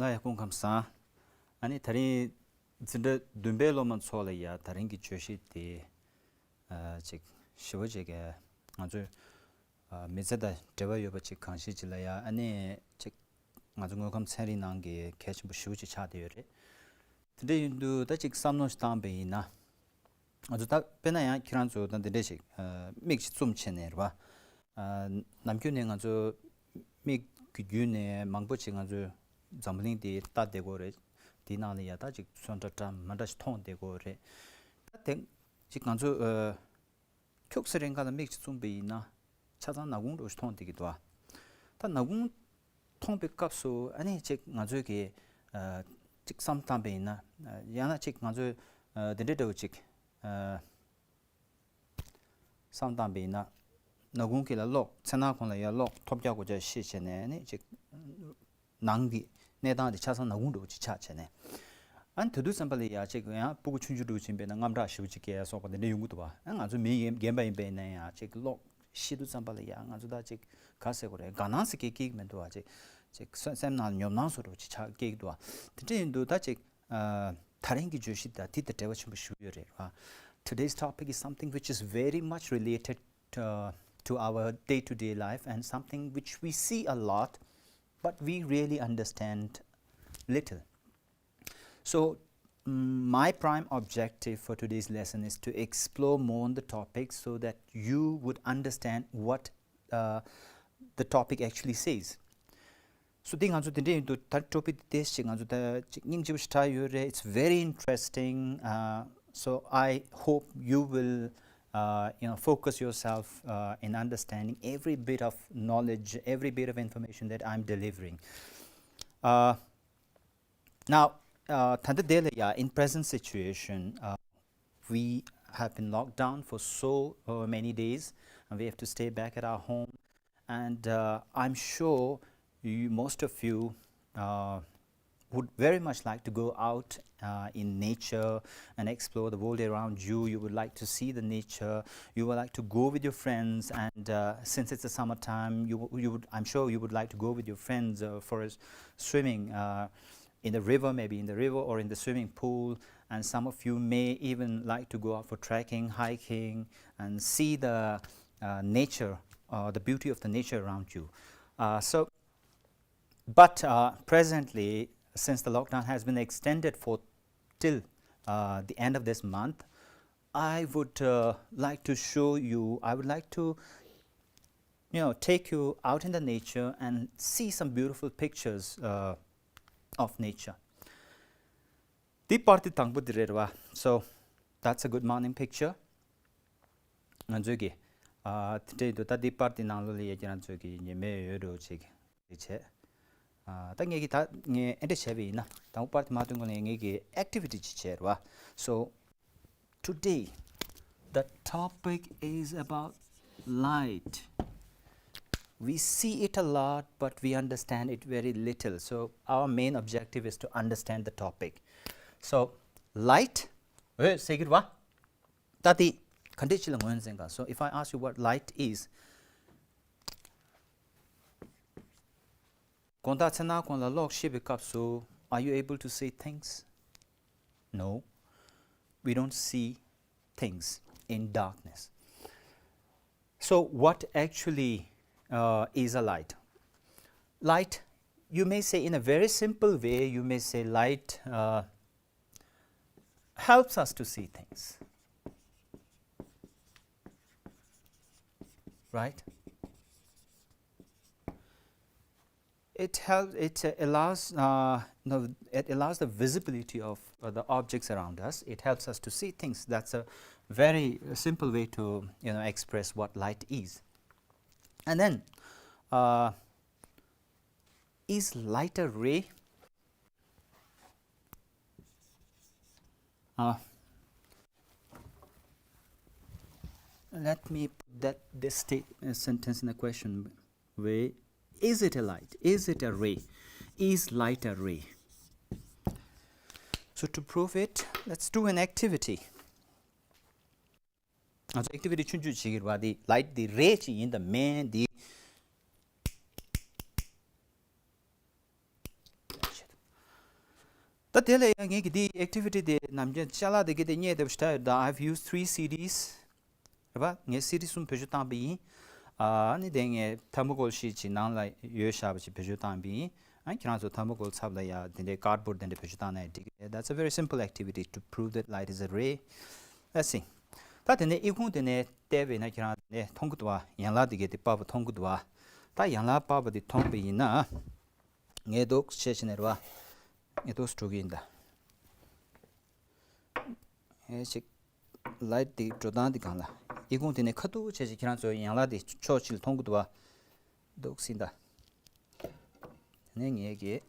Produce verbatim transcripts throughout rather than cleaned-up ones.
ལ་ཡ་སྐུ་ཁམས་བཟང་། ཨ་ནི་དེ་རིང་འཛིན་གྲྭ་བདུན་པའི་སློབ་མ་ཚོ་ལ་ཡ་དེ་རིང་གི་བརྗོད་གཞི་དེ་ཨ་ཅིག་ཞེ་པོ་ཅིག་གི་ང་ཚོས་ཨ་མི་ཚེ་དང་འབྲེལ་བ་ཡོད་པ་ཅིག་གང་ཞིག་ཅིག་ལ་ཡ་ཨ་ནི་ཅིག་ང་ཚོ་དངོས་ཁམས་ཚན་རིག་ནང་གི་གལ་ཆེན་པོ་ཞེ་པོ་ཅིག་ཆགས་བསྡད་ཡོད་རེད། དེ་འདྲ་ཡིན་དུས་ད་ཅིག་བསམ་མནོ་ཞིག་བཏང་པ་ཡིན་ན། ང་ཚོ་ད་དཔེར་ན་ཡང་ཁྱེད་རང་ཚོ་ད་འདི་འདྲ་ཞིག་ཨ་མིག་ཅིག་བཙུམ་བྱས་ནས་རེད་པ། ཨ་ནམ་རྒྱུན་ནས་ང་ཚོ་མིག་གི་བརྒྱུད་ནས་མང་པོ་ཅིག་ང་ཚོ་འཛམ་བུ་གླིང་འདི་ལྟ་བསྡད་ཀྱི་ཡོད་རེད། དེའི་ནང་ལ་ཡ་ད་ཅིག་སོན་འདྲ་འདྲ་མི་འདྲ་ཞིག་མཐོང་བསྡད་ཀྱི་ཡོད་རེད། ད་དེ་ཅིག་ང་ཚོ་ཨ་ཁྱུག་ཙམ་རིང་ག་ལ་མིག་ཅིག་བཙུམ་པ་ཡིན་ན་ཆ་ཚང་ནག་ཁུང་འདྲ་བོ་ཞིག་མཐོང་བསྡད་ཀྱི་འདུག་ཨ། ད་ནག་ཁུང་མཐོང་པའི་སྐབས་སུ་ཨ་ནི་ཅིག་ང་ཚོས་ཀྱི་ཨ་ཅིག་བསམ་བཏང་པ་ཡིན་ན། ཡང་ན་ཅིག་ང་ཚོས་ཨ་འདི་འདྲ་འདྲ་བོ་ཅིག་ཨ་བསམ་བཏང་པ་ཡིན་ན། ནག་ཁུང་གི་ལ་གློག་མཚན་ནག་ཁུང་ལ་ཡ་གློག་ཐོལ་རྒྱག་དགོས་ཆ་ཤེས་བྱས་ནས་ཨ་ནི་ཅིག་ནང་གི་གནས་སྟངས་དེ་ཆ་ཚང་ནག་ཁུང་འདྲ་བོ་ཅིག་ཆགས་བྱས་ནས། ཨ་ནི་དེ་དུས་ཙམ་པ་ལ་ཡ་ཅིག་ཡང་སྤུ་གུ་ཆུང་ཆུང་འདྲ་བོ་ཅིག་ཡིན་པས་ན་དངངས་སྐྲག་ཞེ་པོ་ཅིག་སྐྱེ་ཡ་སོགས་པ་དེ་འདྲ་ཡོང་གི་འདུག་བ། ཨ་ང་ཚོ་མི་རྒན་རྒན་པ་ཡིན་པས་ན་ཡང་ཅིག་གློག་ཤི་དུས་ཙམ་པ་ལ་ཡ་ང་ཚོ་ད་ཅིག་ག་ཟེར་དགོས་རེད། དགའ་སྣང་ཟེར་སྐད་སྐྱེ་གི་མི་འདུག་བ། ཅིག་ཅིག་སེམས་སེམས་ནང་ཉོབ་སྣང་བཟོ་འདྲ་བོ་ཅིག་ཆགས་སྐྱེ་གི་འདུག་བ། དེ་འདྲ་ཡིན་དུས་ད་ཅིག་ཨ་ད་རིང་གི་བརྗོད་གཞི་དང་དེ་དང་འབྲེལ་བ་ཆེན་པོ་ཞིག་ཡོད་རེད་བ། Today's topic is something which is very much related uh, to our day-to-day life and something which we see a lot, but we really understand little. So, mm, my prime objective for today's lesson is to explore more on the topic so that you would understand what uh, the topic actually says. So, དེ་ང་ཚོ་དེ་འདྲ་ཡིན་དུས་ད་ཊོ་པིག་དེ་ཞིག་ང་ཚོ་ད་ཅིག་སྙིང་རྗེ་པོ་ཞིག་ཆགས་ཡོད་རེད། It's very interesting. Uh, so I hope you will, uh, you know, focus yourself uh, in understanding every bit of knowledge, every bit of information that I'm delivering. Uh, Now, uh, ད་ལྟ་དེ་ལ་ཡ་in present situation, uh, we have been locked down for so uh, many days, and we have to stay back at our home. And uh, I'm sure you, most of you uh, would very much like to go out uh, in nature and explore the world around you. You would like to see the nature. You would like to go with your friends. And uh, since it's the summertime, you, you would, I'm sure you would like to go with your friends uh, for a s- swimming. Uh, in the river, maybe in the river or in the swimming pool. And some of you may even like to go out for trekking, hiking, and see the uh, nature, uh, the beauty of the nature around you. Uh, so, but uh, presently, since the lockdown has been extended for till uh, the end of this month, I would uh, like to show you, I would like to, you know, take you out in the nature and see some beautiful pictures uh, of nature. འདི་པར་འདི་དང་པོ་འདི་རེད་བ། So, that's a good morning picture. ང་ཚོས་ཀྱི་ཨ་དེ་འདྲ་ཡིན་དུས་ད་འདི་པར་འདི་ནང་ལོགས་ལ་ཡ་ཁྱེད་རང་ཚོས་ཀྱི་ཉི་མའི་འོད་འདྲ་བོ་ཅིག་རེད་བྱས། ཨ་ད་ངས་ཀྱི་ད་ངས་ཨེ་འདྲ་བྱས་པ་ཡིན་ན་དང་པོ་པར་འདི་མ་སྟོན་གོང་ལ་ངས་ཀྱི་ཨེག་ཊི་བི་ཊི་ཅིག་བྱས་རེད་བ། So, today, the topic is about light. We see it a lot, but we understand it very little. So, our main objective is to understand the topic. So, light, ཨོ་ཟེར་གྱི་རེད་བ། ད་དེ་ག་འདྲས་ཅིག་ལ་ངོས་འཛིན་ག So, if I ask you what light is, དགོང་དག་མཚན་ནག་ཁུང་ལ་གློག་ཤེས་པའི་སྐབས་སུ, are you able to see things? No, we don't see things in darkness. So, what actually uh, is a light? Light, you may say, in a very simple way, you may say light uh, helps us to see things. Right? It helps, it uh, allows, uh, no, it allows the visibility of uh, the objects around us. It helps us to see things. That's a very simple way to, you know, express what light is. And then, uh, is light a ray? Uh, let me put that this state, uh, sentence in a question way. Is it a light? Is it a ray? Is light a ray? So to prove it, let's do an activity. ང་ཚོ་ཨེག་ཊི་བི་ཊི་ཆུང་ཆུང་བྱེད་ཀྱི་རེད་བ། འདི་ལའིཊ་འདི་རེ་ཅིག་ཡིན་དང་མིན་འདི། ད་དེ་ལས་ཡང་ངས་ཀྱི་དེའི་activity དེ་ནམ་རྒྱུན་ཅ་ལག་དེ་གི་དེ་རྙེད་བསྡད་པ་ཞིག་ད་ཡོད། ད་I've used three C Ds རེད་པ། ངས་C D གསུམ་བེད་སྤྱོད་བཏང་པ་ཡིན། ཨ་ནི་དེ་ངས་thermocol ཞིག་ཅིག་ནང་ལ་ཡོད་བཞག་པ་ཅིག་བེད་སྤྱོད་བཏང་པ་ཡིན། ཨ་ཁྱེད་རང་ཚོ་thermocol ཚབ་ལ་ཡ་དེ་འདྲའི་cardboard དེ་འདྲ་བེད་སྤྱོད་བཏང་ན་ཡང་འགྲིག་གི་རེད། That's a very simple activity to prove that light is a ray. Let's see. ད་དེ་ནས་ཨི་ཁུང་དེ་ནས་བལྟས་པ་ཡིན་ན་ཁྱེད་རང་དེ་ནས་མཐོང་གི་འདུག་བ། ཡན་ལག་དེ་གས་དེ་དཔར་པོ་མཐོང་གི་འདུག་བ། ད་ཡན་ལག་དཔར་པོ་དེ་མཐོང་པ་ཡིན་ན། ངས་འདུག་བྱས་བྱས་ནས་རེད་བ། ངས་འདུག་འགྲོ་གི་ཡིན་ད། ཨེ་ཅིག light དེ་འགྲོ་སྟངས་དེ་གང་ལ། ཨི་ཁུང་དེ་ནས་ཁ་ཐུག་བྱས་བྱས་ཁྱེད་རང་ཚོ་ཡན་ལག་དེ་ཕྱོགས་གཅིག་ལ་མཐོང་གི་འདུག་བ། འདུག་སེ་ཡིན་ད། དེ་ནས་ངས་ཀྱིས་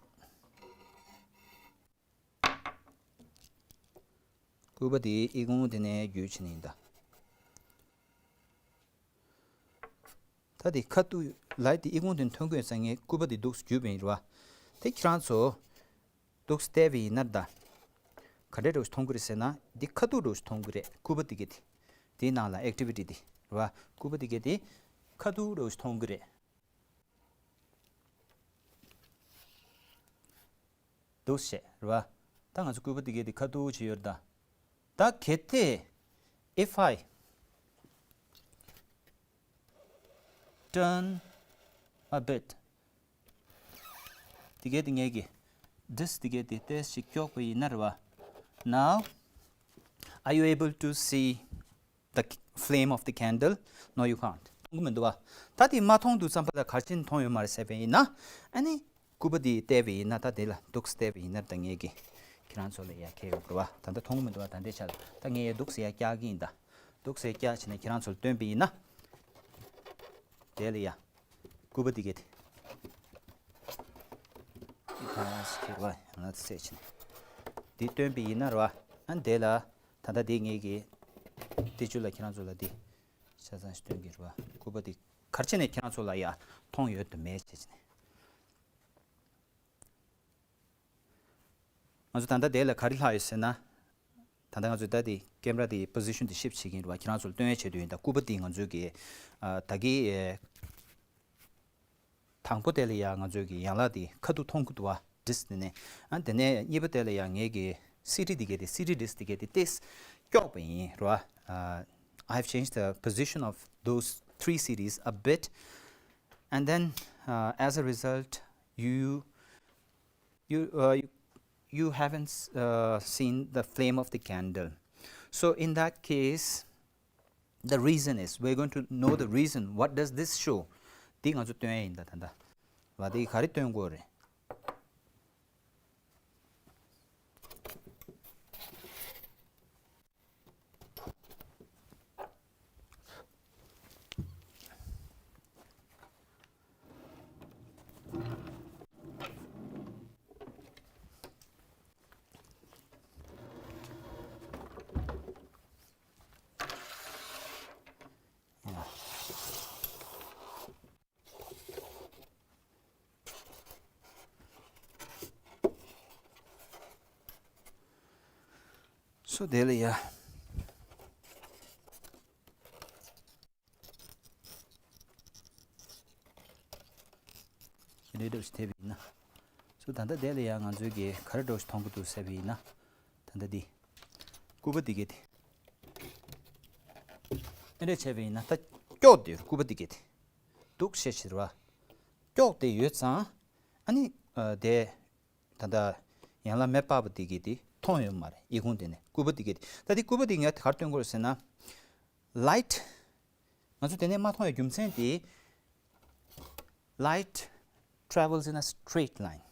སྐུད་པ་དེ་ཨི་ཁུང་དེ་ནས་བརྒྱུད་བྱས་ནས་ཡིན་ད། ད་དེ་ཁ་ཐུག light དེ་ཨི་ཁུང་དེ་མཐོང་གི་ཡོད་ཙང་ངས་སྐུད་པ་དེ་འདུག་སེ་བརྒྱུད་པ་ཡིན་རེད་བ། དེ་ཁྱེད་རང་ཚོ་འདུག་སེ་བལྟས་པ་ཡིན་ན་ད། ག་འདྲས་འདྲ་བོ་ཞིག་མཐོང་གི་རེད་ཟེར་ན། འདི་ཁ་ཐུག་འདྲ་བོ་ཞིག་མཐོང་གི་རེད། སྐུད་པ་དེ་གས་དེ། དེའི་ནང་ལ་activity དེ་རེད་བ། སྐུད་པ་དེ་གས་དེ་ཁ་ཐུག་འདྲ་བོ་ཞིག་མཐོང་གི་རེད། འདུག་སེ་རེད་བ། ད་ང་ཚོ་སྐུད་པ་དེ་གས་དེ་ཁ་ཐུག་བྱས་ཡོད་རེད་ད། ད་གལ་ཏེ། If I turn a bit དེ་གས་དེ་ངས་ཀྱིས་disc དེ་གས་དེ་ཏོག་ཙམ་ཞིག་གཡོགས་པ་ཡིན་ན་རེད་བ། Now, are you able to see the flame of the candle? No, you can't. མཐོང་གི་མི་འདུག་བ། ད་དེ་མ་མཐོང་དུས་ཙམ་པ་ལ་ག་རེ་བྱས་ནས་མཐོང་ཡོད་མ་རེད་ཟེར་བ་ཡིན་ན། ཨ་ནི་སྐུད་པ་དེ་བལྟས་པ་ཡིན་ན། ད་དེ་ལ་འདུག་སེ་བལྟས་པ་ཡིན་ན་ད་ངས་ཀྱིས་ཁྱེད་རང་ཚོ་ལ་ཡ་ཁྱེར་ཡོང་དགོས་བ། ད་ལྟ་མཐོང་གི་མི་འདུག་བ། ད་ལྟའི་ཆ་ལ་ད་ངས་ཡ་འདུག་སེ་ཡ་བཀྱག་གི་ཡིན་ད། འདུག་སེ་བཀྱག་བྱས་ནས་ཁྱེད་རང་ཚོ་ལ་སྟོན་པ་ཡིན་ན། དེ་ལ་ཡ། སྐུད་པ་དེ་གས་དེ། ཁ་ཁེར་བ་ཡང་ན་སེ་བྱས་ནས། འདི་སྟོན་པ་ཡིན་ན་རེད་བ། ཨ་ནི་དེ་ལ། ད་ལྟ་འདི་ངས་ཀྱིས། དེ་བཅུ་ལ་ཁྱེད་རང་ཚོ་ལ་འདི། ཆ་ཚང་ཞིག་སྟོན་གྱི་རེད་བ། སྐུད་པ་དེ་ག་རེ་བྱས་ནས་ཁྱེད་རང་ཚོ་ལ་ཡ་མཐོང་ཡོད་དམ་མེད་བྱས་བྱས་ནས། ང་ཚོ་ད་ལྟ་དེ་ལ་ག་རེ་ལྷག་ཡོད་ཟེར་ན། ད་ལྟ་ང་ཚོ་ད་དེ་ཀེམ་ར་དེའི་པོ་ཟི་ཤན་དེ་ཤིབ་བྱེད་ཀྱི་ཡིན་རེད་བ། ཁྱེད་རང་ཚོ་ལ་སྟོན་ཡའི་ཆེད་དུ་ཡིན། ད་སྐུད་པ་དེ་ང་ཚོས་ཀྱི། ཨ། ད་གི། ཨེ། དང་པོ་དེ་ལ་ཡ་ང་ཚོས་ཀྱི་ཡན་ལག་དེ་ཁ་ཐུག་མཐོང་གི་འདུག་བ། ཌིསྐ་དེ་ནས། ཨ། དེ་ནས་གཉིས་པ་དེ་ལ་ཡ་ངས་ཀྱི་སི་ཌི་དེ་གས་དེ། སི་ཌི་ཌིསྐ་དེ་གས་དེ་ཏོག་ཙམ་གཡོགས་པ་ཡིན་རེད་བ། ཨ། I've changed the position of those three C Ds a bit, and then, uh, as a result, you you, uh, you, you haven't, uh, seen the flame of the candle. So in that case, the reason is, we're going to know the reason. What does this show? དེ་ང་ཚོ་སྟོན་ཡ་ཡིན་ད། ད་ལྟ་བ་དེ་ག་རེ་སྟོན་དགོས་རེད། སོ་དེ་ལ་ཡ། རེ་འདྲ་ཞིག་ཐེབས་ཡིན་ན། སོ་ད་ལྟ་དེ་ལ་ཡ་ང་ཚོས་ཀྱི་ག་རེ་འདྲ་ཞིག་མཐོང་གི་འདུག་ཟེར་བ་ཡིན་ན། ད་ལྟ་འདི། སྐུད་པ་འདི་གས་དེ། ཨེ་འདྲ་བྱས་པ་ཡིན་ན་ད་གཡོགས་དེ་སྐུད་པ་འདི་གས་དེ། འདུག་སེ་བྱས་རེད་བ། གཡོགས་དེ་ཡོད་ཙང་། ཨ་ནི། ཨ། དེ། ད་ལྟ་ཡན་ལག་མེ་སྤར་བ་དེ་གས་དེ་མཐོང་ཡོད་མ་རེད། ཨི་ཁུང་དེ་ནས་སྐུད་པ་དེ་གས་དེ། ད་དེ་སྐུད་པ་དེ་ངས་ག་རེ་སྟོན་དགོས་རེད་ཟེར་ན། Light ང་ཚོ་དེ་ནས་མ་མཐོང་བའི་རྒྱུ་མཚན་དེ། Light travels in a straight line.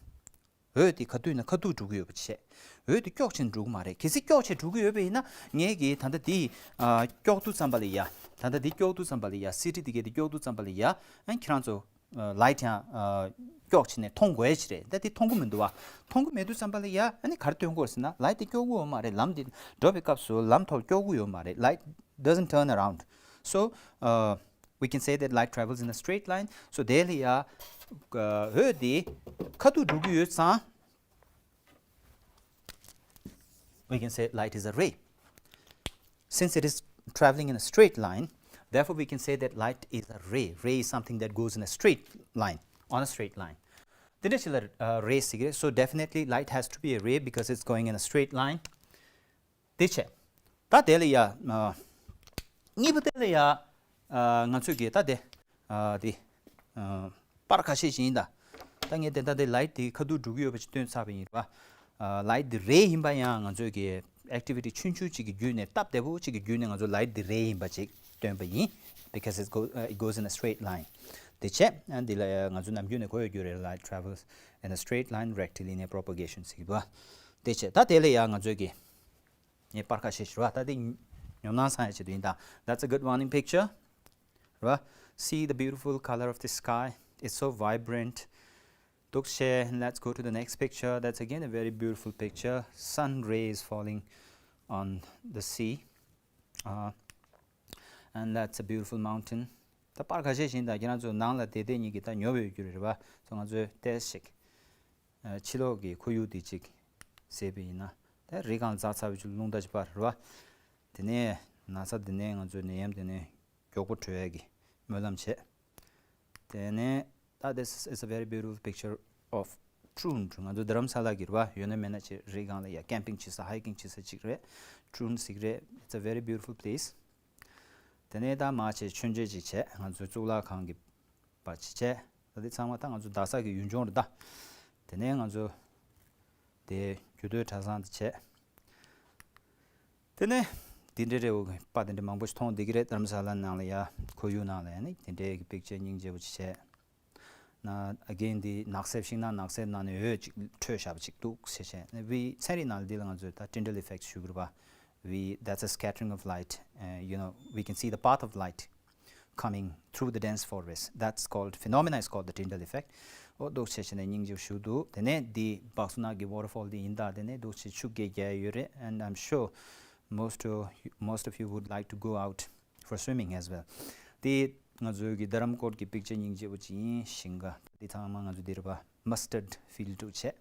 འོད་དེ་ག་དུས་ན་ཁ་ཐུག་འགྲོ་གི་ཡོད་པ་བྱས། འོད་དེ་གཡོགས་བྱས་འགྲོ་གི་མ་རེད། གལ་སྲིད་གཡོགས་བྱས་འགྲོ་གི་ཡོད་པ་ཡིན་ན། ངས་ཀྱིས་ད་ལྟ་དེ། ཨ། གཡོགས་དུས་ཙམ་པ་ལ་ཡ། ད་ལྟ་དེ་གཡོགས་དུས་ཙམ་པ་ལ་ཡ། སི་ཌི་དེ་གས་དེ་གཡོགས་དུས་ཙམ་པ་ལ་ཡ། ཨ། ཁྱེད་རང་ཚོ། ཨ། ལའིཊ་ཡང་། ཨ། གཡོགས་བྱས་ནས་མཐོང་དགོས་ཀྱི་རེད། ད་དེ་མཐོང་གི་མི་འདུག་བ། མཐོང་གི་མེད་དུས་ཙམ་པ་ལ་ཡ། ཨ་ནི་ག་རེ་སྟོན་དགོས་ཟེར་ན། ལའིཊ་དེ་གཡོག་གི་ཡོད་མ་རེད། ལམ་དེ་འགྲོ་བའི་སྐབས་སུ་ལམ་ཐོག་གཡོག་གི་ཡོད་མ་རེད། Light doesn't turn around. So, uh, we can say that light travels in a straight line. So དེ་ལ་ཡ། ཨ། འོད་དེ་ཁ་ཐུག་འགྲོ་གི་ཡོད་ཙང་། We can say light is a ray. Since it is traveling in a straight line, therefore we can say that light is a ray. Ray is something that goes in a straight line, on a straight line. དེ་འདྲ་ཞིག་ལ་ཨ་ray ཟེར་གི་རེད། So definitely light has to be a ray because it's going in a straight line. དེ་བྱས། ད་དེ་ལ་ཡ་ཨ་གཉིས་པ་དེ་ལ་ཡ་ཨ་ང་ཚོས་གི་ད་དེ་ཨ་དེ་ཨ་པར་ཁ་ཤས་ཤིག་ཡིན་ད། ད་ངས་དེ་ད་དེ་light དེ་ཁ་ཐུག་འགྲོ་གི་ཡོད་པ་ཅིག་སྟོན་ཚར་བ་ཡིན་རེད་པ། ཨ་light དེ་ray ཡིན་པ་ཡང་ང་ཚོས་གི་activity ཆུང་ཆུང་ཅིག་གི་བརྒྱུད་ནས་སྟབས་བདེ་པོ་ཅིག་གི་བརྒྱུད་ནས་ང་ཚོ་light དེ་ray ཡིན་པ་ཅིག་སྟོན་པ་ཡིན། Because it go, uh, it goes in a straight line. དེ་བྱས་ཨ་འདི་ལ་ང་ཚོ་ནམ་རྒྱུན་ནས་གོ་ཡོད་རྒྱུ་རེད། Light travels in a straight line, rectilinear propagation ཟེར་གི་འདུག་དེ་བྱས་ད་དེ་ལ་ཡ་ང་ཚོས་གི་ངས་པར་ཁ་ཤས་ཤིག་རེད་པ། ད་དེ་ཉོབ་སྣང་སངས་ཡ་ཆེད་དུ་ཡིན་ད། That's a good morning picture. རེད་པ། See the beautiful color of the sky. It's so vibrant. འདུག་བྱས། Let's go to the next picture. That's again a very beautiful picture. Sun rays falling on the sea. Uh, and that's a beautiful mountain. ད་པར་ཁ་ཤས་ཤིག་ད་ཁྱེད་རང་ཚོ་ནང་ལ་བསྡད་བསྡད་ཉིད་ཀྱི་ད་ཉོབ་ཡོད་རྒྱུ་རེད་པ། སོ་ང་ཚོས་ཏོག་ཙམ་ཅིག་ཕྱི་ལོགས་ཀྱི་ཁོར་ཡུག་འདི་ཅིག་གཟིགས་པ་ཡིན་ན། ད་རི་སྒང་འཛེགས་ཚར་བའི་ཕྱིར་རླུང་རྟ་ཅིག་པར་རེད་པ། དེ་ནས་ན་ཚ་དེ་ནས་ང་ཚོའི་ནད་ཡམས་དེ་ནས་མགྱོགས་པོ་གྲོལ་ཡ་གི་སྨོན་ལམ་བྱེད། དེ་ནས་ད་this is a very beautiful picture of Trund. ང་ཚོ་དྷ་རམ་ས་ལ་གི་རེད་པ། ཡོད་ན་མེད་ན་ཅིག་རི་སྒང་ལ་ཡ་camping བྱེད་ས་hiking བྱེད་ས་ཅིག་རེད། Trund ཟེར་གི་རེད། It's a very beautiful place. དེ་ནས་ད་མར་བྱས་མཆོད་མཇལ་ཅིག་བྱས། ང་ཚོའི་གཙུག་ལག་ཁང་གི་པར་ཅིག་བྱས། ད་འདི་ཚང་མ་ད་ང་ཚོ་རྡ་ས་གི་ཡུལ་ལྗོངས་རེད་ད། དེ་ནས་ང་ཚོ་དེ་རྒྱུ་སྟོད་གྲྭ་ཚང་དེ་བྱས། དེ་ནས་འདི་འདྲའི་རེ་བོ་པར་དེ་འདྲ་མང་པོ་ཞིག་མཐོང་བསྡད་ཀྱི་རེད། དྷ་རམ་ས་ལ་ནང་ལ་ཡ་ཁོར་ཡུག་ནང་ལ་ཡ་ནི་དེ་འདྲའི་གི་པིག་ཅར་སྙིང་རྗེ་པོ་ཅིག་བྱས། ན་again འདི་ནགས་གསེབ་ཤིང་ནགས་ནགས་གསེབ་ནང་ནས་འོད་ཅིག་འཕྲོས་བཞག་པ་ཅིག་འདུག་ཟེར་བྱས། ནས་བི་ཚན་རིག་ནང་ལ་འདི་ལ་ང་ཚོས་ད་Tyndall effect ཞུ་གི་རེད་པ། We, that's a scattering of light. Uh, you know, we can see the path of light coming through the dense forest. That's called, phenomena is called the Tyndall effect. ཨོ་འདུག་བྱས་བྱས་ནས་སྙིང་རྗེ་པོ་ཞིག་འདུག་དེ་ནས་འདི་བག་སུ་ནག་གི་waterfall འདི་ཡིན་ད། དེ་ནས་འདུག་བྱས་ཆུ་རྐྱལ་རྒྱག་ཡ་ཡོད་རེད། And I'm sure most of, most of you would like to go out for swimming as well. དེ་ང་ཚོའི་གི་རྡ་རམ་ཀོར་གྱི་པིག་ཅར་སྙིང་རྗེ་པོ་ཅིག་ཡིན། ཞིང་ཁ་འདི་ཚང་མ་ང་ཚོ་འདི་རེད་པ། Mustard field འདུག་བྱས།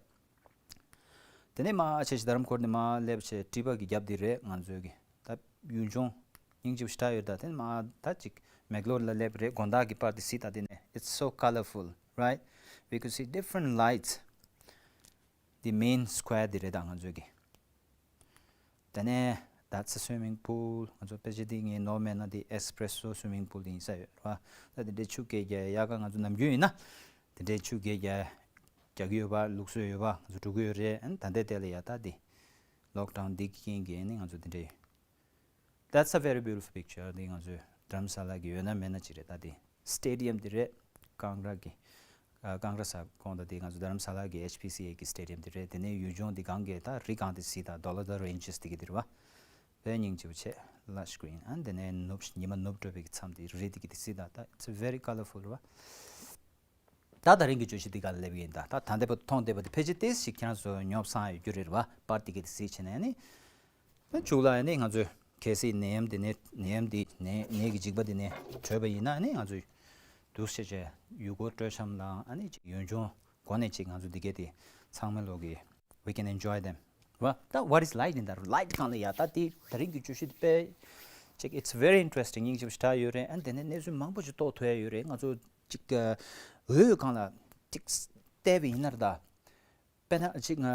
དེ་ནས་མར་བྱས་བྱས་རྡ་རམ་ཀོར་ནས་མར་སླེབས་བྱས་ཊི་པ་གི་རྒྱབ་འདི་རེད། ང་ཚོའི་གི་ད་ཡུལ་ལྗོངས་སྙིང་རྗེ་པོ་ཞེ་དྲག་ཡོད་ད། དེ་ནས་མར་ད་ཅིག་མེག་ལོར་ལ་སླེབས་རེད། དགོང་དག་གི་པར་འདི་གཟིགས་ད། དེ་ནས་it's so colorful, right? We could see different lights. The main square འདི་རེད་ད་ང་ཚོའི་གི། དེ་ནས་that's a swimming pool. ང་ཚོ་ཕལ་ཆེར་འདི་ངས་ནོར་མེད་ན་འདི་Espresso swimming pool འདི་ཡིན་ས་ཡོད་རེད་པ། ད་དེ་འདྲའི་ཆུ་རྐྱལ་རྒྱག་ཡ་ག་ང་ཚོ་ནམ་རྒྱུན་ཡིན་ན་དེ་འདྲའི་ཆུ་རྐྱལ་རྒྱག་རྒྱག་གི་ཡོད་པ། ལུགས་སྲོལ་ཡོད་པ། ང་ཚོ་འགྲོ་གི་ཡོད་རེད། ཨ་ནི་ད་ལྟའི་དེ་ལ་ཡ་ད་འདི་lockdown འདི་གི་རྐྱེན་གྱིས་ཨ་ནི་ང་ཚོ་དེ་འདྲའི། That's a very beautiful picture. འདི་ང་ཚོའི་རྡ་རམ་ས་ལ་གི་ཡོད་ན་མེད་ན་ཅིག་རེད། ད་འདི་stadium འདི་རེད། ཀང་ར་གི་ཨ་ཀང་ར་ས་དགོངས་དག་འདི་ང་ཚོ་རྡ་རམ་ས་ལ་གི་ཨེཆ་པི་སི་ཨེ་གི་stadium འདི་རེད། དེ་ནས་ཡུལ་ལྗོངས་འདི་སྒང་གི་ད་རི་སྒང་འདི་གཟིགས་ད། Dholadhar Ranges འདི་གི་འདི་རེད་པ། དཔེ་སྙིང་རྗེ་པོ་བྱས། Lush green. ཨ་དེ་ནས་ནུབ་ཉི་མ་ནུབ་འགྲོ་བའི་མཚམས་འདི་རི་འདི་གི་འདི་གཟིགས་ད། ད་it's very colorful རེད་པ། ད་ད་རིང་གི་བརྗོད་གཞི་འདི་ག་ལ་སླེབས་ཡིན་ད། ད་ད་ལྟ་བར་དུ་མཐོང་བསྡད་པ་འདི་ཕལ་ཆེར་ཏོག་ཙམ་ཞིག་ཁྱེད་རང་ཚོ་ཉོབ་སོང་ཡོད་རྒྱུ་རེད་པ། པར་འདི་ག་འདི་གཟིགས་བྱས་ནས་ནི། ད་མཇུག་ལ་ནི་ང་ཚོས་གལ་སྲིད་ནད་ཡམས་འདི་ནས་ནད་ཡམས་འདི་ནད་ནད་ཀྱི་འཇིགས་པ་འདི་ནས་གྲོལ་བ་ཡིན་ན་ནི་ང་ཚོས་འདུག་བྱས་བྱས་ཡུལ་སྐོར་སྤྲོ་འཆམ་དང་ཨ་ནི་ཅིག་ཡུལ་ལྗོངས་སྒོ་ནས་ཅིག་ང་ཚོ་འདི་ག་འདི་ཚང་མ་ལོག་གི we can enjoy them. རེད་པ། ད་what is light in that? Light གང་ལ་ཡ་ད་དེ་ད་རིང་གི་བརྗོད་གཞི་དེ་དཔེ་ཅིག it's very interesting སྙིང་རྗེ་པོ་ཞེ་དྲག་ཡོད་རེད། ཨ་དེ་ནས་གནས་ཚུལ་མང་པོ་ཞིག་རྟོགས་ཐུབ་ཡ་ཡོད་རེད། ང་ཚོ་ཅིག་འོད་གང་ལ་ཅིག་བལྟས་པ་ཡིན་ན་རེད་ད། དཔེར་ན་ཅིག་ང་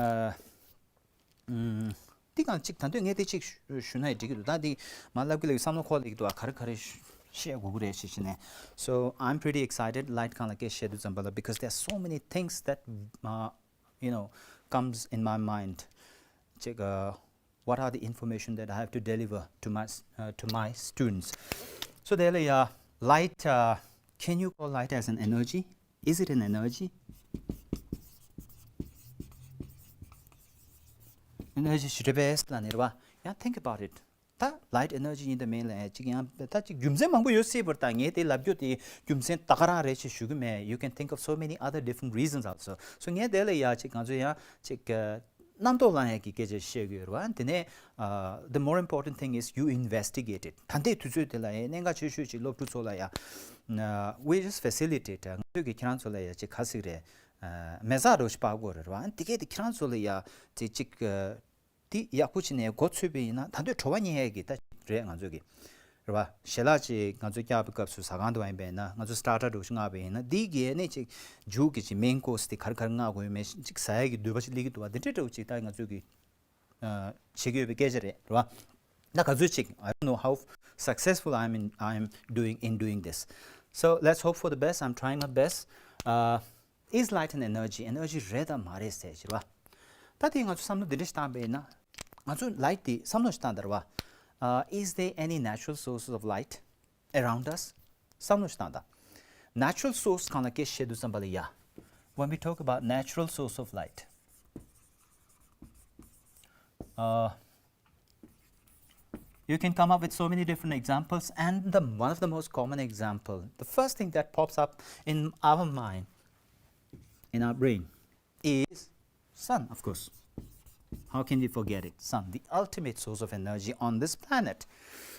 ཨུམ། འདི་གང་ཅིག་ད་དུང་ངས་དེ་ཅིག་ཞུ་ན་ཡང་འགྲིག་གི་འདུག་ད་འདི་མ་ལབ་ཀྱི་ལབ་ཀྱི་བསམ་བློ་འཁོར་ལ་ཡི་འདུག་ཨ་ག་རེ་ག་རེ་བཤད་དགོས་ཀྱི་རེད་ཞེས་བྱས་ནས། So I'm pretty excited light གང་ལ་སྐད་བཤད་དུས་ཙམ་པ་ལ། Because there are so many things that uh, you know comes in my mind. Check uh, what are the information that I have to deliver to my uh, to my students. So there are light. Uh, can you call light as an energy? Is it an energy? Energy ཞེས་པས་ལབ་ནི་རེད་པ། ཡང་think about it. ད་light energy ཡིན་དང་མིན་ལ་ཅིག་ཡང་ད་ཅིག་རྒྱུ་མཚན་མང་པོ་ཡོད་སྲིད་པ་རེད། ད་ངས་དེ་ལབ་རྒྱུ་དེ་རྒྱུ་མཚན་ད་ག་རང་རེད་ཅེས་ཞུ་གི་མེད། You can think of so many other different reasons also. So ངས་དེ་ལ་ཡ་ཅིག་ང་ཚོ་ཡང་ཅིག་རྣམ་རྟོག་ལངས་ཡག་གི་སྐད་ཆ་བཤད་གི་ཡོད་རེད་པ། དེ་ནས་uh, the more important thing is you investigate it. ད་ལྟའི་དུས་ཚོད་དེ་ལ་ཡང་གནད་འགག་ཆེ་ཤོས་ཅིག་སློབ་ཕྲུག་ཚོ་ལ་ཡ་uh, we just facilitate. ང་ཚོས་ཀྱི་ཁྱེད་རང་ཚོ་ལ་ཡ་ཅིག་ག་ཟེར་རེད། uh, མེ་བཙའ་རོ་ཞིག་སྤར་དགོས་རེད་པ། དེ་གས་དེ་ཁྱེད་རང་ཚོ་ལ་ཡ་ཅིག་ཅིག uh, དེ་ཡག་པོ་བྱས་ནས་འགོ་ཚུགས་པ་ཡིན་ན་ད་དུང་བྲོ་བ་རྙེད་ཡག་གི་ད་རེད་ང་ཚོ་གི། རེད་བ། ཞལ་ལག་ཅིག་ང་ཚོས་བཀྱག་པའི་སྐབས་སུ་ཟ་ཁང་དུ་བ་ཡིན་པས་ན། ང་ཚོས་སི་ཊར་ཊར་འདྲ་བོ་ཞིག་མངགས་པ་ཡིན་ན། འདི་གི་ནི་ཅིག་མཇུག་གི་ཅིག་མེན་ཀོར་སི་དེ་ག་རེ་ག་རེ་མངགས་དགོས་ཡོད་མེད་ཅིག་ཟ་ཡ་གི་འདོད་པ་ཅིག་སླེབས་ཀྱི་འདུག་བ། འདི་འདྲ་འདྲ་བོ་ཅིག་ད་ང་ཚོས་ཀྱི་ཨ་བྱེད་ཀྱི་ཡོད་པའི་སྐད་ཆ་རེད། རེད་བ། ད་ག་ཚོད་ཅིག I don't know how successful I am in, I am doing in doing this. So let's hope for the best. I'm trying my best. Uh, is light an energy? Energy རེད་དམ་མ་རེད་ཟེར་ཞིག་རེད་བ། ད་དེ་ང་ཚོ་བསམ་བློ་འདི་འདྲ་ཞིག་བཏང་པས་ན། ང་ཚོ་ལའིཊ་དེ་བསམ་བློ་ཞིག་བཏང་དང་རེད་བ། Uh, is there any natural sources of light around us? བསམ་བློ་ཞིག་བཏང་དང་། Natural source གང་ལ་སྐད་བཤད་དུས་ཙམ་པ་ལ་ཡ། When we talk about natural source of light, uh, you can come up with so many different examples, and the one of the most common example, the first thing that pops up in our mind, in our brain, is sun, of course. How can we forget it? Sun, the ultimate source of energy on this planet.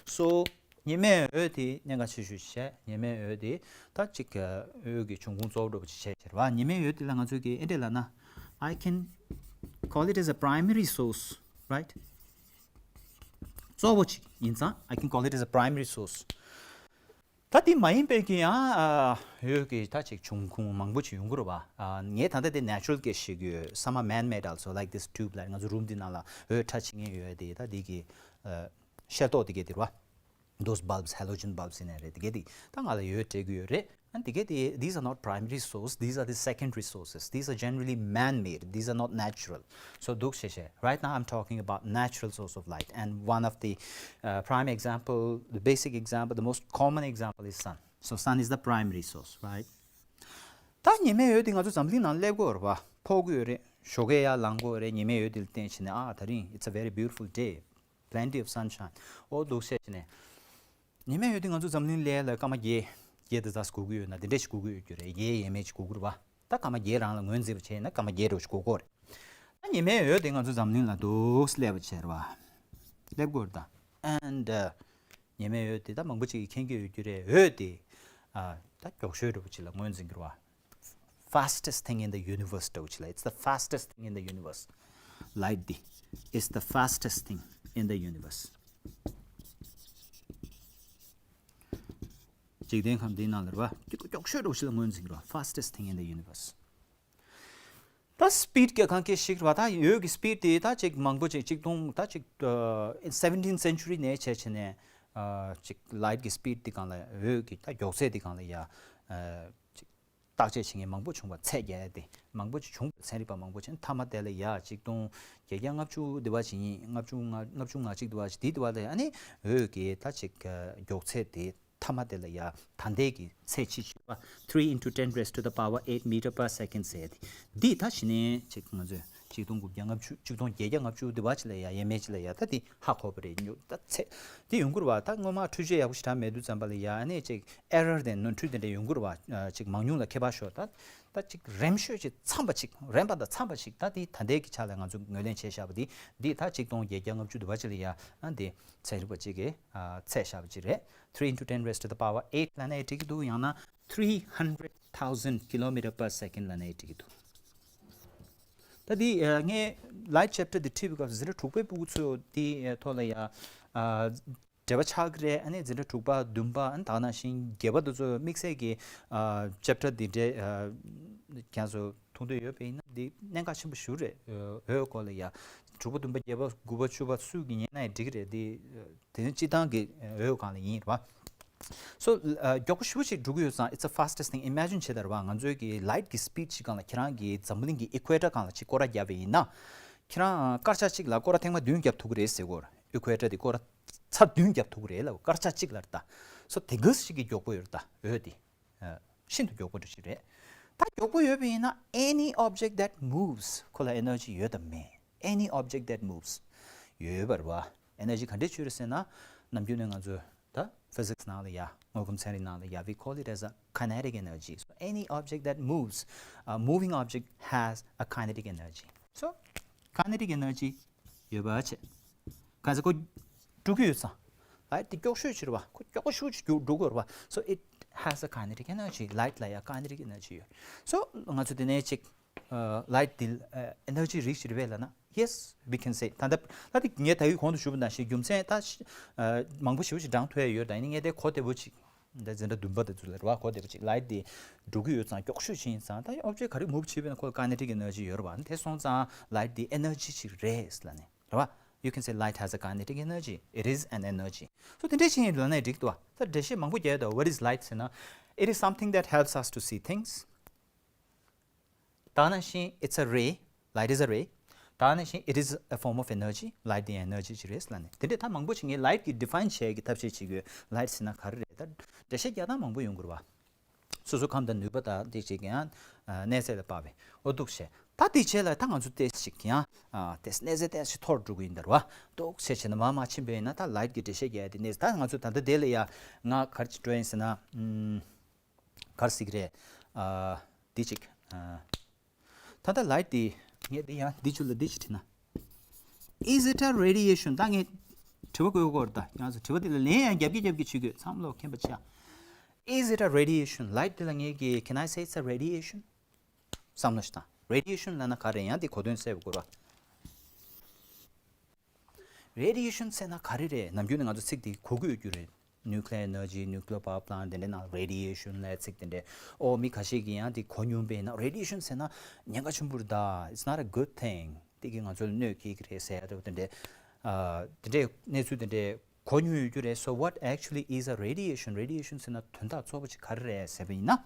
So, ཉི་མའི་འོད་དེ་གནད་འགག་ཆེ་ཤོས་ཤིག་བྱས། ཉི་མའི་འོད་དེ་ད་ཅིག་འོད་ཀྱི་འབྱུང་ཁུངས་གཙོ་བོ་འདྲ་པོ་ཅིག་བྱས་ཕྱིར་བ། ཉི་མའི་འོད་དེ་ལ་ང་ཚོས་ཀྱི་ཨེ་འདྲ་ལབ་ན། I can call it as a primary source, right? གཙོ་བོ་ཅིག་ཡིན་ཙང་། I can call it as a primary source. ད་དེ་མ་ཡིན་པའི་གི་ཡང་ཨ་འོད་ཀྱི་ད་ཅིག་འབྱུང་ཁུངས་མང་པོ་ཅིག་ཡོང་གི་རེད་བ། ཨ་ངས་ད་ལྟ་དེ་ནེ་ཅུ་རལ་སྐད་བཤད་ཀྱི་ཡོད། Some are man made also, like this tube light. ང་ཚོ་རུམ་འདི་ནང་ལ་འོད་ཁྲ་ཆིལ་མཁན་ཡོད་དེ། ད་འདི་གི་ཨ་ཤེལ་ཏོག་འདི་གས་དེ་རེད་བ། Those bulbs, halogen bulbs ཡིན་ནའི་རེད། དེ་གས་དེ་ད་ང་ལ་འོད་སྤྲད་ཀྱི་ཡོད་རེད། ཨ་དེ་གས་དེ། These are not primary source, these are the secondary sources, these are generally man made, these are not natural. So འདུག་ཞེས་བཤད། Right now I'm talking about natural source of light, and one of the uh, prime example, the basic example, the most common example is sun. So sun is the primary source, right? ད་ཉི་མའི་འོད་དེ་ང་ཚོ་འཛམ་གླིང་ནང་སླེབས་ཀྱི་ཡོད་རེད་བ། ཕོག་གི་ཡོད་རེད། ཞོགས་ཀས་ཡར་ལངས་ཀྱི་ཡོད་རེད། ཉི་མའི་འོད་དེ་ལ་བརྟེན་བྱས་ནས། ཨ་དེ་རིང་it's a very beautiful day, plenty of sunshine. འོ་འདུག་བཤད་བྱས་ནས། ཉི་མའི་འོད་དེ་ང་ཚོ་འཛམ་གླིང་སླེབས་ལ་སྐར་མ་བརྒྱད། བརྒྱད་དེ་ཙམ་སྒུག་གི་ཡོད་ན། དེ་འདྲ་ཞིག་སྒུག་གི་ཡོད་རྒྱུ་རེད། བརྒྱད་ཡས་མས་ཅིག་སྒུག་གི་རེད་བ། ད་སྐར་མ་བརྒྱད་རང་ལ་ངོས་འཛིན་པ་བྱས་ན་སྐར་མ་བརྒྱད་འདྲ་བོ་ཞིག་སྒུག་གི་ཡོད་རེད། ད་ཉི་མའི་འོད་དེ་ང་ཚོ་འཛམ་གླིང་ལ་འདུག་སླེབས་པ་བྱས་རེད་བ། སླེབས་ཀྱི་ཡོད་རེད་ད། And uh, ཉི་མའི་འོད་དེ་ད་མང་པོ་ཅིག་གིས་མཁྱེན་གྱི་ཡོད་རྒྱུ་རེད། འོད་དེ་ཨ་ད་མགྱོགས་ཤོས་འདྲ་པོ་ཅིག་ལ་ངོས་འཛིན་གྱི་རེད་བ། Fastest thing in the universe འདྲ་པོ་ཅིག་ལ། It's the fastest thing in the universe. Light འདི། It's the fastest thing in the universe. འཇིག་རྟེན་ཁམས་འདིའི་ནང་ལ་རེད་བ། མགྱོགས་ཤོས་འདྲ་པོ་ཞིག་ལ་ངོས་འཛིན་གྱི་རེད་བ། Fastest thing in the universe. ད་སི་པིཌ་ག་གང་སྐད་ཤིག་རེད་བ། ད་འོད་ཀྱི་སི་པིཌ་དེ་ད་ཅིག་མང་པོ་ཅིག་གཅིག་སྟོང་ད་ཅིག་ཨ་སེ་བེན་ཊིན་སེན་ཅུ་རི་ནས་བྱས་བྱས་ནས། ཨ་ཅིག་ལའིཊ་གི་སི་པིཌ་དེ་སྒང་ལ། འོད་ཀྱི་ད་མགྱོགས་ཚད་དེ་སྒང་ལ་ཡ་ཨ་ཅིག་བརྟག་དཔྱད་བྱེད་མཁན་མང་པོ་བྱུང་བ། ཚད་བརྒལ་ཏེ་མང་པོ་ཅིག་བྱུང་བ། ཚན་རིག་པ་མང་པོ་ཅིག་མཐའ་མ་དེ་ལ་ཡ་གཅིག་སྟོང་བརྒྱད་བརྒྱ་ལྔ་བཅུ་དེ་བ་ཅིག་ཡིན། ལྔ་བཅུ་ང་ལྔ་བཅུ་ང་གཅིག་དེ་བ་ཅིག་དེའི་དེ་བ་ལ་ཨ་ནི་འོད་ཀྱི་ད་ཅིག་མགྱོགས་ཚད་དེ་མཐའ་མ་དེ་ལ་ཡ་ད་ལྟའི་གི་ཚད་ཅིག་བྱས་པ། three into ten raised to the power eight meter per second ཟེར་ཏེ། འདི་ད་གཞི་ནས་ཅིག་ང་ཚོས་གཅིག་སྟོང་དགུ་བརྒྱ་ལྔ་བཅུ། གཅིག་སྟོང་བརྒྱད་བརྒྱ་ལྔ་བཅུ་དེ་བ་ཅིག་ལ་ཡ། ཡས་མས་ཅིག་ལ་ཡ། ད་དེ་ཧ་གོ་བ་རེད། ད་ཚད་དེ་ཡོང་གི་རེད་བ། ད་སྔོན་མ་འཕྲུལ་ཆས་ཡག་པོ་ཞེ་དྲག་མེད་དུས་ཙམ་པ་ལ་ཡ། ཨ་ནི་ཅིག་ཨེ་རར་དེ་ནོར་འཁྲུལ་དེ་འདྲ་ཡོང་གི་རེད་བ། ཅིག་མང་ཉུང་ལ་ཁྱད་པར་ཤོར། ད་ད་ཅིག་རིམ་ཤོས་ཅིག་འཚམ་པ་ཅིག་རིམ་པ་དང་འཚམ་པ་ཞིག་ད་དེ་ད་ལྟའི་གི་ཆ་ལ་ང་ཚོས་ངོས་ལེན་བྱས་བཞག་པ་དེ། འདི་ད་གཅིག་སྟོང་བརྒྱད་བརྒྱ་ལྔ་བཅུ་དེ་བ་ཅིག་ལ་ཡ། ཨ་འདི་ཚན་རིག་པ་ཅིག་གིས་ཨ་ཚད་བཞག་པ་ཅིག་རེད། three into ten raised to the power eight ལབ་ནའི་འགྲིག་གི་འདུག་ཡང་ན་three hundred thousand kilometer per second ལབ་ནའི་འགྲིག་གི་འདུག་ད་འདི་ཨ་ངས་Light chapter འདི་ཁྲིད་པའི་སྐབས་སུ་འཛིན་གྲྭ་དྲུག་པའི་སྤུ་གུ་ཚོ་འདི་ཐོག་ལ་ཡ་ཨ་འབྲེལ་བ་ཆགས་ཀྱི་རེད། ཨ་ནི་འཛིན་གྲྭ་དྲུག་པ། བདུན་པ། ཨ་ནི་ད་ག་ནང་བཞིན་བརྒྱད་པ་དེ་ཚོ་དམིགས་བསལ་གྱི་ཨ་ཅེབ་ཊར་འདི་འདྲའི་ཨ་ཁྱེད་ཚོ་མཐོང་འདོད་ཡོད་པ་ཡིན་ན། འདི་གནད་འགག་ཆེན་པོ་ཞིག་རེད། འོད་སྐོར་ལ་ཡ། དྲུག་པ། བདུན་པ། བརྒྱད་པ། དགུ་པ། བཅུ་པ་སུས་ཀྱིས་ཉན་ན་ཡང་འགྲིག་གི་རེད། འདི་དེ་ནི་སྤྱིར་བཏང་གི་འོད་སྒང་ལ་ཡིན་རེད་བ། So མགྱོགས་པོ་ཞེ་པོ་ཅིག་འགྲོ་གི་ཡོད་ཙང་། It's the fastest thing. Imagine བྱེད་དང་རེད་བ། ང་ཚོའི་གི་light གི་speed ཅིག་སྒང་ལ་ཁྱེད་རང་གིས་འཛམ་བུ་གླིང་གི་equator སྒང་ལ་ཅིག་སྐོར་ར་བརྒྱབ་པ་ཡིན་ན། ཁྱེད་རང་སྐར་ཆ་གཅིག་ལ་སྐོར་ར་ཐེངས་མ་བདུན་བརྒྱབ་ཐུབ་ཀྱི་རེད་ཟེར་གོ། equator དེ་སྐོར་ར་ཚར་བདུན་བརྒྱབ་ཐུབ་ཀྱི་རེད་ལབ། སྐར་ཆ་གཅིག་ལ་རེད་ད། So དེ་ག་ཞིག་གི་མགྱོགས་པོ་ཡོད་རེད་ད་འོད་དེ། ཤིན་ཏུ་མགྱོགས་པོ་འདྲ་ཞིག་རེད། ད་མགྱོགས་པོ་ཡོད་པ་ཡིན་ན། any object that moves ཁོ་ལ་energy ཡོད་དམ་མེད། Any object that moves ཡོད་པ་རེད་བ། Energy ག་འདྲས་ཅིག་ཡོད་རེད་ཟེར་ན། ནམ་རྒྱུན་ནས་ང་ཚོས་ད་physics ནང་ལ་ཡ། དངོས་ཁམས་ཚན་རིག་ནང་ལ་ཡ། we call it as a kinetic energy. So any object that moves, a moving object, has a kinetic energy. So kinetic energy ཡོད་པ་བྱས། གང་ཟེར། ཁོ་འགྲོ་གི་ཡོད་ཙང་། Light དེ་མགྱོགས་ཤོས་ཅིག་རེད་བ། ཁོ་མགྱོགས་པོ་ཞེ་པོ་ཅིག་འགྲོ་གི་ཡོད་རེད་བ། So it has a kinetic energy. Light ལ་ཡ་kinetic energy ཡོད། So ང་ཚོ་དེ་ནས་ཅིག་ཨ་light དེ་ཨ་energy རིགས་ཤིག་རེད་པས་ལབ་ན། Yes, we can say. ད་ལྟ་ད་དེ་ངས་ད་ཡུལ་གོང་དུ་ཞུས་པ་ནང་བཞིན་རྒྱུ་མཚན་ད་ཤི་ཨ་མང་པོ་ཞེ་པོ་ཞིག་བགྲང་ཐུབ་ཡ་ཡོད། ད་ཡིན་ནའི་ངས་དེ་གོ་བདེ་པོ་ཅིག་ད་འཛིན་གྲྭ་བདུན་པ་དེ་ཚོ་ལ་རེད་བ། གོ་བདེ་པོ་ཅིག light དེ་འགྲོ་གི་ཡོད་ཙང་མགྱོགས་ཤོས་ཅིག་ཡིན་ཙང་ད་object ག་རེ་move བྱེད་པ་ཡིན་ན་ཁོ་ལ་kinetic energy ཡོད་རེད་བ། དེ་སོང་ཙང་light དེ་energy ཅིག་རེད་ལབ་ནས་རེད་བ། You can say light has a kinetic energy. It is an energy. So དེ་འདྲ་ཞིག་ཡིན་ལབ་ནའི་འགྲིག་འདུག་བ། ད་འགྲེལ་བཤད་མང་པོ་རྒྱག་ཡོད་དོ། What is light ཟེར་ན། It is something that helps us to see things. ད་ནང་བཞིན་it's a ray. Light is a ray. ད་ནང་བཞིན་it is a form of energy. Light དེ་energy ཅིག་རེད་ལབ་ནས། དེ་འདྲས་ད་མང་པོ་ཞིག་ངས་light གི་define བྱེད་ཀྱི་ཐབས་ཤེས་བྱེད་དགོས། Light ཟེར་ན་ག་རེ་རེད། ད་འགྲེལ་བཤད་རྒྱག་སྟངས་མང་པོ་ཡོང་གི་རེད་བ། སོ་སོ་ཁམས་དང་ནུས་པ་དང་དེ་བྱེད་ཀྱི་ཡང་གནས་ཚད་ལ་དཔག་པའི་འོ་འདུག་བྱས། ད་དེ་བྱས་ལ་ད་ང་ཚོ་ཏེས་ཞིག་ཡང་ཏེས་གནས་ཚད་ཏེས་ཞིག་མཐོར་འགྲོ་གི་ཡིན་ད་རེད་བ། འདུག་བྱས་བྱས་ན་མ་མ་ཕྱིན་པ་ཡིན་ན་ད་light གི་འགྲེལ་བཤད་རྒྱག་ཡ་དེ་གནས་ད་ང་ཚོ་ད་ལྟ་དེ་ལ་ཡ་ང་ག་རེ་ཅིག་འགྲོ་ཡིན་ཟེར་ན། ཨུམ། ག་རེ་ཟེར་གི་རེད། ཨ། འདི་ཅིག་ཨ། ད་ལྟ་light དེ་ངས་འདི་ཡང་འདི་ཚུར་ལ་འདི་ཅིག་བྲིས་ན། Is it a radiation? ད་ངས་དྲི་བ་བཀོད་དགོས་རེད། ད་ཡང་ཚོ་དྲི་བ་འདི་ལ་ལན་ཡང་རྒྱབ་ཀྱི་རྒྱབ་ཀྱི་བྱེད་དགོས། བསམ་བློ་མཁྱེན་པ་བྱ། Is it a radiation? Light འདི་ལ་ངས་ཀྱི་can I say it's a radiation? བསམ་བློ་ཞིག་བཏང་། radiation ལབ་ན་ག་རེ་ཡང་འདི་གོ་དོན་གསལ་པོ་དགོས་ར། radiation ཟེར་ན་ག་རེ་རེད། ནམ་རྒྱུན་ནས་ང་ཚོ་ཚིག་འདི་གོ་གི་ཡོད་རྒྱུ་རེད། nuclear energy, nuclear power plant དེ་འདྲའི་ནང་radiation ལབ་ཚིག་དེ་འདྲའི། ཨོ་མི་ཁ་ཤས་ཀྱིས་ཡང་དེ་གོ་མྱོང་པས་ན་radiation ཟེར་ན་ཉེན་ཁ་ཆེན་པོ་རེད་ད། It's not a good thing. དེ་གིས་ང་ཚོ་ལ་གནོད་སྐྱེལ་གྱི་རེད་ཟེར་ཡ་དེ་འདྲའི། ཨ། དེ་འདྲའི་གནས་ཚུལ་དེ་འདྲའི་གོ་མྱོང་ཡོད་རྒྱུ་རེད། So what actually is a radiation? radiation ཟེར་ན་དོན་དག་གཙོ་བོ་ཅིག་ག་རེ་རེད་ཟེར་བ་ཡིན་ན།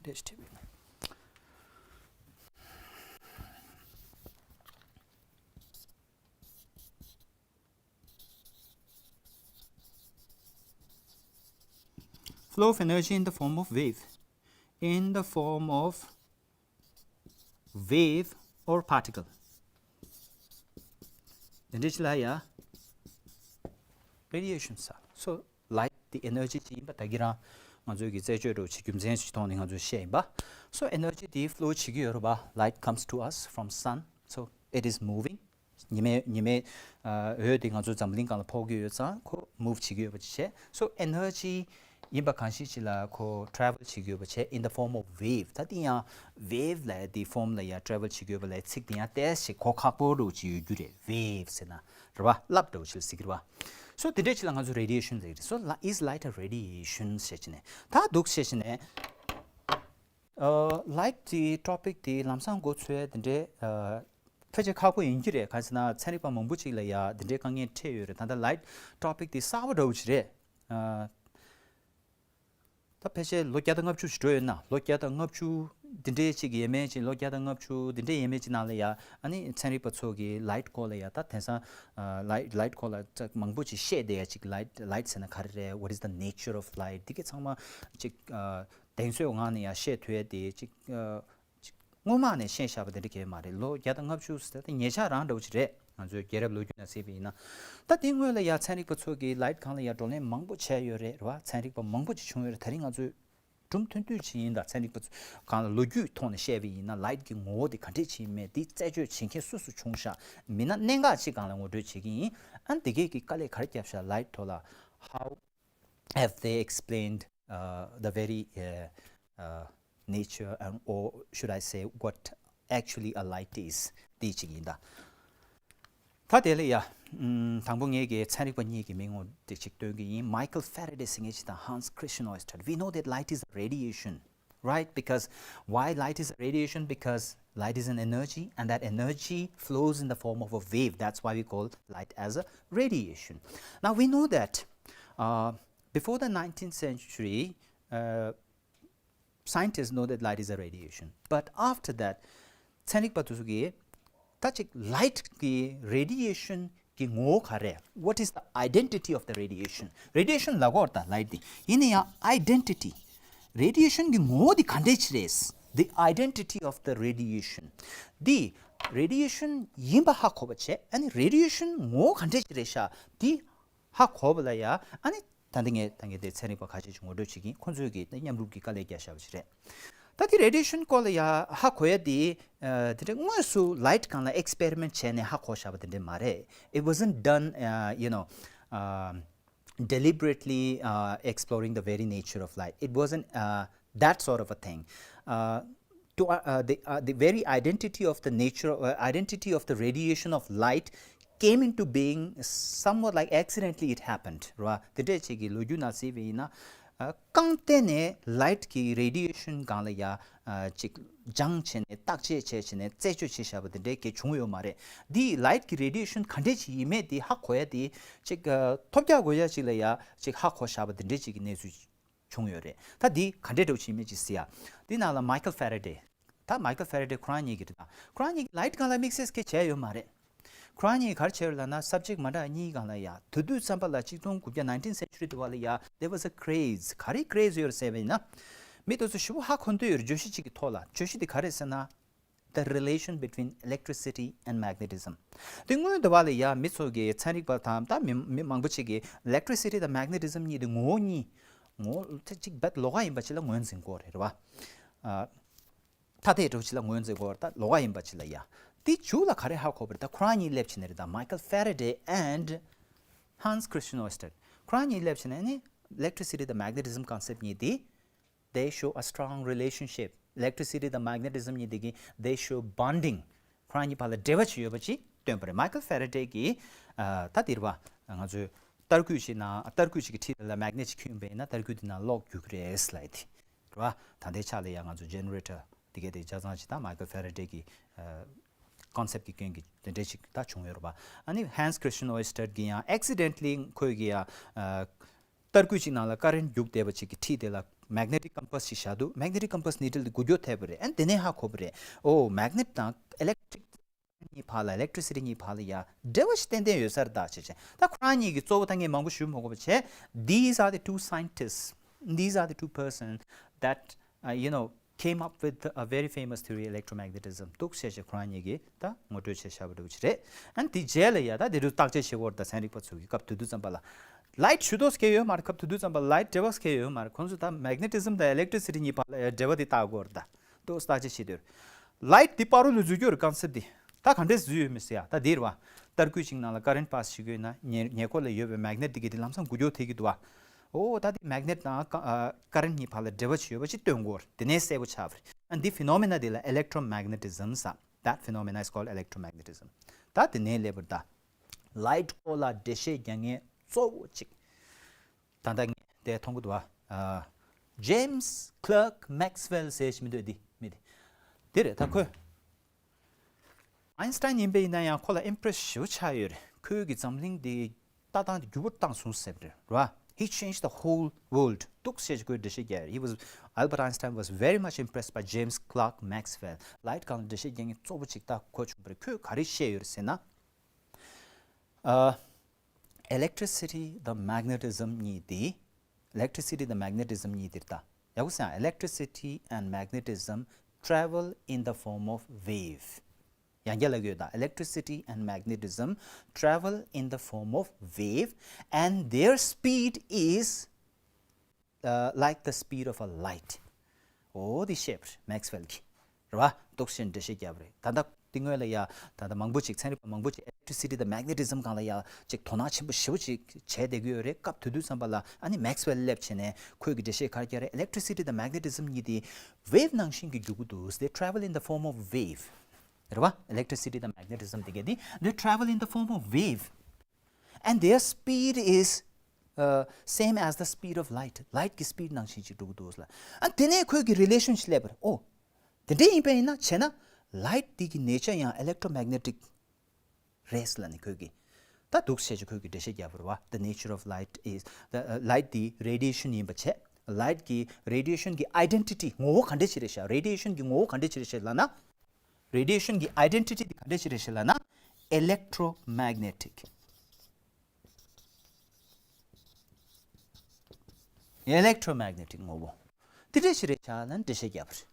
H T V. Flow of energy in the form of wave. In the form of wave or particle. དེ་འདྲ་ཅིག་ལ་ཡ་radiation ཟེར། So light དེ་energy ཅིག་ཡིན་པ་ད་གིན་རང་ང་ཚོའི་གི་རྩད་གཅོད་འདྲ་བོ་ཅིག་རྒྱུ་མཚན་ཞིག་ཐོག་ནས་ང་ཚོས་བཤད་ཡིན་པ། So energy དེ་flow བྱེད་ཀྱི་ཡོད་རེད་པ། Light comes to us from sun. So it is moving. ཉི་མའི་ཉི་མའི་ཨ་འོད་དེ་ང་ཚོའི་འཛམ་གླིང་སྒང་ལ་ཕོག་གི་ཡོད་ཙང་ཁོ་move བྱེད་ཀྱི་ཡོད་པ་ཅིག་བྱས། So energy ཡིན་པ་གང་ཞིག་ཅིག་ལ་ཁོ་travel བྱེད་ཀྱི་ཡོད་པ་བྱས། In the form of wave. ད་དེ་ཡང་wave ལབ་ཡ་དེ་form ལ་ཡ་travel བྱེད་ཀྱི་ཡོད་པ་ལབ་ཡ་ཚིག་དེ་ཡང་ཏོག་ཙམ་གོ་ཁག་པོ་འདྲ་བོ་ཅིག་ཡོད་རྒྱུ་རེད། Wave ཟེར་ན་རེད་པ། རླབས་འདྲ་བོ་ཅིག་ལ་ཟེར་གྱི་རེད་པ། So དེ་འདྲ་ཅིག་ལ་ང་ཚོ་radiation ཟེར་གྱི་རེད། So li- is light a radiation ཟེར་བྱས་ནས་ད་འདུག་བྱས་བྱས་ནས། ཨ། light དེ་topic དེ་ལམ་སང་འགོ་ཚུགས་ཡ་དེ་འདྲའི་ཨ་ཕལ་ཆེར་ཁག་པོ་ཡིན་གྱི་རེད། གང་ཟེར་ན་ཚན་རིག་པ་མང་པོ་ཅིག་ལ་ཡ་དེ་འདྲའི་དཀའ་ངལ་འཕྲད་ཡོད་རེད། ད་ལྟ་light topic དེ་གསར་པ་འདྲ་བོ་ཅིག་རེད། ཨ། ད་ཕལ་ཆེར་ལོ་བརྒྱ་དང་ལྔ་བཅུ་ཞིག་འགྲོ་ཡོད་ན། ལོ་བརྒྱ་དང་ལྔ་བཅུ་དེ་འདྲའི་ཅིག་ཡས་མས་ཅིག་ལོ་བརྒྱ་དང་ལྔ་བཅུ་དེ་འདྲའི་ཡས་མས་ཅིག་ནང་ལ་ཡ་ཨ་ནི་ཚན་རིག་པ་ཚོ་གིས་light སྐོར་ལ་ཡ་ད་དེང་སང་ཨ་light light སྐོར་ལ་ཅིག་མང་པོ་ཅིག་བཤད་བསྡད་ཡ་ཅིག light light ཟེར་ན་ག་རེ་རེད། What is the nature of light? དེ་གའི་ཚང་མ་ཅིག་ཨ། གདེང་ཚོད་ངང་ནས་ཡང་བཤད་ཐུབ་ཡ་དེ་ཅིག་ཨ། ཅིག་སྔོན་མ་ནས་ཤེས་བཞག་པ་དེ་འདྲ་གང་ཡང་མ་རེད། ལོ་བརྒྱ་དང་ལྔ་བཅུ་ཟེར་ད་ཉེ་ཆར་རང་འདྲ་བོ་ཅིག་རེད། ང་ཚོའི་རྒྱལ་རབས་ལོ་རྒྱུས་ནང་གཟིགས་པ་ཡིན་ན། ད་དེ་སྔོན་ལ་ཡ་ཚན་རིག་པ་ཚོ་གིས་light སྒང་ལ་ཡ་བགྲོ་གླེང་མང་པོ་བྱས་ཡོད་རེད། རེད་བ། ཚན་རིག་པ་མང་པོ་ཅིག་བྱུང་ཡོད་རེད། ད་རིང་ང་ཚོས་གྲུབ་མཐུན་མཐུན་ཅིག་ཡིན་ད། ཚན་རིག་པ་ཚོ་སྒང་ལ་ལོ་རྒྱུས་ཐོག་ནས་བཤད་པ་ཡིན་ན་light གི་ངོ་བོ་དེ་ག་འདྲས་ཅིག་ཡིན་མིན་དེ་རྩད་གཅོད་བྱེད་མཁན་སུ་སུ་བྱུང་ཤག་མིན་ན་གནད་འགག་ཅིག་སྒང་ལ་ངོ་སྤྲོད་བྱེད་ཀྱི་ཡིན། ཨ་ནི་དེ་གས་ཀྱི་དཀའ་ལས་ག་རེ་བརྒྱབ་ཤག light ཐོག་ལ། How have they explained uh, the very uh, uh, nature and, or should I say, what actually a light is? དེ་གཅིག་ཡིན་ད། ད་དེ་ལ་ཡ། ཨམ། དང་པོ་ངས་ཀྱི་ཚན་རིག་པ་གཉིས་ཀྱི་མིང་ངོ་དེ་གཅིག་སྟོན་གྱི་ཡིན། Michael Faraday ཟེར་མཁན་ཅིག་དང་Hans Christian Oersted. We know that light is a radiation, right? Because why light is a radiation? Because light is an energy, and that energy flows in the form of a wave. That's why we call light as a radiation. Now we know that uh, before the nineteenth century, uh, scientists know that light is a radiation. But after that, ཚན་རིག་པ་དེ་ཚོ་གིས་ད་ཅིག་light གི་radiation གི་ངོ་བོ་ག་རེ། What is the identity of the radiation? Radiation ལབ་ཀྱི་ཡོད་རེད་ད་light དེ། ཡིན་ན་ཡང་identity, radiation གི་ངོ་བོ་དེ་ག་འདྲས་ཅིག་རེད། The identity of the radiation. འདི་radiation ཡིན་པ་ཧ་གོ་བ་བྱས། ཨ་ནི་radiation ངོ་བོ་ག་འདྲས་ཅིག་རེད་ཤག་འདི་ཧ་གོ་བ་ལ་ཡ། ཨ་ནི་ད་ལྟ་ངས་ད་ངས་དེ་ཚན་རིག་པ་ཁ་ཤས་ཅིག་ངོ་སྤྲོད་བྱེད་ཀྱིན། ཁོང་ཚོས་ཀྱིས་ད་མཉམ་རུབ་ཀྱི་དཀའ་ལས་བརྒྱབ་བཞག་པ་ཞིག་རེད། ད་དེ་radiation སྐོར་ལ་ཡ་ཧ་གོ་ཡ་དེ། ཨ། དེ་འདྲ་དངོས་སུ་light སྒང་ལ་experiment བྱས་ནས་ཧ་གོ་བཞག་པ་དེ་འདྲ་མ་རེད། It wasn't done, uh, you know, um, deliberately uh, exploring the very nature of light. It wasn't uh, That sort of a thing. Uh, to, uh, uh, the, uh, the very identity of the nature, uh, identity of the radiation of light came into being somewhat like accidentally it happened, རེད་བ། དེ་འདྲས་ཅིག་གི་ལོ་རྒྱུས་ནང་གཟིགས་པ་ཡིན་ན། ཨ། རྐང་སྟེང་ནས་light གི་radiation སྒང་ལ་ཡ། ཨ། ཅིག་སྦྱངས་བྱས་ནས་བརྟག་དཔྱད་བྱས་བྱས་ནས་རྩད་གཅོད་བྱས་བཞག་པ་དེ་འདྲས་གས་བྱུང་ཡོད་མ་རེད། འདི་light གི་radiation ག་འདྲས་ཅིག་ཡིན་མིན་དེ་ཧ་གོ་ཡ་དེ་ཅིག་ཨ། ཐོལ་རྒྱག་གོ་ཡ་ཅིག་ལ་ཡ་ཅིག་ཧ་གོ་བཞག་པ་དེ་འདྲས་ཅིག་གི་གནས་ཚུལ་བྱུང་ཡོད་རེད། ད་འདི་ག་འདྲས་འདྲ་བོ་ཅིག་ཡིན་མིན་ཅིག་གཟིགས་ཡ། འདི་ནང་ལ་Michael Faraday། ད་Michael Faraday ཁོ་རང་གཉིས་ཀྱི་རེད། ད་ཁོ་རང་གཉིས་ཀྱི་light སྒང་ལ་དམིགས་བསལ་གས་བྱས་ཡོད་མ་རེད། ཁོ་རང་གཉིས་ག་རེ་བྱས་ཡོད་ལབ་ན་subject མ་འདྲ་གཉིས་སྒང་ལ་ཡ། དེ་དུས་ཙམ་པ་ལ་ཆིག་སྟོང་དགུ་བརྒྱ་nineteen century དུ་བ་ལ་ཡ། There was a craze. ག་རེ་craze ཡོད་རེད་ཟེར་བ་ཡིན་ན། མི་དེ་ཚོ་ཞེ་པོ་ཧ་གོ་འདོད་ཡོད་རེད། བརྗོད་གཞི་གཅིག་གི་ཐོག་ལ། བརྗོད་གཞི་དེ་ག་རེ་ཟེར་ན། The relation between electricity and magnetism. དེ་སྔོན་དུ་བ་ལ་ཡ་མི་ཚོ་གི་ཚན་རིག་པ་དང་ད་མི་མི་མང་པོ་ཅིག་གིས་electricity དང་magnetism གཉིས་དེ་ངོ་བོ་གཉིས། ངོ་བོ་ཅིག་རྦད་ལོགས་ཀ་ཡིན་པ་ཅིག་ལ་ངོས་འཛིན་གོ་རེད་བ། ཨ། ཐ་དད་འདྲ་བོ་ཅིག་ལ་ངོས་འཛིན་གོ་རེད། ད་ལོགས་ཀ་ཡིན་པ་ཅིག་ལ་ཡ། དེ་མཇུག་ལ་ག་རེ་ཧ་གོ་བ་རེད། ད་ཁོ་རང་གཉིས་སླེབས་བྱས་ནས་རེད། ད་Michael Faraday and Hans Christian Oersted. ཁོ་རང་གཉིས་སླེབས་བྱས་ནས་ནི་electricity དང་magnetism concept གཉིས་དེ། They show a strong relationship. Electricity དང་magnetism གཉིས་དེ་གིས་they show bonding. ཁོ་རང་གཉིས་བར་ལ་འབྲེལ་བ་ཅིག་ཡོད་པ་ཅིག་སྟོན་པ་རེད། Michael Faraday གིས། ཨ། ད་དེ་རེད་བ། ང་ཚོས་ཏར་སྐུད་ཅིག་ནང་ཏར་སྐུད་ཅིག་གི་འཁྲིས་དེ་ལ་magnet ཅིག་འཁྱེར་ཡོང་པ་ཡིན་ན་ཏར་སྐུད་དེ་ནང་གློག་རྒྱུག་གི་རེད་ལབ་ཡ་དེ། རེད་བ། ད་ལྟའི་ཆ་ལ་ཡང་ང་ཚོ་generator དེ་གའི་དེ་ཆ་ཚང་ཅིག་ད་Michael Faraday གི། ཨ། concept གི་སྐྱོན་གྱིས་དེ་འདྲས་ཅིག་ད་བྱུང་ཡོད་རེད་བ། ཨ་ནི་Hans Christian Oersted གིས་ཡང་accidentally ཁོས་གིས་ཡང་། ཨ། ཏར་སྐུད་ཅིག་ནང་ལ་ཀ་རེན་རྒྱུག་བསྡད་པ་ཅིག་གི་འཁྲིས་དེ་ལ་magnetic compass ཅིག་བཞག་འདུག Magnetic compass needle དེ་འགུལ་སྐྱོད་ཐེབས་པ་རེད། ཨ་ནི་དེ་ནས་ཧ་གོ་བ་རེད། ཨོ། magnet དང་electric གཉིས་བར་ལ། electricity གཉིས་བར་ལ་ཡ་འབྲེལ་བ་ཞིག་ཏན་ཏན་ཡོད་ས་རེད་ད་བྱས་བྱས། ད་ཁོ་རང་གཉིས་ཀྱི་གཙོ་བོ་ད་ངས་མང་པོ་ཞུ་མ་དགོས་པ་བྱས། These are the two scientists. These are the two persons that, uh, you know, came up with a very famous theory, electromagnetism. འདུག་བྱས་བྱས་ཁོ་རང་གཉིས་ཀྱིས་ད་ངོ་སྤྲོད་བྱས་བཞག་པ་འདྲ་བོ་ཅིག་རེད། ཨ་ནི་དེ་རྗེས་ལ་ཡ་ད་དེ་རུ་བརྟག་དཔྱད་བྱེད་དགོས་རེད། ད་ཚན་རིག་པ་ཚོ་གིས་སྐབས་དེ་དུས་ཙམ་པ་ལ། light ཞུ་དོགས་སྐྱེ་ཡོད་མ་རེད། སྐབས་དེ་དུས་ཙམ་པ་ལ་light འབྲེལ་བ་སྐྱེ་ཡོད་མ་རེད། ཁོང་ཚོས་ད་magnetism དང་electricity གཉིས་བར་ལ་ཡ་འབྲེལ་བ་དེ་བརྟག་དགོས་རེད་ད། ཏོག་ཙམ་བརྟག་དཔྱད་བྱེད་དུས། light འདི་བར་དུ་ལ་འཛུལ་རྒྱུ་རེད། concept འདི། ད་ག་འདྲས་འཛུལ་ཡོད་མེད་ཟེར་ཡ། ད་འདི་རེད་བ། ཏར་སྐུད་ཅིག་ནང་ལ་ཀ་རེན་པཱ་སི་བྱེད་དགོས་ན་ཉེ་ཉེ་འཁོར་ལ་ཡོད་པའི་མེག་ནེཊ་འདི་གི་འདི་ལམ་སང་འགུལ་སྐྱོད་ཐེབས་ཀྱི་འདུག་བ། ཨོ་ད་འདི་མེག་ནེཊ་དང་ཀ་ཨ་ཀ་རེན་གཉིས་བར་ལ་འབྲེལ་བ་ཅིག་ཡོད་པ་ཅིག་སྟོན་དགོས་རེད། དེ་ནས་གསལ་པོ་ཆགས་པ་རེད། ཨ་འདི་ཕི་ནོ་མི་ན་འདི་ལ་ཨི་ལེག་ཊོ་མེག་ནེ་ཊི་ཛམ་ཟེར། That phenomena is called electromagnetism. ད་དེ་ནས་སླེབས་པ་རེད་ད། ལའིཊ་སྐོར་ལ་འགྲེལ་བཤད་རྒྱག་མཁན་གཙོ་བོ་གཅིག་ད་ལྟ་ངས་དེ་མཐོང་གི་འདུག་བ། ཨ། James Clerk Maxwell ཟེར་ཞིག་མི་འདུག་འདི་མི་འདི། འདི་རེད་ད་ཁོས། ཨའིན་སི་ཊའིན་ཡིན་པ་ཡིན་ན་ཡང་ཁོ་ལ་ཨིམ་པི་རེ་སི་ཞེ་པོ་ཆགས་ཡོད་རེད། ཁོའི་གི་འཛམ་གླིང་འདི་ལྟ་སྟངས་འདི་འགྱུར་བ་བཏང་སོང་ཟེར་བ་རེད་ར། He changed the whole world. འདུག་ཟེར་ཞིག་ཁོས་འགྲེལ་བཤད་རྒྱག་ཡོད་རེད། He was, Albert Einstein was very much impressed by James Clerk Maxwell. ལའིཊ་སྒང་ལ་འགྲེལ་བཤད་རྒྱག་མཁན་གཙོ་བོ་གཅིག་ད་ཁོ་བྱུང་བ་རེད། ཁོས་ག་རེ་བཤད་ཡོད་རེད་ཟེར་ན། ཨ། Electricity དང་magnetism གཉིས་དེ། Electricity དང་magnetism གཉིས་དེ་ད། ཡག་པོ་གསན། Electricity and magnetism travel in the form of wave. ཡང་བསྐྱར་ལབ་ཀྱི་ཡོད་ད། Electricity and magnetism travel in the form of wave and their speed is, uh, like the speed of a light. འོ་དེ་བཤད་པ་རེད་མེག་སི་ཝེལ་གྱིས། རེད་བ། འདུག་སེ་འགྲེལ་བཤད་བརྒྱབ་པ་རེད། ད་ལྟ་དེ་སྔོན་ལ་ཡ། ད་ལྟ་མང་པོ་ཅིག་ཚན་རིག་པ་མང་པོ་ཅིག་electricity དང་magnetism སྒང་ལ་ཡ་ཅིག་དོ་སྣང་ཆེན་པོ་ཞེ་པོ་ཅིག་བྱས་བསྡད་ཀྱི་ཡོད་རེད། སྐབས་དེ་དུས་ཙམ་པ་ལ་ཨ་ནི་མེག་སི་ཝེལ་སླེབས་བྱས་ནས་ཁོས་ཀྱི་འགྲེལ་བཤད་ག་རེ་བརྒྱབ་རེད། Electricity དང་magnetism གཉིས་དེ་wave ནང་བཞིན་གྱི་རྒྱུག་གི་འདུག They travel in the form of wave. རེད་བ། Electricity དང་magnetism དེ་ག་དེ་they travel in the form of wave. And their speed is, uh, same as the speed of light. ལའིཊ་གི་སི་པིཌ་ནང་བཞིན་ཅིག་འགྲོ་གི་འདུག་ལ། ཨ་དེ་ནས་ཁོས་ཀྱི་རི་ལེ་ཤན་ཞིག་སླེབས་པ་རེད། ཨོ། དེ་འདྲ་ཡིན་པ་ཡིན་ན་བྱས་ན་ལའིཊ་འདི་གི་ནེ་ཅར་ཡང་electromagnetic རེད་ལབ་ནས་ཁོས་ཀྱི། ད་འདུག་སེ་བྱས་ཁོས་ཀྱི་འགྲེལ་བཤད་བརྒྱབ་པ་རེད་བ། The nature of light is the, uh, light འདི་radiation ཡིན་པ་བྱས། ལའིཊ་གི་radiation གི་identity ངོ་བོ་ག་འདྲ་ཅིག་རེད་ཤག radiation གི་ངོ་བོ་ག་འདྲ་ཅིག་རེད་ཤག་ལབ་ན། Radiation གི་identity དེ་ག་འདྲ་ཞིག་རེད་ཞེས་ལབ་ན། Electromagnetic. Electromagnetic ངོ་བོ། དེ་འདྲ་ཞིག་རེད་ཤག་ལབ་ནས་འགྲེལ་བཤད་བརྒྱབ་པ་རེད།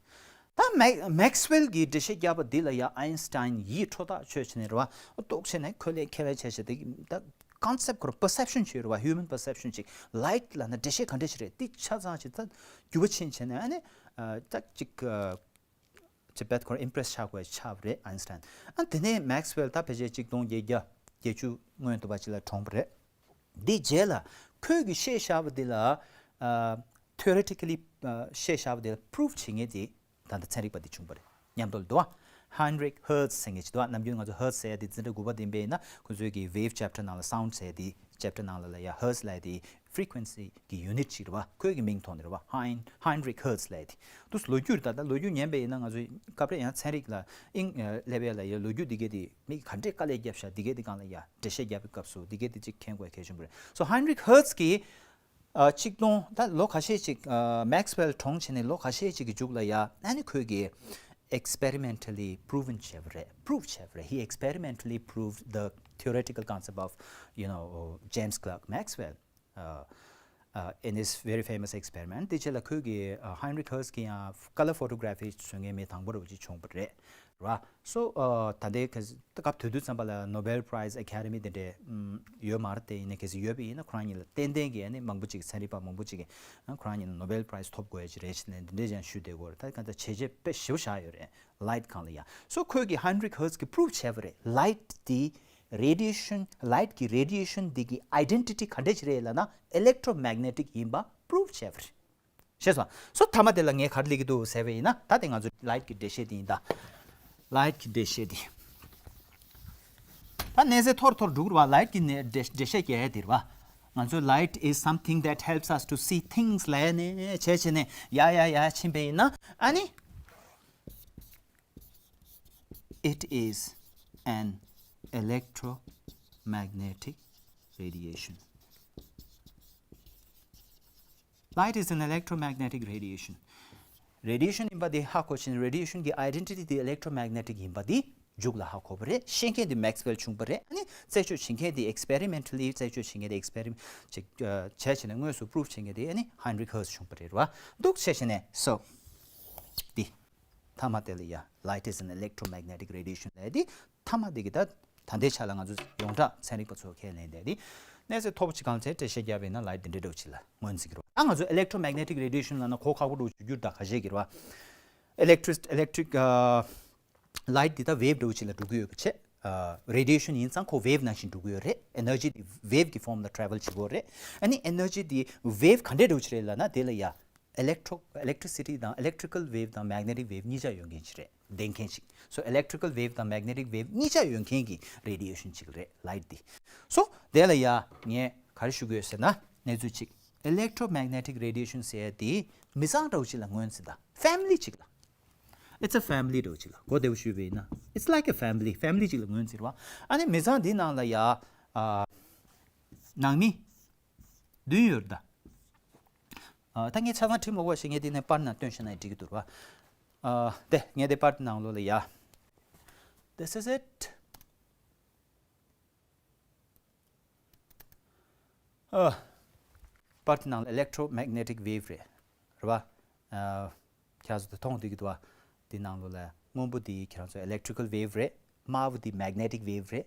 ད་མེག་མེག་སི་ཝེལ་གྱིས་འགྲེལ་བཤད་བརྒྱབ་པ་འདི་ལ་ཡ་ཨའིན་སི་ཊའིན་ཡིད་འཕྲོག་ཐག་ཆོད་བྱས་ནས་རེད་བ། ཏོག་བྱས་ནས་ཁོ་ལས་ཁས་ལེན་བྱས་བྱས་དེ་ད་concept ཁོ་རང་perception ཅིག་ཡོད་རེད་བ། Human perception ཅིག་ལའིཊ་ལབ་ན་འགྲེལ་བཤད་ག་འདྲ་ཞིག་རེད། དེ་ཆ་ཚང་ཅིག་ད་འགྱུར་བ་ཕྱིན་བྱས་ནས་ཨ་ནི་ད་ཅིག་ཅིག་བེད་ཁོ་རང་ཨིམ་པི་རེ་སི་ཆགས་དགོས་ཆགས་པ་རེད་ཨའིན་སི་ཊའིན། ཨ་དེ་ནས་མེག་སི་ཝེལ་ད་ཕལ་ཆེར་ཆིག་སྟོང་བརྒྱད་བརྒྱ་བརྒྱད་ཅུ་སྔོན་དུ་བ་ཅིག་ལ་གྲོངས་པ་རེད། འདི་རྗེས་ལ་ཁོས་ཀྱི་བཤད་བཞག་པ་འདི་ལ་ཨ་theoretically བཤད་བཞག་པ་དེ་ལ་པུ་རུབ་བྱེད་མཁན་དེ་ད་ལྟ་ཚན་རིག་པ་དེ་བྱུང་བ་རེད། མཉམ་དུ་ལ་འདུག་བ། Heinrich Hertz ཟེར་མཁན་ཅིག་འདུག་བ། ནམ་རྒྱུན་ང་ཚོ་Hertz ཟེར་ཡ་དེ་འཛིན་གྲྭ་དགུ་པ་དེ་ཡིན་པས་ན་ཁོ་ཚོའི་གི་wave chapter ནང་ལ་sound ཟེར་ཡ་དེ་chapter ནང་ལ་ལ་ཡ་Hertz ལབ་ཡ་དེ་frequency གི་unit ཅིག་རེད་བ། ཁོའི་གི་མིང་ཐོག་ནས་རེད་བ། Hein Heinrich Hertz ལབ་ཡ་དེ་དུས་ལོ་རྒྱུས་རེད། ད་ལྟ་ལོ་རྒྱུས་ཉན་པས་ཡིན་ན་ང་ཚོ་སྐབས་རེ་ཡང་ཚན་རིག་ལ་ཨིང་སླེབས་ཡ་ལ་ཡ་ལོ་རྒྱུས་འདི་གས་དེ་མི་ག་འདྲས་དཀའ་ལས་བརྒྱབ་ཤག་འདི་གས་དེ་སྒང་ལ་ཡ་འགྲེལ་བཤད་རྒྱབ་པའི་སྐབས་སུ་འདི་གས་དེ་ཅིག་མཁྱེན་དགོས་གལ་ཆེན་པོ་རེད། So Heinrich Hertz གི་ཨ་ཆིག་སྟོང་ད་ལོ་ཁ་ཤས་ཅིག་ཨ་Maxwell གྲོངས་བྱས་ནས་ལོ་ཁ་ཤས་ཅིག་གི་མཇུག་ལ་ཡ་ཨ་ནི་ཁོས་གི་experimentally proven བྱས་པ་རེད། Prove བྱས་པ་རེད། He experimentally proved the theoretical concept of, you know, James Clerk Maxwell uh, uh, in his very famous experiment. དེ་རྗེས་ལ་ཁོས་གི་ཨ་Heinrich Hertz གི་ཡང་color photography བཟོ་མཁན་མི་དང་པོ་རུ་ཅིག་བྱུང་བ་རེད། ར། So ཨ་ད་ལྟའི་ག་སྐབས་དེ་དུས་ཙམ་པ་ལ་Nobel Prize Academy དེ་འདྲས་ཨམ་ཡོད་མ་རེད། དེ་ཡིན་ན་གལ་སྲིད་ཡོད་པ་ཡིན་ན་ཁོ་རང་ཉིད་ལ་ཏན་ཏན་གྱི་ཨ་ནི་མང་པོ་ཅིག་ཚན་རིག་པ་མང་པོ་ཅིག་གིས་ཨ་ཁོ་རང་ཉིད་ལ་Nobel Prize ཐོབ་དགོས་ཡ་ཅིག་རེད་ཟེར་ནས་འདི་འདྲས་ཀྱང་ཞུས་བསྡད་ཀྱི་ཡོད་རེད། ད་གང་ལྟར་བྱས་རྗེས་དཔེ་ཞེ་པོ་བཞག་ཡོད་རེད། Light སྒང་ལ་ཡ། So ཁོས་གི་Heinrich Hertz གི་prove བྱས་པ་རེད། Light དེ་radiation, light གི་radiation འདི་གི་identity ག་འདྲས་ཅིག་རེད་ལབ་ན་electromagnetic ཡིན་པ་prove བྱས་པ་རེད། ཤེས་སོང་། So མཐའ་མ་དེ་ལ་ངས་ག་རེ་ལབ་ཀྱི་འདུག་ཟེར་བ་ཡིན་ན། ད་དེ་ང་ཚོ་light གི་འགྲེལ་བཤད་དེ་ཡིན་ད། Light གི་འགྲེལ་བཤད་དེ། ད་གནས་ཚད་མཐོ་རུ་མཐོ་རུ་འགྲོ་གི་རེད་བ། Light གི་ནས་འགྲེལ་འགྲེལ་བཤད་རྒྱག་ཡ་དེ་རེད་བ། ང་ཚོ་light is something that helps us to see things ལབ་ནས་བྱས་བྱས་ནས་ཡ་ཡ་ཡ་ཕྱིན་པ་ཡིན་ན་ཨ་ནི། It is an electromagnetic radiation. Light is an electromagnetic radiation. Radiation ཡིན་པ་དེ་ཧ་གོ་ཕྱིན། Radiation གི་identity དེ་electromagnetic ཡིན་པ་དེ་མཇུག་ལ་ཧ་གོ་བ་རེད། ཤེས་མཁན་དེ་Maxwell བྱུང་བ་རེད། ཨ་ནི་རྩད་གཅོད་བྱེད་མཁན་དེ་experimentally རྩད་གཅོད་བྱེད་མཁན་དེ་experiment ཅིག་བྱས་བྱས་ནས་དངོས་སུ་prove བྱེད་མཁན་དེ་ཨ་ནི་Heinrich Hertz བྱུང་བ་རེད་བ། འདུག་བྱས་བྱས་ནས་so དེ། མཐའ་མ་དེ་ལ་ཡ། Light is an electromagnetic radiation ལབ་དེ་མཐའ་མ་དེ་གི་ད་ད་ལྟའི་ཆ་ལ་ང་ཚོ་ཡོངས་གྲགས་ཚན་རིག་པ་ཚོ་ཁས་ལེན་བསྡད་དེ། གནས་ཚད་མཐོ་པོ་ཅིག་གང་ཚད་འགྲེལ་བཤད་བརྒྱབ་པ་ཡིན་ན་light དེ་འདྲ་འདྲ་བོ་ཅིག་ལ་མངོན་གསལ་གྱི་རེད་བ། ད་ང་ཚོ་electromagnetic radiation ལབ་ན་གོ་ཁག་པོ་འདྲ་བོ་ཅིག་གྱུར་ད་ཁ་ཤས་ཀྱི་རེད་བ། Electric electric light དེ་ད་wave འདྲ་བོ་ཅིག་ལ་འགྲོ་གི་ཡོད་པ་བྱས། radiation ཡིན་ཙང་ཁོ་wave ནང་བཞིན་འགྲོ་གི་ཡོད་རེད། Energy དེ་wave གི་form ལ་travel བྱེད་ཀྱི་ཡོད་རེད། ཨ་ནི་energy དེ་wave ག་འདྲས་འདྲ་བོ་ཅིག་རེད་ལབ་ན་དེ་ལ་ཡ། Electro electricity དང་electrical wave དང་magnetic wave གཉིས་ཆ་ཡོད་མཁན་ཅིག་རེད། ལྡན་མཁན་ཅིག So electrical wave དང་magnetic wave གཉིས་ཆ་ཡོད་མཁན་གྱི་radiation ཅིག་རེད་light འདི། So དེ་ལ་ཡ་ངས་ག་རེ་ཞུ་གི་ཡོད་ཟེར་ན་གནས་ཚུལ་ཅིག electromagnetic radiation ཟེར་ཡ་དེ་མི་ཚང་འདྲ་བོ་ཅིག་ལ་མངོན་གསལ་ད། Family ཅིག་ལ། It's a family འདྲ་བོ་ཅིག་ལ་གོ་བདེ་བོ་ཞུས་པ་ཡིན་ན། It's like a family, family ཅིག་ལ་མངོན་གསལ་རེད་བ། ཨ་ནི་མི་ཚང་འདི་ནང་ལ་ཡ། ཨ། ནང་མི། བདུན་ཡོད་རེད་ད། ཨ། ད་ངས་ཆ་ཚང་བྲིས་མ་དགོས་པ་ཞིག་ངས་འདི་ནས་པར་ནང་སྟོན་ཤེས་ན་འགྲིག་གི་འདུག་ར། ཨ། དེ་ངས་དེ་པར་ནང་ལོགས་ལ་ཡ། This is it. ཨ། པར་དེ་ནང་ལ་electromagnetic wave རེད། རེད་བ། ཨ། ཁྱེད་ཚོ་དེ་མཐོང་བསྡད་ཀྱི་འདུག་བ། དེ་ནང་ལོགས་ལ་སྔོན་པོ་དེ་ཁྱེད་རང་ཚོ་electrical wave རེད། དམར་པོ་དེ་magnetic wave རེད།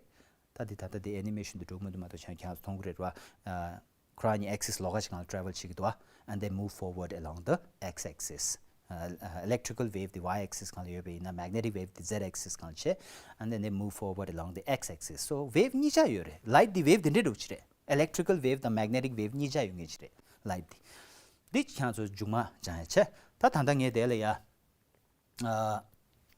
ད་དེ་ད་ལྟ་དེ་animation དུ་འགྲོ་གི་མི་འདུག་མ་གཏོགས་ཁྱེད་ཁྱེད་ཚོ་མཐོང་གི་རེད་བ། ཨ། ཁོ་རང་གཉིས་axis ལོགས་ཀ་ཞིག་ནང་ལ་travel བྱེད་ཀྱི་འདུག་བ། And they move forward along the x-axis. Uh, uh, electrical wave དེ་y-axis སྒང་ལ་ཡོད་པ་ཡིན་ན་magnetic wave དེ་z-axis སྒང་ལ་བྱས། And then they move forward along the x-axis. So wave གཉིས་ཆ་ཡོད་རེད། Light དེ་wave དེ་འདྲའི་འདྲ་བོ་ཅིག་རེད། Electrical wave དང་magnetic wave གཉིས་ཆ་ཡོད་མཁན་ཅིག་རེད། Light དེ། འདི་ཁྱེད་ཚོ་མཇུག་མ་སྦྱང་ཡ་བྱས། ད་ད་ལྟ་ངས་དེ་ལ་ཡ། ཨ།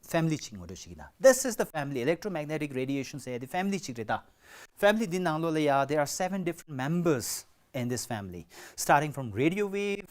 Family ཅིག་ངོ་སྤྲོད་ཞིག་ཡིན་ན། This is the family, electromagnetic radiation ཟེར་ཡ་དེ་family ཅིག་རེད་ད། Family འདི་ནང་ལོགས་ལ་ཡ། There are seven different members in this family, starting from radio wave,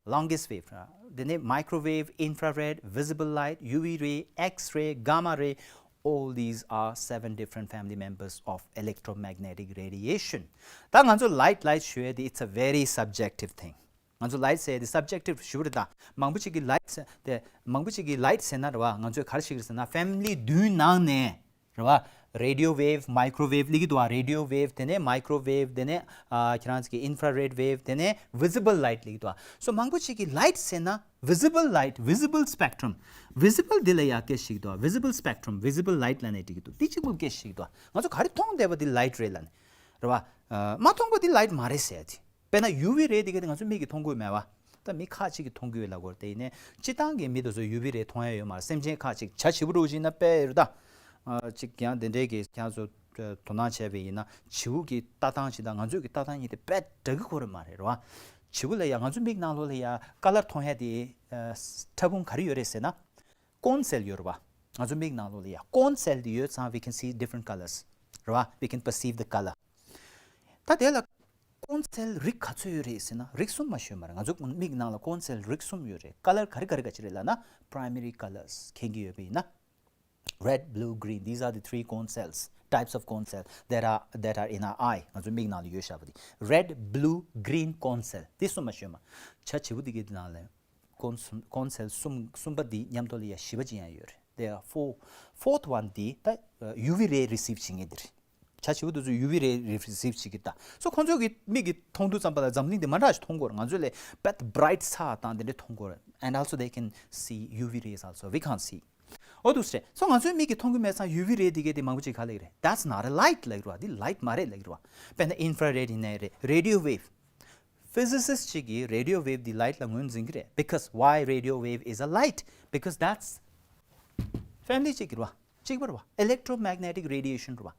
longest wave, uh, then microwave, infrared, visible light, U V ray, X-ray, gamma ray. All these are seven different family members of electromagnetic radiation. ད་ང་ཚོ་light light ཞུ་ཡ་དེ། It's a very subjective thing. ང་ཚོ་light ཟེར་ཡ་དེ་subjective ཞུ་རེད་ད། མང་པོ་ཅིག་གིས་light ཟེར་དེ། མང་པོ་ཅིག་གིས་light ཟེར་ན་རེད་བ། ང་ཚོས་ག་རེ་ཞིག་རེད་ཟེར་ན་family བདུན་ནང་ནས། རེད་བ། Radio wave, microwave ལབ་ཀྱི་འདུག་བ། Radio wave དེ་ནས་microwave དེ་ནས། ཨ། ཁྱེད་རང་ཚོ་གི་infrared wave དེ་ནས་visible light ལབ་ཀྱི་འདུག་བ། So མང་པོ་ཅིག་གིས་light ཟེར་ན་visible light, visible spectrum, visible འདི་ལ་ཡ་སྐད་ཞིག་འདུག་བ། Visible spectrum, visible light ལབ་ནས་འགྲིག་གི་འདུག་འདི་གཅིག་པུ་སྐད་ཞིག་འདུག་བ། ང་ཚོ་ག་རེ་མཐོང་བསྡད་པ་འདི་light རེད་ལབ་ནས། རེད་བ། ཨ། མ་མཐོང་པ་འདི་light མ་རེད་ཟེར་ཡ་དེ། དཔེར་ན་U V ray དེ་ག་དེ་ང་ཚོ་མིག་གིས་མཐོང་གི་ཡོད་མེད་བ། ད་མི་ཁ་ཅིག་གིས་མཐོང་གི་ཡོད་ལབ་དགོས་རེད། དེ་ཡིན་ནའི་སྤྱིར་བཏང་གི་མི་དེ་ཚོ་U V ray མཐོང་ཡ་ཡོད་མ་རེད། སེམས་ཅན་ཁ་ཅིག་བྱ་བྱིའུ་འདྲ་བོ་ཅིག་ཡིན་ན་དཔེ་ཡོད་རེད་ད། ཨ། ཅིག་ཡང་དེ་འདྲའི་གི་ཁྱེད་ཚོ་དོ་སྣང་བྱས་པ་ཡིན་ན་བྱིའུ་གི་ལྟ་སྟངས་ཅིག་དང་ང་ཚོའི་གི་ལྟ་སྟངས་གཉིས་དེ་དཔེ་འདྲ་གི་ཁོ་རེ་མ་རེད། རེད་བ། བྱིའུ་ལ་ཡ་ང་ཚོ་མིག་ནང་ལོགས་ལ་ཡ་ཀ་ལར་མཐོང་ཡ་དེ་ཕྲ་ཕུང་ག་རེ་ཡོད་རེད་ཟེར་ན། ཀོན་སེལ་ཡོད་རེད་བ། ང་ཚོ་མིག་ནང་ལོགས་ལ་ཡ་ཀོན་སེལ་དེ་ཡོད་ཙང་we can see different colors རེད་བ། We can perceive the color. ད་དེ་ལ་ཀོན་སེལ་རིགས་ག་ཚོད་ཡོད་རེད་ཟེར་ན་རིགས་གསུམ་མ་ཤོད་མ་རེད། ང་ཚོ་མིག་ནང་ལ་ཀོན་སེལ་རིགས་གསུམ་ཡོད་རེད། ཀ་ལར་ག་རེ་ག་རེ་ག་ཅི་རེད་ལབ་ན། primary colors མཁྱེན་གྱི་ཡོད་པ་ཡིན་ན། Red, blue, green, these are the three cone cells, types of cone cell that are that are in our eye. ང་ཚོ་མིག་ནང་ལ་ཡོད་བཞག་པ་དེ། Red, blue, green cone cell དེ་གསུམ་མ་ཤོད་མ། བྱ་བྱིའུ་དེ་གའི་ནང་ལ་ཀོན་སུམ་ཀོན་སེལ་གསུམ་གསུམ་པ་དེ་མཉམ་དུ་ལ་ཡ་བཞི་པ་ཅིག་ཡང་ཡོད་རེད། There are four. Fourth one དེ་ད་ཡུ་ཝི་རེ་རི་སིབ་བྱེད་མཁན་དེ་རེད། བྱ་བྱིའུ་དེ་ཚོ་ཡུ་ཝི་རེ་རི་སིབ་བྱེད་ཀྱི་ད། སོ་ཁོང་ཚོ་གི་མིག་གིས་མཐོང་དུས་ཙམ་པ་ལ་འཛམ་གླིང་དེ་མ་འདྲ་ཞིག་མཐོང་གི་ཡོད་རེད། ང་ཚོ་ལས་དཔེ་བྷ་རའིཊ་ཚ་དང་དེ་འདྲ་མཐོང་གི་ཡོད་རེད། And also they can see U V rays also. We can't see. འོ་འདུག་སེ་རེད། སོ་ང་ཚོའི་མིག་གིས་མཐོང་གི་མེད་ཙང་ཡུ་ཝི་རེ་དེ་གའི་དེ་མང་པོ་ཅིག་ག་ལབ་ཀྱི་རེད། That's not a light ལབ་ཀྱི་རེད་བ། འདི་ལའིཊ་མ་རེད་ལབ་ཀྱི་རེད་བ། དཔེར་ན་ཨིན་ཕ་ར་རེཌ་ཡིན་ནའི་རེད། རེ་ཌི་ཡོ་ཝེབ། ཕི་ཟི་སིསཊ་ཅིག་གིས་རེ་ཌི་ཡོ་ཝེབ་འདི་ལའིཊ་ལ་ངོས་འཛིན་གྱི་རེད། Because why radio wave is a light? Because that's family གཅིག་རེད་བ། གཅིག་པ་རེད་བ། Electromagnetic radiation རེད་བ།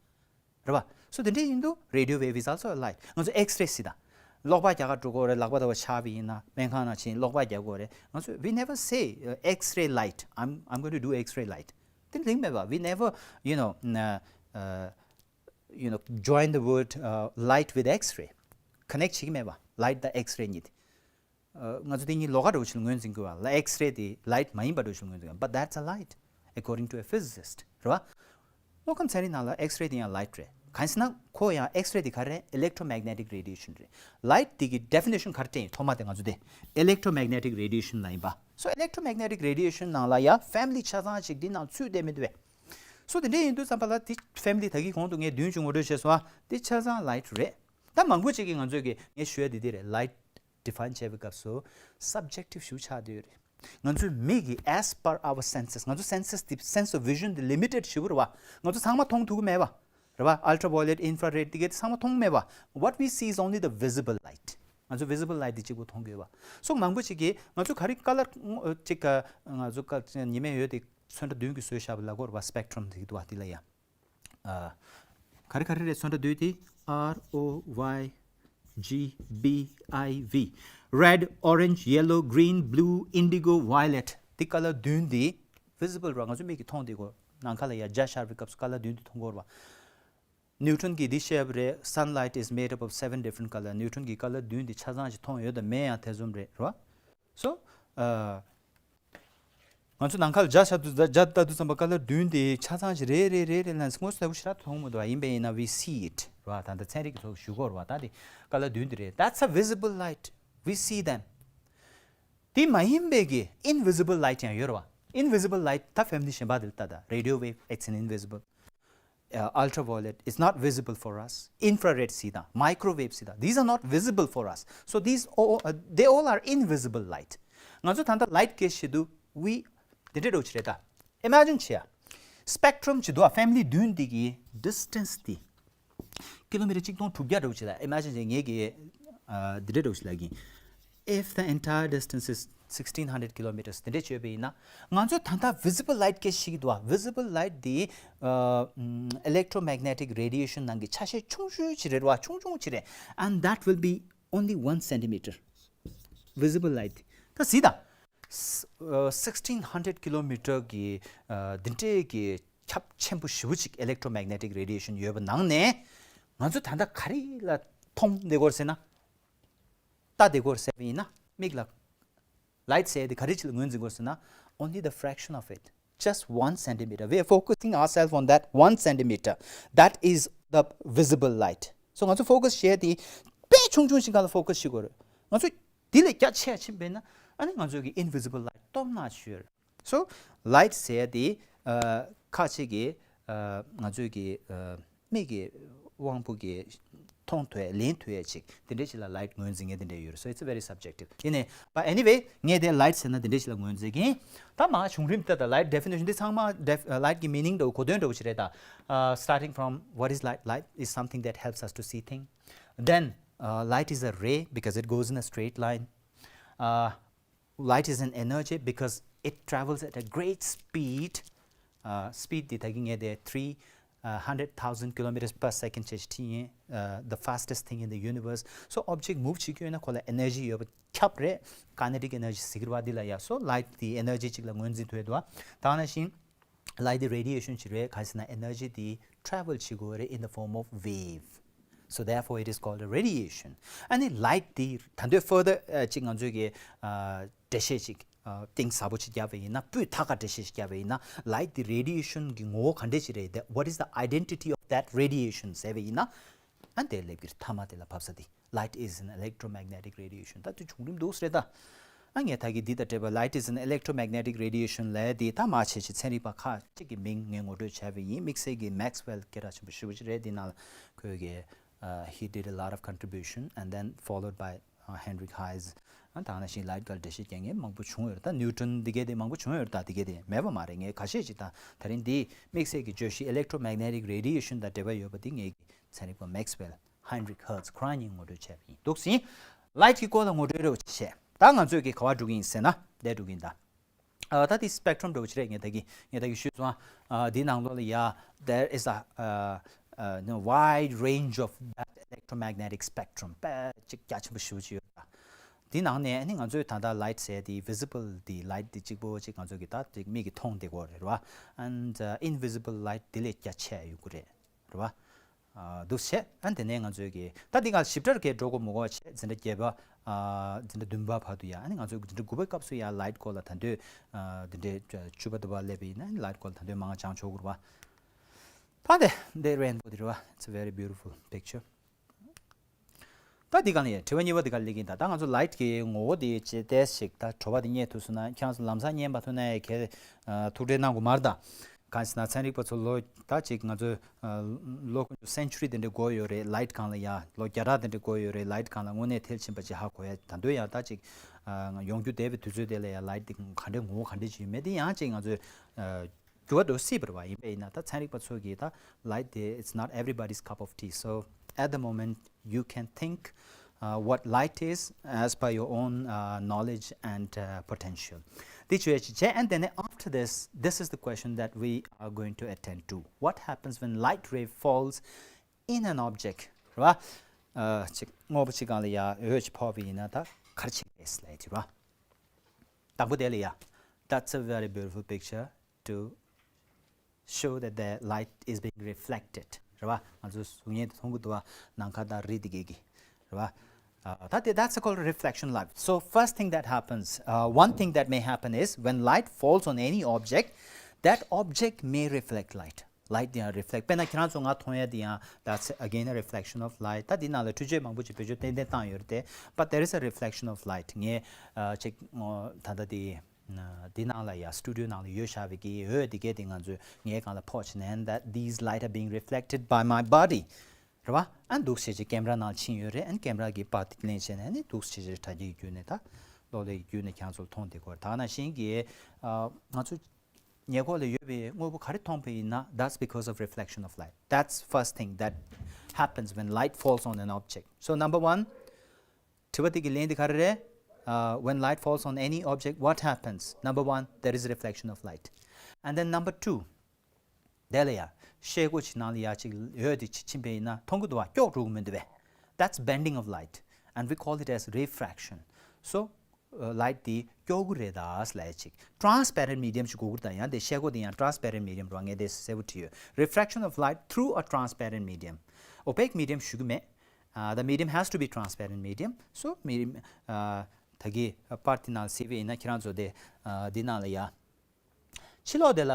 རེད་བ། So དེ་འདྲ་ཡིན་དུས་radio wave is also a light. ང་ཚོ་ཨེགས་རེ་ཟེར་ད། གློག་པ་རྒྱག་ག་འགྲོ་དགོས་རེད། ལག་པ་དང་པོ་ཆག་པ་ཡིན་ན་སྨན་ཁང་ནང་ཕྱིན་གློག་པ་རྒྱག་དགོས་རེད། ང་ཚོས we never say uh, X-ray light. I'm I'm going to do X-ray light. དེ་ལིང་མེད་པ། We never, you know, uh, uh, you know, join the word uh, light with X-ray. Connect བྱེད་ཀྱི་མེད་པ། Light དང་ཨེགས་རེ་གཉིས། ང་ཚོ་དེ་གཉིས་ལོགས་ཀ་འདྲ་བོ་ཞིག་ལ་ངོས་འཛིན་དགོས་པ་ལ། ཨེགས་རེ་དེ་ལའིཊ་མ་ཡིན་པ་འདྲ་བོ་ཞིག་ལ་ངོས་འཛིན་དགོས། But that's a light, according to a physicist. རེད་བ། དངོས་ཁམས་ཚན་རིག་ནང་ལ་ཨེགས་རེ་དེ་ཡང་ལའིཊ་རེད། གང་ཡིན་ཟེར་ན་ཁོ་ཡང་ཨེགས་རེ་དེ་ག་རེ་རེད། Electromagnetic radiation རེད། ལའིཊ་དེ་གི་ཌེ་ཕི་ནེ་ཤན་ག་རེ་སྤྲད་ཡིན། ཐོག་མ་དེ་ང་ཚོ་དེ་electromagnetic radiation ལབ་ཡིན་པ། So electromagnetic radiation ནང་ལ་ཡང་ཕེ་མི་ལི་ཆ་ཚང་ཞིག་འདི་ནང་ཚུད་བསྡད་མི་འདུག་བས། སོ་དེ་འདྲ་ཡིན་དུས་ཙམ་པ་ལ་དེ་ཕེ་མི་ལི་ད་གི་གོང་དུ་ངས་བདུན་ཅུ་ངོ་སྤྲོད་བྱས་སོང་ཨ། དེ་ཆ་ཚང་ལའིཊ་རེད། ད་མང་པོ་ཅིག་གིས་ང་ཚོས་ཀྱི་ངས་ཞུ་ཡ་དེ་དེ་རེད། Light define བྱེད་པའི་སྐབས་སུ་subjective ཞིག་ཆགས་བསྡད་ཡོད་རེད། ང་ཚོའི་མིག་གིས་as per our senses ང་ཚོ་སེན་སེས་དེ་sense of vision དེ་limited ཞེ་པོ་རེད་བ། ང་ཚོ་ཚང་མ་མཐོང་ཐུབ་ཀྱི་མེད་བ། རེད་བ། Ultraviolet, infrared དེ་གའི་དེ་ཚང་མ་མཐོང་མེད་བ། What we see is only the visible light. ང་ཚོ་visible light དེ་གཅིག་པུ་མཐོང་གི་ཡོད་བ། སོ་མང་པོ་ཅིག་གིས་ང་ཚོ་ག་རེ་ཀ་ལར་ཅིག་ག་ང་ཚོ་ཀ་ཉི་མའི་འོད་དེ་ཚོན་ཁྲ་བདུན་གྱིས་བཟོས་བཞག་པ་ལབ་ཀྱི་ཡོད་རེད་བ། སི་པེག་ཊམ་དེ་གི་འདུག་བ། དེ་ལ་ཡ། ཨ། ག་རེ་ག་རེ་རེད། ཚོན་ཁྲ་བདུན་དེ། R O Y G B I V. Red, orange, yellow, green, blue, indigo, violet. དེ་ཀ་ལར་བདུན་དེ་visible རེད་བ། ང་ཚོའི་མིག་གིས་མཐོང་བསྡད་ཀྱི་ཡོད། ནམ་མཁའ་ལ་ཡ་འཇའ་ཤར་བའི་སྐབས་སུ་ཀ་ལར་བདུན་དེ་མཐོང་གི་ཡོད་རེད་བ། ནིའུ་ཊོན་གྱིས་འདི་བཤད་པ་རེད། Sunlight is made up of seven different color. ནིའུ་ཊོན་གྱིས་ཀ་ལར་བདུན་དེ་ཆ་ཚང་ཞིག་མཐོང་ཡོད་དམ་མེད་ཡང་ཐེ་ཚོམ་རེད། རེད་བ། སོ། ཨ། ང་ཚོ་ནམ་མཁའ་ལ་འཇའ་ཤར་དུས་འཇའ་ལྟ་དུས་ཙམ་པ་ཀ་ལར་བདུན་དེ་ཆ་ཚང་ཞིག་རེད་རེད་རེད་རེད་ལབ་ནས་དངོས་སུ་ལྟ་བུ་ཞེ་དྲག་མཐོང་མི་འདུག་བ། ཡིན་པས་ཡིན་ན་we see it རེད་བ། ད་ལྟ་ཚན་རིག་གི་ཐོག་ཞུ་གི་ཡོད་རེད་བ། ད་དེ་ཀ་ལར་བདུན་དེ་རེད། That's a visible light. We see them. དེ་མ་ཡིན་པའི་གི་invisible light ཡང་ཡོད་རེད་བ། Invisible light ད་ཕེ་མི་ལི་གཞན་པ་དེ་ལ་ལྟ་ད། Radio wave, it's an invisible. Uh, ultraviolet is not visible for us. Infrared ཟེར་དང་microwave ཟེར་དང་། These are not visible for us. So these all, uh, they all are invisible light. ང་ཚོ་ད་ལྟ་ལའིཊ་སྐད་བཤད་དུས་we དེ་འདྲ་འདྲ་བོ་ཅིག་རེད་ད། Imagine བྱེད་ཡ། སི་པེག་ཊམ་བྱེད་དུས་ཕེ་མི་ལི་བདུན་འདི་གི་distance དེ་ཀི་ལོ་མི་ཊར་གཅིག་སྟོང་དྲུག་བརྒྱ་འདྲ་བོ་ཅིག་ལ། Imagine བྱེད། ངས་ཀྱི་ཨ་འདི་འདྲ་འདྲ་བོ་ཅིག་ལབ་ཀྱིན། If the entire distance is sixteen hundred kilometers དེ་འདྲ་བྱས་པ་ཡིན་ན། ང་ཚོས་ད་ལྟ་visible light སྐད་བཤད་ཀྱི་འདུག་བ། Visible light དེ་ཨ་ཨམ་electromagnetic radiation ནང་གི་ཆ་ཤས་ཆུང་ཤོས་ཅིག་རེད་བ། ཆུང་ཆུང་ཅིག་རེད། And that will be only one centimeter. Visible light ད་གཟིགས་དང་། ཨ་sixteen hundred kilometer གི་ཨ་འདི་འདྲའི་གི་ཁྱབ་ཆེན་པོ་ཞེ་པོ་ཅིག་electromagnetic radiation ཡོད་པ་ནང་ནས། ང་ཚོ་ད་ལྟ་ག་རེ་ལ་མཐོང་བསྡད་ཀྱི་ཡོད་རེད་ཟེར་ན། ལྟ་བསྡད་ཀྱི་ཡོད་རེད་ཟེར་བ་ཡིན་ན། མིག་ལ་ལའིཊ་ཟེར་དེ་ག་རེ་ཅིག་ལ་ངོས་འཛིན་དགོས་ཟེར་ན། Only the fraction of it, just one centimeter. We are focusing ourselves on that one centimeter. That is the visible light. So ང་ཚོ་ཕོ་ཁ་སི་བྱས་དེ་དཔེ་ཆུང་ཆུང་ཞིག་སྒང་ལ་ཕོ་ཁ་སི་བྱེད་དགོས་རེད། ང་ཚོ་དེ་ལས་རྒྱ་ཆེ་ཕྱིན་པས་ན། ཨ་ནི་ང་ཚོ་གི་invisible light སྟོབས་ནག་ཆགས་ཡོད་རེད། So ལའིཊ་ཟེར་དེ་ཨ་ཁ་ཅིག་གིས་ཨ་ང་ཚོའི་གི་ཨ་མིག་གི་དབང་པོ་གིས་མཐོང་ཐུབ་ཡ། ལེན་ཐུབ་ཡ་ཅིག་དེ་འདྲའི་ཅིག་ལ་ལའིཊ་ངོས་འཛིན་མཁན་དེ་འདྲ་ཡོད་རེད། So it's very subjective. ཡིན་ནའི་but anyway ངས་དེ་ལའིཊ་ཟེར་ན་དེ་འདྲའི་ཅིག་ལ་ངོས་འཛིན་གྱིན། ད་མ་བྱུང་རིམ་ལྟ་ད། ལའིཊ་ཌེ་ཕི་ནེ་ཤན་འདི་ཚང་མ་ཌེ་ལའིཊ་གི་མི་ནིང་འདྲ་བོ། གོ་དོན་འདྲ་བོ་ཅིག་རེད་ད། Uh, starting from what is light? Light is something that helps us to see things. Then uh, light is a ray because it goes in a straight line. Uh, light is an energy because it travels at a great speed. Uh, speed དེ་ད་གིན་ངས་དེ་three uh, hundred thousand kilometers per second བྱས་ཤིག་ཁྲིད་ཡིན། Uh, the fastest thing in the universe. So object move བྱེད་ཀྱི་ཡོད་ན་ཁོ་ལ་energy ཡོད་པ་ཁྱབ་རེད། Kinetic energy ཟེར་གི་རེད་བ། འདི་ལ་ཡ། So light དེ་energy ཅིག་ལ་ངོས་འཛིན་ཐུབ་ཡོད་འདུག་བ། ད་ནང་བཞིན་light དེ་radiation ཅིག་རེད། ག་རེ་ཟེར་ན་energy དེ་travel བྱེད་དགོས་རེད། In the form of wave. So therefore it is called a radiation. ཨ་ནི་light དེ་ད་འདོད་further ཅིག་ང་ཚོས་ཀྱི་འགྲེལ་བཤད་ཅིག་གཏིང་ཟབ་པོ་ཅིག་བརྒྱབ་པ་ཡིན་ན། སྤུས་དག་ག་འགྲེལ་བཤད་ཅིག་བརྒྱབ་པ་ཡིན་ན། Light དེ་radiation གི་ངོ་བོ་ག་འདྲ་ཅིག་རེད། The- what is the identity of that radiation ཟེར་བ་ཡིན་ན། ཨ་དེ་སླེབས་ཀྱི་རེད། མཐའ་མ་དེ་ལ་བབས་ས་དེ། Light is an electromagnetic radiation. ད་དུས་བྱུང་རིམ་འདུག་ཟེར་ད། ཨ་ངས་ད་གི་འདི་དང་འབྲེལ་བ། Light is an electromagnetic radiation ལབ་དེ་ད་མ་བྱས་ཅིག་ཚན་རིག་པ་ཁག་ཅིག་གི་མིང་ངས་ངོ་སྤྲོད་བྱས་པ་ཡིན། དམིགས་བསལ་གྱི་Maxwell སྐད་གྲགས་ཆེན་པོ་ཞེ་པོ་ཅིག་རེད། འདི་ནང་ལ་ཁོས་གི uh, he did a lot of contribution and then followed by uh, Heinrich Hertz. ཨ་ད་ནང་བཞིན་light སྒང་འགྲེལ་བཤད་རྒྱག་མཁན་མང་པོ་བྱུང་ཡོད་རེད། ད་Newton འདི་གས་དེ་མང་པོ་བྱུང་ཡོད་རེད། ད་འདི་གས་དེ་མེད་པ་མ་རེད། ངས་ཁ་ཤས་ཅིག་ད་ད་རིང་འདི་དམིགས་བསལ་གྱི་བརྗོད་གཞི་electromagnetic radiation དང་འབྲེལ་བ་ཡོད་པ་འདི་ངས་ཚན་རིག་པ་Maxwell, Heinrich Hertz ཁོ་རང་གཉིས་ངོ་སྤྲོད་བྱས་པ་ཡིན། འདུག་སེ། Light གི་སྐོར་ལ་ངོ་སྤྲོད་རེ་བ་ཅིག་བྱས། ད་ང་ཚོས་ཀྱི་ག་པར་འགྲོ་གི་ཡིན་ཟེར་ན། འདིར་འགྲོ་གི་ཡིན་ད། ཨ་ད་དེ་spectrum འདྲ་བོ་ཅིག་རེད། ངས་ད་གི་ངས་ད་གི་ཞུས་སོང་ཨ། ཨ་འདི་ནང་ལོགས་ལ་ཡ། There is a uh, uh, you know, wide range of that electromagnetic spectrum. དཔེ་ཅིག་རྒྱ་ཆེན་པོ་ཞེ་པོ་ཅིག་ཡོད་ར། འདི་ནང་ནས་ཨ་ནི་ང་ཚོས་ད་ལྟ་light ཟེར་དེ་visible དེ་light དེ་གཅིག་པོ་ཅིག་ང་ཚོས་ཀྱི་ད་དེ་མིག་གིས་མཐོང་བསྡད་ཀྱི་ཡོད་རེད་བ། And uh, invisible light དེ་ལས་རྒྱ་ཆེ་ཡོད་ཀྱི་རེད། རེད་བ། ཨ་འདུག་བྱས། ཨ་དེ་ནས་ང་ཚོས་ཀྱི་ད་འདི་ག་ཞིབ་ཕྲར་གས་འགྲོ་དགོས་མི་དགོས་བྱས། འཛིན་གྲྭ་བརྒྱད་པ། ཨ་འཛིན་གྲྭ་བདུན་པ་བར་དུ་ཡ། ཨ་ནི་ང་ཚོས་འཛིན་གྲྭ་དགུ་པའི་སྐབས་སུ་ཡ་light སྐོར་ལ་ད་འདོད། ཨ་འདི་འདྲའི་བཅུ་པ་དུ་བ་སླེབས་པ་ཡིན་ན་light སྐོར་ལ་ད་འདོད་མང་ང་སྦྱང་ཆོག་གི་རེད་བ། ད་དེ་འདི་rainbow དེ་རེད་བ། It's a very beautiful picture. ད་འདི་ག་ནས་དྲི་བ་གཉིས་པ་འདི་ག་སླེབས་ཀྱི་ཡིན། ད་ད་ང་ཚོ་light གི་ངོ་བོ་དེ་ཇི་ལྟར་ཞིག་ད་བྲོ་བ་དེ་རྙེད་ཐུབ་སོང་ན། ཁྱེད་རང་ཚོ་ལམ་སང་རྙེད་མ་ཐུབ་ན་ཡང་གལ་ཨ་ཐུགས་ཁྲལ་གནང་དགོས་མ་རེད་ད། གང་ཟེར་ན་ཚན་རིག་པ་ཚོ་ལོ་ད་ཅིག་ང་ཚོ་ཨ་ལོ་ཀུན་ཏུ་century དེ་འདྲ་འགོར་ཡོད་རེད། light སྒང་ལ་ཡ་ལོ་བརྒྱ་ཕྲག་དེ་འདྲ་འགོར་ཡོད་རེད། light སྒང་ལ་དངོས་གནས་ཐེལ་ཕྱིན་པ་ཅིག་ཧ་གོ་ཡ། ད་དུང་ཡང་ད་ཅིག་ཨ་ཡོང་རྒྱུ་བསྡད་པའི་དུས་ཚོད་དེ་ལ་ཡ་light དེ་ག་འདྲའི་ངོ་བོ་ག་འདྲ་ཅིག་ཡོད་མེད་དེ་ཡང་ཅིག་ང་ཚོས་ཨ་འགྱུར་བ་འགྲོ་སྲིད་པ་རེད་བ། ཡིན་པས་ཡིན་ན་ད་ཚན་རིག་པ་ཚོ་གིས་ད་light དེ། It's not everybody's cup of tea. So at the moment you can think uh, what light is as per your own uh, knowledge and uh, potential. དེ་བྱས་བྱས། And then after this, this is the question that we are going to attend to. What happens when light ray falls in an object? རེད་བ། ཨ་ཅིག་དངོས་པོ་ཅིག་སྒང་ལ་ཡ་འོད་ཅིག་ཕོག་པ་ཡིན་ན་ད་ག་རེ་བྱེད་ཀྱི་རེད་ལབ་ཡ་ཅིག་རེད་བ། དང་པོ་དེ་ལ་ཡ། That's a very beautiful picture to show that the light is being reflected. རེད་བ། ང་ཚོ་གཟུགས་བརྙན་དེ་མཐོང་གི་འདུག་བ། ནམ་མཁའ་དང་རི་དེ་གས་ཀྱི། རེད་བ། Uh, that, that's called reflection light. So first thing that happens, uh, one thing that may happen is when light falls on any object, that object may reflect light. Light དེ་ཡང་reflect། དཔེར་ན་ཁྱེད་རང་ཚོ་ང་མཐོང་ཡ་དེ་ཡང་that's again a reflection of light. ད་འདི་ནང་ལ་འཕྲུལ་ཆས་མང་པོ་ཅིག་བེད་སྤྱོད་ཏན་ཏན་བཏང་ཡོད་རེད་དེ། But there is a reflection of light. ངས་ཨ་ཅིག་ད་ལྟ་དེ་འདི་ནང་ལ་ཡ་studio ནང་ལ་ཡོད་བཞག་པའི་གི་འོད་དེ་གས་དེ་ང་ཚོས་ངའི་སྒང་ལ་ཕོག་བྱས་ནས། And that these light are being reflected by my body. རེད་བ། ཨ་འདུག་བྱས་ཅིག་camera ནང་ཕྱིན་ཡོད་རེད། ཨ་camera གི་པར་དེ་ལེན་བྱས་ནས་ནི་འདུག་བྱས་ཅིག་དྲ་རྒྱའི་བརྒྱུད་ནས་ད་གློག་ཀླད་ཀྱི་བརྒྱུད་ནས་ཁྱེད་རང་ཚོར་མཐོང་བསྡད་ཀྱི་ཡོད་རེད། ད་ནང་བཞིན་གྱི་ཨ་ང་ཚོ་ཉེ་འཁོར་ལ་ཡོད་པའི་དངོས་པོ་ག་རེ་མཐོང་པ་ཡིན་ན། That's because of reflection of light. That's first thing that happens when light falls on an object. So number one, དྲི་བ་དེ་གི་ལན་དེ་ག་རེ་རེད། Uh, when light falls on any object, what happens? Number one, there is reflection of light. And then number two, དེ་ལ་ཡ་ཤེལ་སྒོ་ཅིག་ནང་ལ་ཡ་ཅིག་འོད་དེ་ཅིག་ཕྱིན་པ་ཡིན་ན་མཐོང་གི་འདུག་བ། སྐྱོ་འགྲོ་གི་མི་འདུག་བས། That's bending of light. And we call it as refraction. So, uh, light དེ་སྐྱོ་གི་རེད་ད་ལབ་ཅིག། Transparent medium ཅིག་དགོས་ཀྱི་རེད་ད། ཡང་དེ་ཤེལ་སྒོ་དེ་ཡང་transparent medium རེད་བ། ངས་དེ་གསལ་པོ་བྲིས་ཡོད། Reflection of light through a transparent medium. Opaque medium ཞུ་གི་མེད། Uh, the medium has to be transparent medium. So medium, uh, ད་གི་པར་དེ་ནང་གཟིགས་པ་ཡིན་ན་ཁྱེད་རང་ཚོ་དེ་ཨ་འདི་ནང་ལ་ཡ། ཕྱི་ལོགས་དེ་ལ་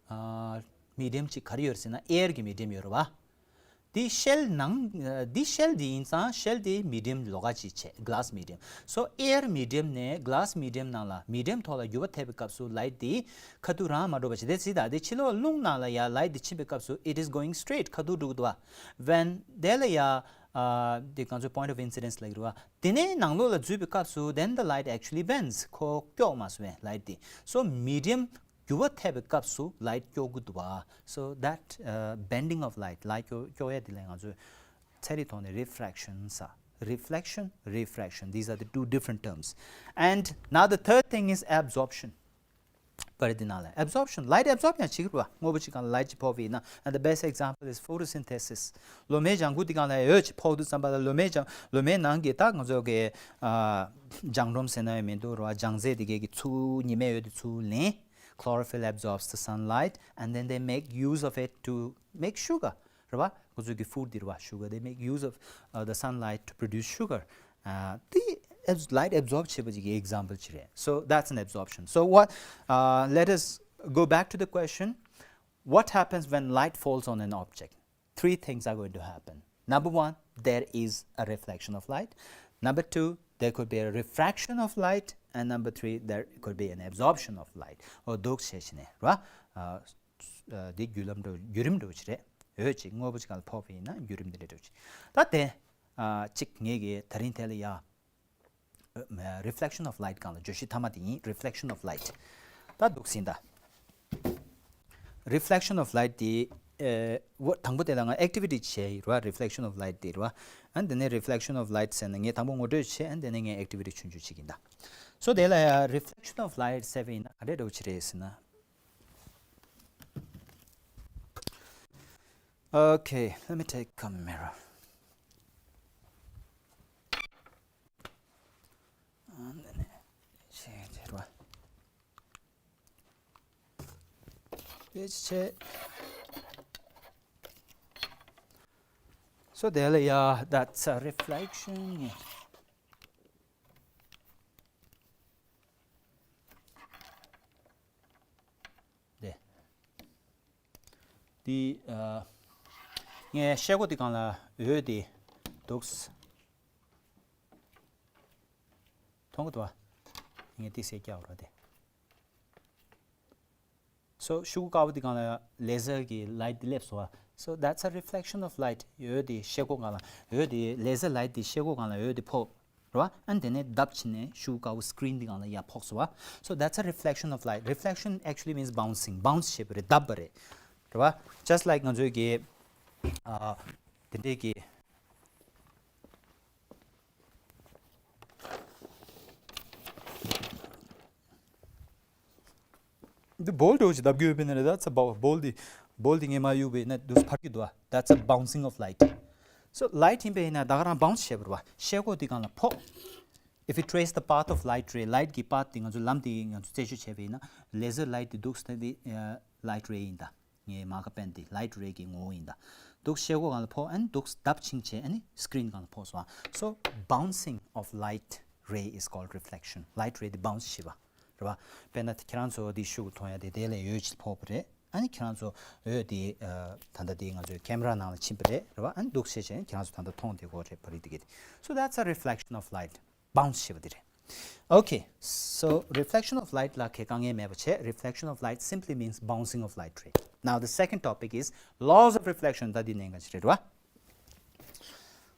ཨ་medium ཅིག་ག་རེ་ཡོད་རེད་ཟེར་ན་air གི་medium ཡོད་རེད་བ། འདི་ཤེལ་ནང་ཨ་འདི་ཤེལ་འདི་ཡིན་ཙང་ཤེལ་འདི་medium ལོགས་ཀ་ཅིག་བྱས། Glass medium. So air medium ནས་glass medium ནང་ལ་medium ཐོག་ལ་འགྱུར་བ་ཐེབས་པའི་སྐབས་སུ་light འདི་ཁ་ཐུག་རང་མ་འགྲོ་བ་བྱས། དེ་གཟིགས་དང་། དེ་ཕྱི་ལོགས་རླུང་ནང་ལ་ཡ་light འདི་ཕྱིན་པའི་སྐབས་སུ་it is going straight. ཁ་ཐུག་འགྲོ་གི་འདུག་བ། When དེ་ལ་ཡ་ཨ་འདི་ང་ཚོའི་point of incidence ལབ་ཀྱི་རེད་བ། དེ་ནས་ནང་ལོགས་ལ་འཛུལ་བའི་སྐབས་སུ་then the light actually bends. ཁོ་སྐྱོ་མ་སོང་བས་light དེ། So medium འགྱུར་བ་ཐེབས་པའི་སྐབས་སུ་light སྐྱོ་གི་འདུག་བ། So that uh, bending of light, light སྐྱོ་སྐྱོ་ཡ་དེ་ལ་ང་ཚོས་ཚན་རིག་ཐོག་ནས་refraction ཟེར། Reflection, refraction, these are the two different terms. And now the third thing is absorption. པར་འདི་ནང་ལ་absorption, light absorb ཡང་བྱེད་ཀྱི་རེད་བ། དངོས་པོ་གཅིག་སྒང་ལ་light ཅིག་ཕོག་པ་ཡིན་ན། And the best example is photosynthesis. ལོ་མའི་ལྗང་གུ་འདི་སྒང་ལ་འོད་ཅིག་ཕོག་དུས་ཙམ་པ་ལ་ལོ་མའི་ལྗང་ལོ་མའི་ནང་གི་ད་ང་ཚོ་གི་ཨ་ལྗང་སྒྲོམ་ཟེར་ན་ཡང་མི་འདུག་རེད་བ། ལྗང་རྫས་འདི་གའི་གི་ཚུར་ཉི་མའི་འོད་དེ་ཚུར་ལེན། Chlorophyll absorbs the sunlight and then they make use of it to make sugar. རེད་བ། ཁོ་ཚོ་གི་food འདི་རེད་བ། Sugar, they make use of uh, the sunlight to produce sugar. Uh, the abs- light absorb བྱེད་པ་ཅིག་གི་example ཅིག་རེད། So that's an absorption. So what, uh, let us go back to the question. What happens when light falls on an object? Three things are going to happen. Number one, there is a reflection of light. Number two, there could be a refraction of light. And number three, there could be an absorption of light. འོ་འདུག་བྱས་བྱས་ནས་རེད་བ། འདི་བརྒྱུད་ལམ་འདྲ་བོ་བརྒྱུད་རིམ་འདྲ་བོ་ཅིག་རེད། འོད་ཅིག་དངོས་པོ་ཅིག་སྒང་ལ་ཕོག་པ་ཡིན་ན་བརྒྱུད་རིམ་འདི་འདྲ་འདྲ་བོ་ཅིག་ད་དེ་ཨ་གཅིག་ངེད་ཀྱིས་ད་རིང་དེ་ལ་ཡ་reflection of light སྒང་ལ་བརྗོད་གཞི་མཐའ་མ་དེ་ཡིན། Reflection of light. ད་འདུག་ཟིན་ད། Reflection of light དེ་ཨེ་འོ་དང་པོ་དེ་ལ་ང་activity བྱས་ཡིན་རེད་བ། Reflection of light དེ་རེད་བ། ཨ་ནི་དེ་ནས་reflection of light ཟེར་ན་ངས་དང་པོ་ངོ་སྤྲོད་བྱས། ཨ་ནི་དེ་ནས་ངས་activity ཆུང་ཆུང་བྱེད་ཀྱིན་ད། So དེ་ལ་ཡ་reflection of light ཟེར་བ་ཡིན་ན་ག་འདྲས་འདྲ་བོ་ཅིག་རེད་ཟེར་ན། Okay, let me take a mirror. ཨ་ནི་ནས་ཆེ་ཆེ་རེད་བ། དེ་ཆེ། So དེ་ལ་ཡ་that's a reflection. དེ། དེ་ཨ་ངས་ཤེལ་སྒོ་དེ་སྒང་ལ་འོད་དེ་འདུག་མཐོང་གི་འདུག་བ། ངས་དེ་སེ་རྒྱག་རོགས་དེ། So ཤུ་གུ་དཀར་པོ་དེ་སྒང་ལ་laser གི་light དེ་སླེབས་སོང་བ། So that's a reflection of light. འོད་དེ་ཤེལ་སྒོ་སྒང་ལ་འོད་དེ་laser light དེ་ཤེལ་སྒོ་སྒང་ལ་འོད་དེ་ཕོག་རེད་བ། ཨ་ནི་དེ་ནས་བརྡབ་ཕྱིན་ནས་ཤུ་གུ་དཀར་པོ་screen དེ་སྒང་ལ་ཡར་ཕོག་སོང་བ། So that's a reflection of light. Reflection actually means bouncing. Bounce བྱེད་པ་རེད། བརྡབ་པ་རེད། རེད་བ། Just like ང་ཚོའི་གི་ཨ་དེ་འདྲའི་གི་འདི་ball འདྲ་བོ་ཞིག་བརྡབ་རྒྱུ་ཡོད་པས་ན་རེད། that's a ball. Ball འདི་ball འདི་ངས་མར་གཡུགས་པས་ན་འདུག་སེ་འཕར་གྱི་འདུག་བ། That's a bouncing of light. So light ཡིན་པས་ན་ད་ག་རང་bounce བྱས་པ་རེད་བ། ཤེལ་སྒོ་འདི་སྒང་ལ་ཕོག If we trace the path of light ray, light གི་path དེ་ང་ཚོ་ལམ་དེ་ང་ཚོ་རྩད་གཅོད་བྱས་པས་ན་laser light དེ་འདུག་སེ་ད་འདི་light ray ཡིན་ད། ངའི་མར་ཁ་པན་དེ་light ray གི་ངོ་བོ་ཡིན་ད། འདུག་ཤེལ་སྒོ་སྒང་ལ་ཕོག་ཨ་ནི་འདུག་བརྡབ་ཕྱིན་བྱས་ཨ་ནི་screen སྒང་ལ་ཕོག་སོང་བ། So bouncing of light ray is called reflection. Light ray དེ་bounce བྱེད་པ་རེད་བ། དཔེར་ན་ཁྱེད་རང་ཚོ་འདི་ཤུ་གུ་མཐོང་ཡ་དེ་དེ་ལས་འོད་ཅིག་ཕོག་པ་རེད། ཨ་ནི་ཁྱེད་རང་ཚོ་འོད་དེ་ད་ལྟ་དེ་ང་ཚོའི་camera ནང་ལ་ཕྱིན་པ་རེད་རེད་བ། ཨ་ནི་འདུག་བྱས་བྱས་ཁྱེད་རང་ཚོ་ད་ལྟ་མཐོང་བསྡད་ཀྱི་ཡོད་རེད། པར་རིས་དེ་གི་དེ། So that's a reflection of light. Bounce བྱེད་པ་དེ་རེད། Okay, so reflection of light ལ་གའི་དཀའ་ངལ་མེད་པ་བྱས། Reflection of light simply means bouncing of light ray. Now the second topic is laws of reflection. ད་འདི་ནས་ག་ཅི་རེད་བ།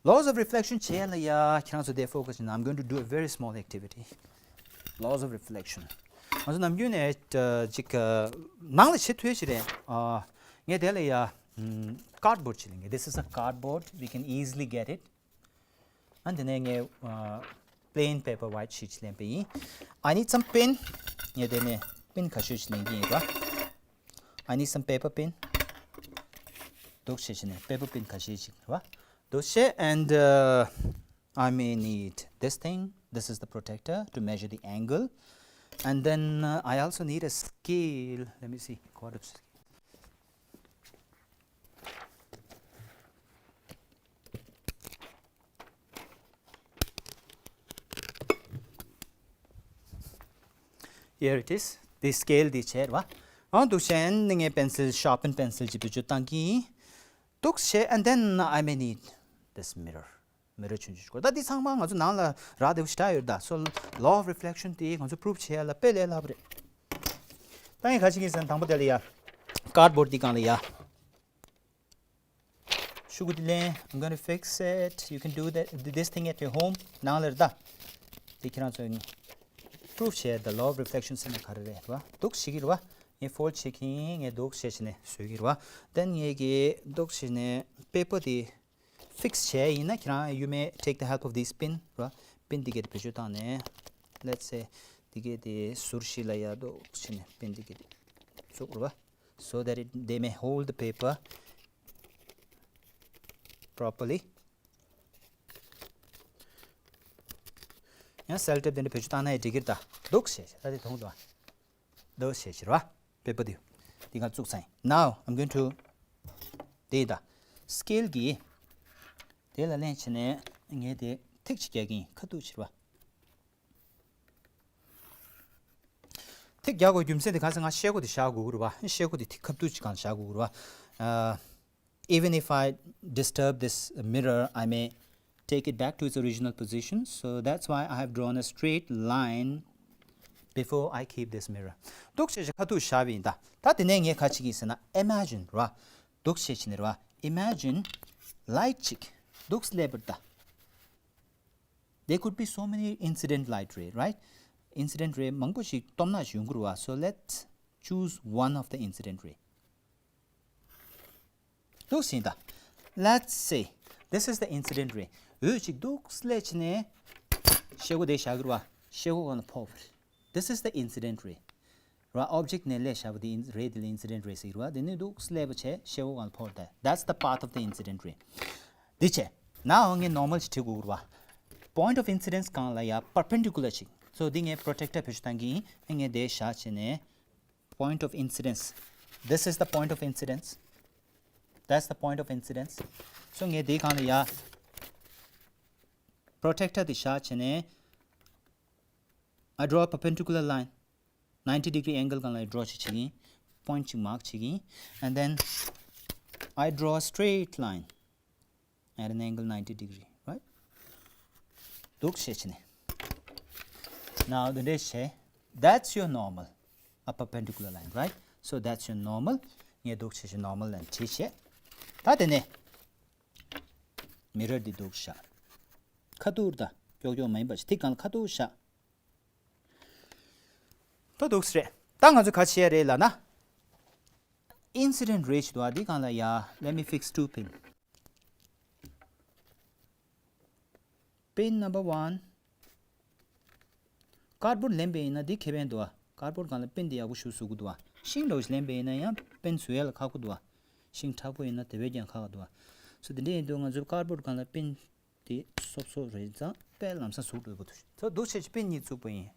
Laws of reflection བྱས་ལ་ཡ་ཁྱེད་རང་ཚོ་དེ་focus བྱས་ན། I'm going to do a very small activity. Laws of reflection. ང་ཚོ་ནམ་རྒྱུན་ནས་ཅིག་ནང་ལ་བྱེད་ཐུབ་ཡ་ཞིག་རེད། ངས་དེ་ལ་ཡ་cardboard ཅིག་ལེན་གི། This is a cardboard. We can easily get it. ཨ་འདི་ནས་ངས་ཨ་plain paper white sheet ཅིག་ལེན་པ་ཡིན། I need some pin. ངས་དེ་ནས་pin ཁ་ཤས་ཤིག་ལེན་གྱི་ཡིན་ར། I need some paper pin. འདུག་བྱས་བྱས་ནས་paper pin ཁ་ཤས་ཤིག་ར། འདུག་བྱས། And uh, I may need this thing. This is the protector to measure the angle. And then uh, I also need a scale. Let me see. What is Here it is. This scale འདི་བྱས་ར། ཨང་འདུག་བྱས་ནས་ངས་pencil, sharpen pencil ཅིག་བེད་སྤྱོད་བཏང་གི་ཡིན། འདུག་བྱས། And then I may need this mirror. Mirror ཆུང་ཆུང་ཞིག་དགོས། ད་འདི་ཚང་མ་ང་ཚོ་ནང་ལ་རག་བསྡད་པ་ཞེ་དྲག་ཡོད་ད། So law of reflection དེ་ང་ཚོ་prove བྱེད་ཡ་ལ་དཔེ་ལས་སླ་པོ་རེད། ད་ངས་ག་ཅི་ཡིན་ཟེར་ན། དང་པོ་དེ་ལ་ཡ་cardboard འདི་སྒང་ལ་ཡ་ཤུ་གུ་འདི་ལེན། I'm gonna fix it. You can do that, this thing at your home. ནང་ལ་རེད་ད། འདི་ཁྱེད་རང་ཚོས་prove བྱེད་ཡ། The law of reflection ཟེར་ན་ག་རེ་རེད་བ། འདུག་བྱེད་ཀྱི་རེད་བ། ངས་fold བྱེད་ཀྱི་ཡིན། ངས་འདུག་བྱས་བྱས་ནས་བཟོས་ཀྱི་རེད་བ། Then ངས་ཀྱིས་འདུག་བྱས་ནས་paper དེ་fix བྱས་ཡིན་ན། ཁྱེད་རང་you may take the help of these pin ར། pin འདི་གའི་བེད་སྤྱོད་བཏང་ནས། Let's say འདི་གའི་དེ་ཟུར་བཞི་ལ་ཡ་འདུག་བྱས་ནས་པིན་འདི་གའི་དེ་བཙུགས་རེད་བ། So that it, they may hold the paper properly. ཡང་སེལ་ཊེབ་དེ་འདྲ་བེད་སྤྱོད་བཏང་ན་ཡང་འགྲིག་གི་རེད་ད། འདུག་བྱས་ད་དེ་མཐོང་འདུག་ཨ། འདུག་བྱས་ཕྱིར་བ། པེ་པར་དེ། འདི་ག་བཙུགས་ཚར་ཡིན། Now I'm going to དེ་ད། སི་ཀེལ་གྱིས། དེ་ལ་ལན་བྱས་ནས་ངས་དེ་ཐིག་ཅིག་རྒྱག་གི་ཡིན། ཁ་ཐུག་ཕྱིར་བ། ཐིག་རྒྱག་དགོས་རྒྱུ་མཚན་དེ་ག་ཚོད་ང་ཤེལ་སྒོ་དེ་བཞག་དགོས་ཀྱི་རེད་བ། ཤེལ་སྒོ་དེ་ཐིག་ཁ་ཐུག་ཅིག་གང་བཞག་དགོས་ཀྱི་རེད་བ། ཨ། Even if I disturb this mirror, I may take it back to its original position. So that's why I have drawn a straight line before I keep this mirror. འདུག་བྱས་ཁ་ཐུག་བཞག་པ་ཡིན་ད། ད་དེ་ནས་ངས་ག་བྱེད་ཀྱི་ཡིན་ཟེར་ན། Imagine ར། འདུག་བྱས་ཕྱིར་ནས་ར། Imagine light ཅིག་འདུག་སླེབས་པ་རེད་ད། There could be so many incident light ray, right? Incident ray མང་པོ་ཞིག་སྟོབས་ན་ཞིག་ཡོང་གི་རེད་བ། So let's choose one of the incident ray. འདུག་ཟིན་ད། Let's say this is the incident ray. འོད་ཅིག་འདུག་སླེབས་ཕྱིར་ནས་ཤེལ་སྒོ་དེ་བཞག་གི་རེད་བ། ཤེལ་སྒོ་སྒང་ལ་ཕོག་པ་རེད། This is the incident ray. ར། ཨོབ་ཇེག་ནས་སླེབས་བཞག་པ་དེ་ཨིན་རེ་དེ་ལ་incident ray ཟེར་གྱི་རེད་བ། དེ་ནས་འདུག་སླེབས་པ་བྱས་ཤེལ་སྒོ་སྒང་ལ་ཕོག་སྟེ། That's the path of the incident ray. འདི་བྱས། Now ངས་normal ཞིག་བྲིས་དགོས་རེད་བ། Point of incidence སྒང་ལ་ཡ་perpendicular ཅིག So འདི་ངས་projector བེད་སྤྱོད་བཏང་གི་ཡིན། ངས་དེ་བཞག་བྱས་ནས། Point of incidence. This is the point of incidence. That's the point of incidence. So ངས་དེའི་སྒང་ལ་ཡ། Projector དེ་བཞག་བྱས་ནས། I draw a perpendicular line. ninety degree angle སྒང་ལ་draw ཅིག་བྱེད་ཀྱི་ཡིན། Point ཅིག་mark བྱེད་ཀྱི་ཡིན། And then I draw a straight line at an angle ninety degree, right? འདུག་བྱས་ཕྱིར་ནས། Now དེ་འདྲས་བྱས། That's your normal. A perpendicular line, right? So that's your normal. ངས་འདུག་བྱས་ཕྱིར་normal ལ་བྲིས་བྱས། ད་དེ་ནས། Mirror འདི་འདུག་བཞག་ཁ་ཐུག་ད། ཀྱོག་ཀྱོག་མ་ཡིན་པ་ཞིག་ཐིག་སྒང་ལ་ཁ་ཐུག་བཞག་ད་འདུག་སེ་རེད། ད་ང་ཚོས་ག་བྱེད་ཡ་རེད་ལབ་ན། Incident ray ཞིག་འདུག་ཨ། འདི་སྒང་ལ་ཡ། Let me fix two pin. Pin number one. Cardboard ལེན་པ་ཡིན་ན་འདི་ཁེ་ཕན་འདུག་ཨ། Cardboard སྒང་ལ་པིན་འདི་ཡག་པོ་ཞིག་བཟོ་གི་འདུག་ཨ། ཤིང་འདྲ་བོ་ཞིག་ལེན་པ་ཡིན་ན་ཡང་པིན་བཟོ་ཡ་ལ་ཁག་པོ་འདུག་ཨ། ཤིང་མཁྲེགས་པོ་ཡིན་ན་དེ་བས་ཀྱང་ཁག་པོ་འདུག་ཨ། So དེ་འདྲ་ཡིན་དུས་ང་ཚོས་cardboard སྒང་ལ་པིན་དེ་སོབ་སོབ་རེད་ཙང་དཔེ་ལམ་སང་ཟུག་འགྲོ་གི་འདུག So འདུག་བྱས་ཀྱི་པིན་གཉིས་བཙུགས་པ་ཡིན།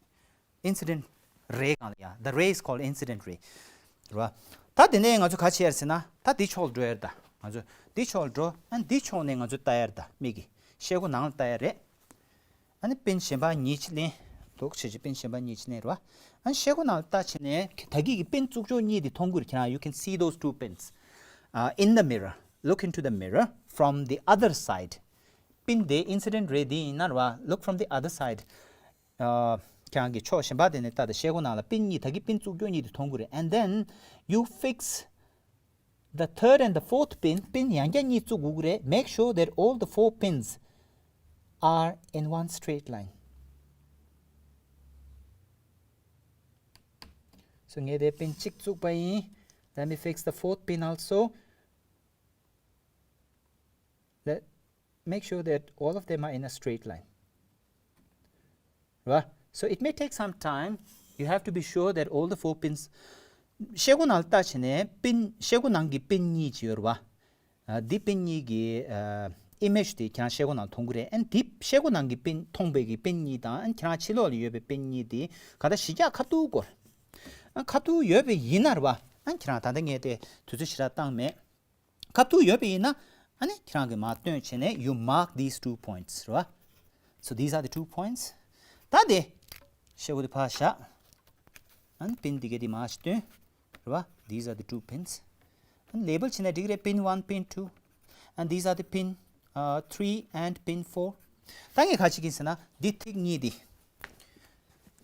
Incident ray སྒང་ལ་ཡ། The ray is called incident ray. རེད་བ། ད་དེ་ནས་ང་ཚོ་ག་བྱེད་ཡ་རེད་ཟེར་ན། ད་འདི་ཕྱོགས་ལ་འགྲོ་ཡ་རེད་ད། ང་ཚོ་འདི་ཕྱོགས་ལ་འགྲོ། ཨ་ནི་འདི་ཕྱོགས་ནས་ང་ཚོ་ལྟ་ཡ་རེད་ད། མིག་གིས་ཤེལ་སྒོ་ནང་ལ་ལྟ་ཡ་རེད། ཨ་ནི་པིན་གཞན་པ་གཉིས་ཅིག་ལེན། འདུག་བྱས་ཀྱི་པིན་གཞན་པ་གཉིས་ཅིག་ལེན་རེད་བ། ཨ་ནི་ཤེལ་སྒོ་ནང་ལ་ལྟ་བྱས་ནས་ད་གིན་གྱི་པིན་བཙུགས་ཕྱོགས་གཉིས་དེ་མཐོང་གི་རེད། ཁྱེད་རང་། You can see those two pins, uh, in the mirror. Look into the mirror from the other side. པིན་དེ་incident ray དེ་ཡིན་ན་རེད་བ། Look from the other side. ཨ། ཁྱེད་རང་གིས་ཕྱོགས་གཞན་པ་དེ་ནས་ལྟ་དང་། ཤེལ་སྒོ་ནང་ལ་པིན་གཉིས། ད་གིན་པིན་བཙུགས་ཕྱོགས་གཉིས་དེ་མཐོང་གི་རེད། And then you fix the third and the fourth pin. པིན་ཡང་བསྐྱར་གཉིས་བཙུགས་དགོས་ཀྱི་རེད། Make sure that all the four pins are in one straight line. So ངས་དེ་པིན་གཅིག་བཙུགས་པ་ཡིན། Let me fix the fourth pin also. Let, make sure that all of them are in a straight line. རེད་བ། So it may take some time. You have to be sure that all the four pins. ཤེལ་སྒོ་ནང་ལ་ལྟ་བྱས་ནས་པིན། ཤེལ་སྒོ་ནང་གི་པིན་གཉིས་ཅིག་ཡོད་རེད་བ། ཨ། འདི་པིན་གཉིས་ཀྱི་ཨ་ཨི་མེཇ་དེ་ཁྱེད་རང་ཤེལ་སྒོ་ནང་མཐོང་གི་རེད། ཨ་ནི་འདི་ཤེལ་སྒོ་ནང་གི་པིན་མཐོང་བའི་གི་པིན་གཉིས་དང་། ཨ་ནི་ཁྱེད་རང་ཕྱི་ལོགས་ལ་ཡོད་པའི་པིན་གཉིས་དེ་ག་ད་གཞི་རྒྱ་ཁ་ཐུག་སྐོར། ཨ། ཁ་ཐུག་ཡོད་པ་ཡིན་ན་རེད་བ། ཨ་ནི་ཁྱེད་རང་། ད་ལྟ་ངས་དེ་དུས་ཚོད་ཞེ་དྲག་བཏང་མེད། ཁ་ཐུག་ཡོད་པ་ཡིན་ན། ཨ་ནི་ཁྱེད་རང་གིས་མར་སྟོན་བྱས་ནས། You mark these two points. རེད་བ། So these are the two points. ད་དེ་ཤེལ་སྒོ་དེ་ཕར་བཞག་ཨ་ནི་པིན་འདི་ག་དེ་མར་ཞིག་སྟོན། རེད་བ། These are the two pins. ཨ་ནི་ལེ་བལ་བྱས་ན་འགྲིག་རེད། Pin one, pin two. And these are the pin, uh, three and pin four. ད་ངས་ག་བྱེད་ཀྱི་ཡིན་ཟེར་ན། འདི་ཐིག་གཉིས་དེ་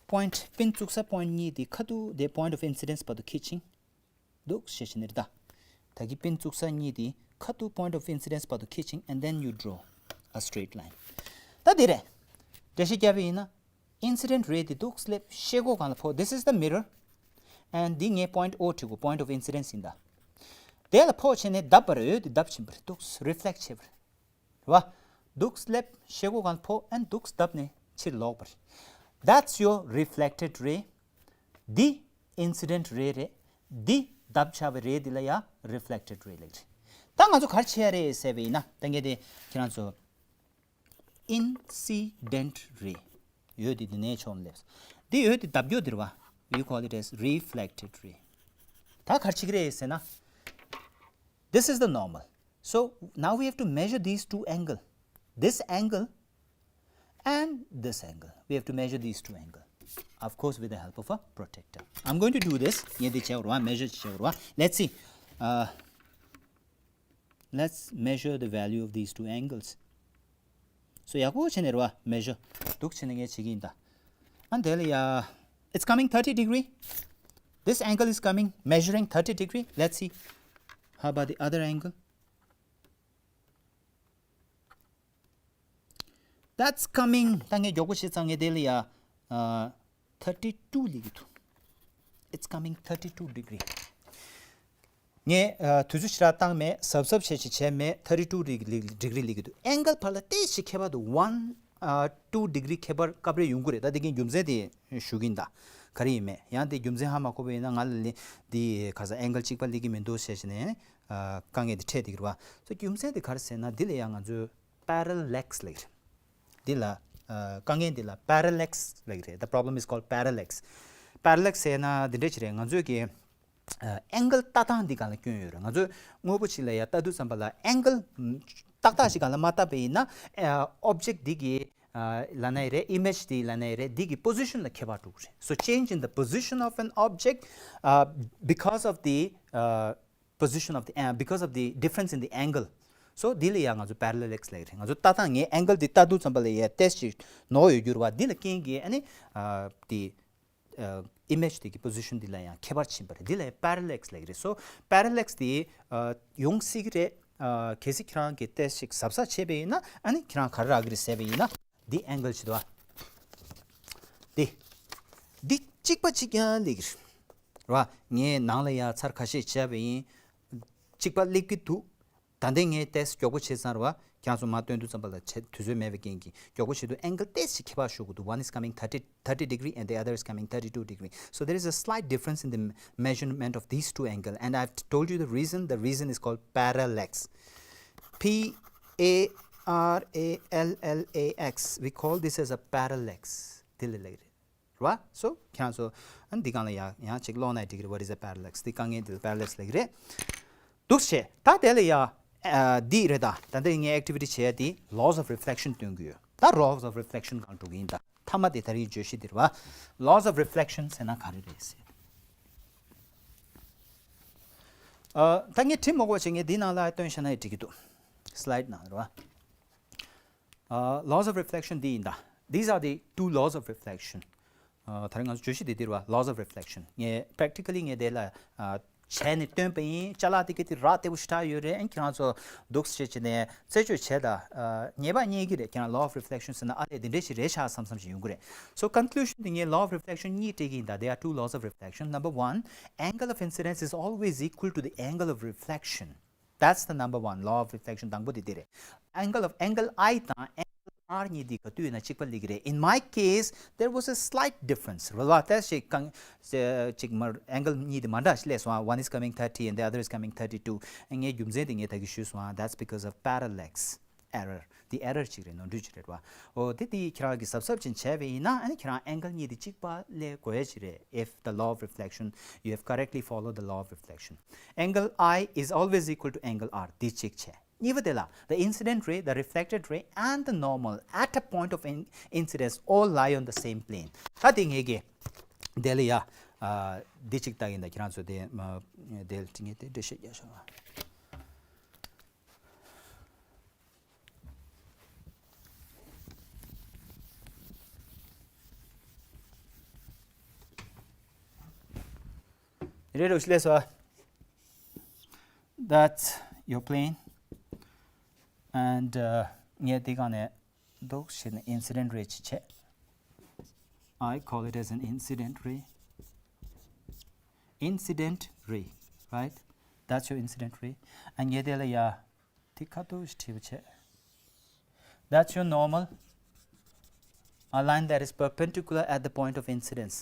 པོའིན་ཊི། པིན་བཙུགས་ས་པོའིན་ཊི་གཉིས་དེ་ཁ་ཐུག་དེ་point of incidence བར་དུ་འཁྱེར་ཅིང་། འདུག་ཞེས་བྱས་ནས་རེད་ད། ད་གིན་པིན་བཙུགས་ས་གཉིས་དེ་ཁ་ཐུག་point of incidence བར་དུ་འཁྱེར་ཅིང་། And then you draw a straight line. ད་དེ་རེད། འགྲེལ་བཤད་བརྒྱབ་པ་ཡིན་ན། Incident ray དེ་འདུག་སླེབས། ཤེལ་སྒོ་སྒང་ལ་ཕོག This is the mirror. And འདི་ངས་པོའིན་ཊི་ཨོ་བྲིས་གོ Point of incidence ཡིན་ད། དེ་ལ་ཕོག་བྱས་ནས་བརྡབས་པ་རེད། འོད་དེ་བརྡབ་ཕྱིན་པ་རེད། འདུག་རི་ཕི་ལེག་བྱས་པ་རེད། རེད་བ། འདུག་སླེབས། ཤེལ་སྒོ་སྒང་ལ་ཕོག་ཨ་ནི་འདུག་བརྡབས་ནས་ཕྱིར་ལོག་པ་རེད། That's your reflected ray. འདི་incident ray རེད། འདི་བརྡབ་ཆགས་པའི་ray འདི་ལ་ཡ་reflected ray ལབ་རེད། ད་ང་ཚོ་ག་རེ་བྱེད་ཡ་རེད་ཟེར་བ་ཡིན་ན། ད་ངས་དེ་ཁྱེད་རང་ཚོ་incident ray འོད་དེ་འདི་ནས་མཆོངས་སླེབས། འདི་འོད་དེ་བརྡབ་རྒྱུ་འདི་རེད་བ། You call it as reflected ray. ད་ག་རེ་བྱེད་ཀྱི་རེད་ཟེར་ན། This is the normal. So now we have to measure these two angle. This angle and this angle. We have to measure these two angle. Of course, with the help of a protractor. I'm going to do this. ངས་འདི་བྱེད་རོགས། measure བྱེད་རོགས། Let's see. Uh, let's measure the value of these two angles. So ཡག་པོ་བྱས་ནས་རོགས། measure འདུག་བྱས་ནས་ངས་བྱེད་ཀྱི་ཡིན་ད། ཨ་འདི་ལ་ཡ། It's coming thirty degree. This angle is coming, measuring thirty degree. Let's see. How about the other angle? That's coming. ད་ངས་མགྱོགས་པོ་བྱས་ཙང་ངས་དེ་ལ་ཡ། ཨ། thirty two ལབ་ཀྱི་འདུག It's coming thirty two degree. ངས་ཨ། དུས་ཚོད་ཞེ་དྲག་བཏང་མེད། གཟབ་གཟབ་བྱས་ཤིག་བྱས་མེད། thirty two degree ལབ་ཀྱི་འདུག angle བར་ལ་ཏོག་ཙམ་ཁྱད་པར་འདུག one ཨ། two degree ཁྱད་པར་སྐབས་རེ་ཡོང་གི་རེད། ད་དེ་གིན་རྒྱུ་མཚན་དེ་ཞུ་གི་ཡིན་ད། ག་རེ་ཡིན་མེད། ཡང་དེ་རྒྱུ་མཚན་ཧ་མ་གོ་བ་ཡིན་ན་ང་ལ་ལན་འདི་ག་ས་angle གཅིག་པ་སླེབས་ཀྱི་མི་འདུག་བྱས་ཤིག་ནས། ཨ། དཀའ་ངལ་འདི་འཕྲད་བསྡད་ཀྱི་རེད་བ། སོ་རྒྱུ་མཚན་དེ་ག་རེ་ཟེར་ན། འདི་ལ་ཡང་ང་ཚོས་parallax ལབ་ཀྱི་རེད། འདི་ལ། ཨ། དཀའ་ངལ་འདི་ལ་parallax ལབ་ཀྱི་རེད། The problem is called parallax. parallax ཟེར་ན་འདི་འདྲ་ཅིག་རེད། ང་ཚོས་ཀྱི་ཨ། angle ལྟ་སྟངས་འདི་སྒང་ལ་སྐྱོན་ཡོད་རེད། ང་ཚོས་དངོས་པོ་ཅིག་ལ་ཡ་ལྟ་དུས་ཙམ་པ་ལ་angle ཏག་ཏག་ཅིག་སྒང་ལ་མ་ལྟ་བ་ཡིན་ན། ཨ། object འདི་གི། ཨ། ལབ་ན་ཡང་རེད། image འདི་ལབ་ན་ཡང་རེད། འདི་གི་position ལ་ཁྱད་པར་འགྲོ་གི་རེད། So change in the position of an object, uh, because of the, uh, position of the, uh, because of the difference in the angle. So འདི་ལ་ཡང་ང་ཚོ་parallax ལབ་ཀྱི་རེད། ང་ཚོ་ལྟ་སྟངས། ངས་angle འདི་ལྟ་དུས་ཙམ་པ་ལ་ཡ་ཏོག་ཙམ་ཅིག་ནོར་ཡོད་རྒྱུ་རེད་བ། འདི་ལ་རྐྱེན་གྱིས་ཨ་ནི། ཨ། འདི། ཨ། image དེ་གི་position འདི་ལ་ཡང་ཁྱད་པར་ཕྱིན་པ་རེད། འདི་ལ་parallax ལབ་ཀྱི་རེད། So parallax དེ། ཨ། ཡོང་སྲིད་ཀྱི་རེད། ཨ། གལ་སྲིད་ཁྱེད་རང་གིས་ཏོག་ཙམ་ཞིག་གཟབ་གཟབ་བྱས་པ་ཡིན་ན། ཨ་ནི་ཁྱེད་རང་ག་རེ་རག་གི་རེད་ཟེར་བ་ཡིན་ན། འདི་angle ཅིག་འདུག་བ། འདི། འདི་གཅིག་པ་གཅིག་རྐྱང་སླེབས་ཀྱི་རེད་བ། ངས་ནང་ལ་ཡ་ཚར་ཁ་ཤས་བྱས་པ་ཡིན། གཅིག་པ་སླེབས་ཀྱི་འདུག་ད་ལྟ་ངས་ཏོག་ཙམ་མགྱོགས་པོ་བྱས་ཙང་རེད་བ། ཁྱེད་རང་ཚོ་མར་སྟོན་དུས་ཙམ་པ་ལ་བྱེད་དུས་ཚོད་མེད་པའི་རྐྱེན་གྱིས་མགྱོགས་པོ་བྱེད་དུས་angle ཏོག་ཙམ་ཁྱད་པར་ཤོར་གྱི་འདུག One is coming thirty, thirty degree and the other is coming thirty two degree. So there is a slight difference in the m- measurement of these two angle, and I've told you the reason. The reason is called parallax. P A R A L L A X. We call this as a parallax. དེ་ལ་ལབ་ཀྱི་རེད། རེད་བ། So ཁྱེད་རང་ཚོ་ཨ་ནི་འདི་སྒང་ལ་ཡང་ཡང་ཅིག་ཀློག་ན་འགྲིག་གི་རེད། What is a parallax? འདི་དཀའ་ངལ་འདི་ལ་parallax ལབ་ཀྱི་རེད། འདུག་སེ་བྱས། ད་དེ་ལ་ཡ། ཨ། འདི་རེད་ད། ད་ལྟ་ངས་activity བྱས་ཡ་འདི་laws of reflection སྟོན་གྱི་ཡོད། ད་laws of reflection སྒང་འགྲོ་གི་ཡིན་ད། མཐའ་མ་དེ་ད་རིང་བརྗོད་གཞི་འདི་རེད་བ། Laws of reflection ཟེར་ན་ག་རེ་རེད་ཟེར། ཨ། ད་ངས་བྲིས་མ་དགོས་པ་བྱས། ངས་འདི་ནང་ལ་སྟོན་བཞག་ན་ཡང་འགྲིག་གི་འདུག slide ནང་རེད་བ། ཨ། Laws of reflection འདི་ཡིན་ད། These are the two laws of reflection. ཨ། ད་རིང་ང་ཚོ་བརྗོད་གཞི་འདི་འདི་རེད་བ། Laws of reflection. ངས་practically ངས་དེ་ལ། ཨ། བྱས་ནས་སྟོན་པ་ཡིན། ཅ་ལག་དེ་ག་དེ་རག་བདེ་པོ་ཞེ་དྲག་ཡོད་རེད། ཨ་ནི་ཁྱེད་རང་ཚོ་འདུག་སེ་བྱས་ནས་རྩད་གཅོད་བྱས་ད། ཨ། ངེས་པ་རྙེད་ཀྱི་རེད། ཁྱེད་རང་law of reflection ཟེར་ན་ཨ་ལས་འདི་འདྲ་ཞིག་རེད་ཤག་བསམ་བསམ་ཞིག་ཡོང་གི་རེད། So conclusion དེ་ངས་law of reflection གཉིས་སྤྲད་ཀྱི་ཡིན་ད། There are two laws of reflection. Number one, angle of incidence is always equal to the angle of reflection. That's the number one law of reflection. དང་པོ་དེ་འདི་རེད། Angle of angle I དང་angle R གཉིས་འདི་ག་དུས་ཡིན་ན་གཅིག་པ་སླེབས་ཀྱི་རེད། In my case, there was a slight difference. རེད་བ། ད་ཞིག་གང་ཅིག་མར་angle གཉིས་འདི་མ་འདྲ་ཞིག་སླེབས་སོང་། One is coming thirty and the other is coming thirty two. ངས་རྒྱུ་མཚན་དེ་ངས་ད་གིན་ཞུས་སོང་། That's because of parallax error. འདི་error ཅིག་རེད། ནོར་འཁྲུལ་ཅིག་རེད་བ། ཨོ་དེ་དེ་ཁྱེད་རང་གིས་གཟབ་གཟབ་ཅིག་བྱས་པ་ཡིན་ན། ཨ་ནི་ཁྱེད་རང་angle གཉིས་འདི་གཅིག་པ་སླེབས་དགོས་ཡ་ཅིག་རེད། If the law of reflection, you have correctly followed the law of reflection. Angle I is always equal to angle R. འདི་གཅིག་བྱས། གཉིས་པ་དེ་ལ། The incident ray, the reflected ray and the normal at a point of in- incidence all lie on the same plane. ད་དེ་ངས་ཀྱི་དེ་ལ་ཡ། ཨ། འདི་གཅིག་ལྟ་གིན་ད། ཁྱེད་རང་ཚོ་དེ་མ་དེ་ལ་ངས་དེ་འགྲེལ་བཤད་རྒྱག་ཤོག་ཨ། རེད་རེད་ཤི་ལས་སོ། That's your plane. And, uh, ངས་དེ་གང་ནས་འདུག་ཞེས་ནས་incident ray ཅིག་བྱས། I call it as an incident ray. Incident ray, right? That's your incident ray. And ངས་དེ་ལ་ཡ་དེ་ཁ་ཐུག་ཞིག་བྲིས་པ་བྱས། That's your normal. a line that is perpendicular at the point of incidence.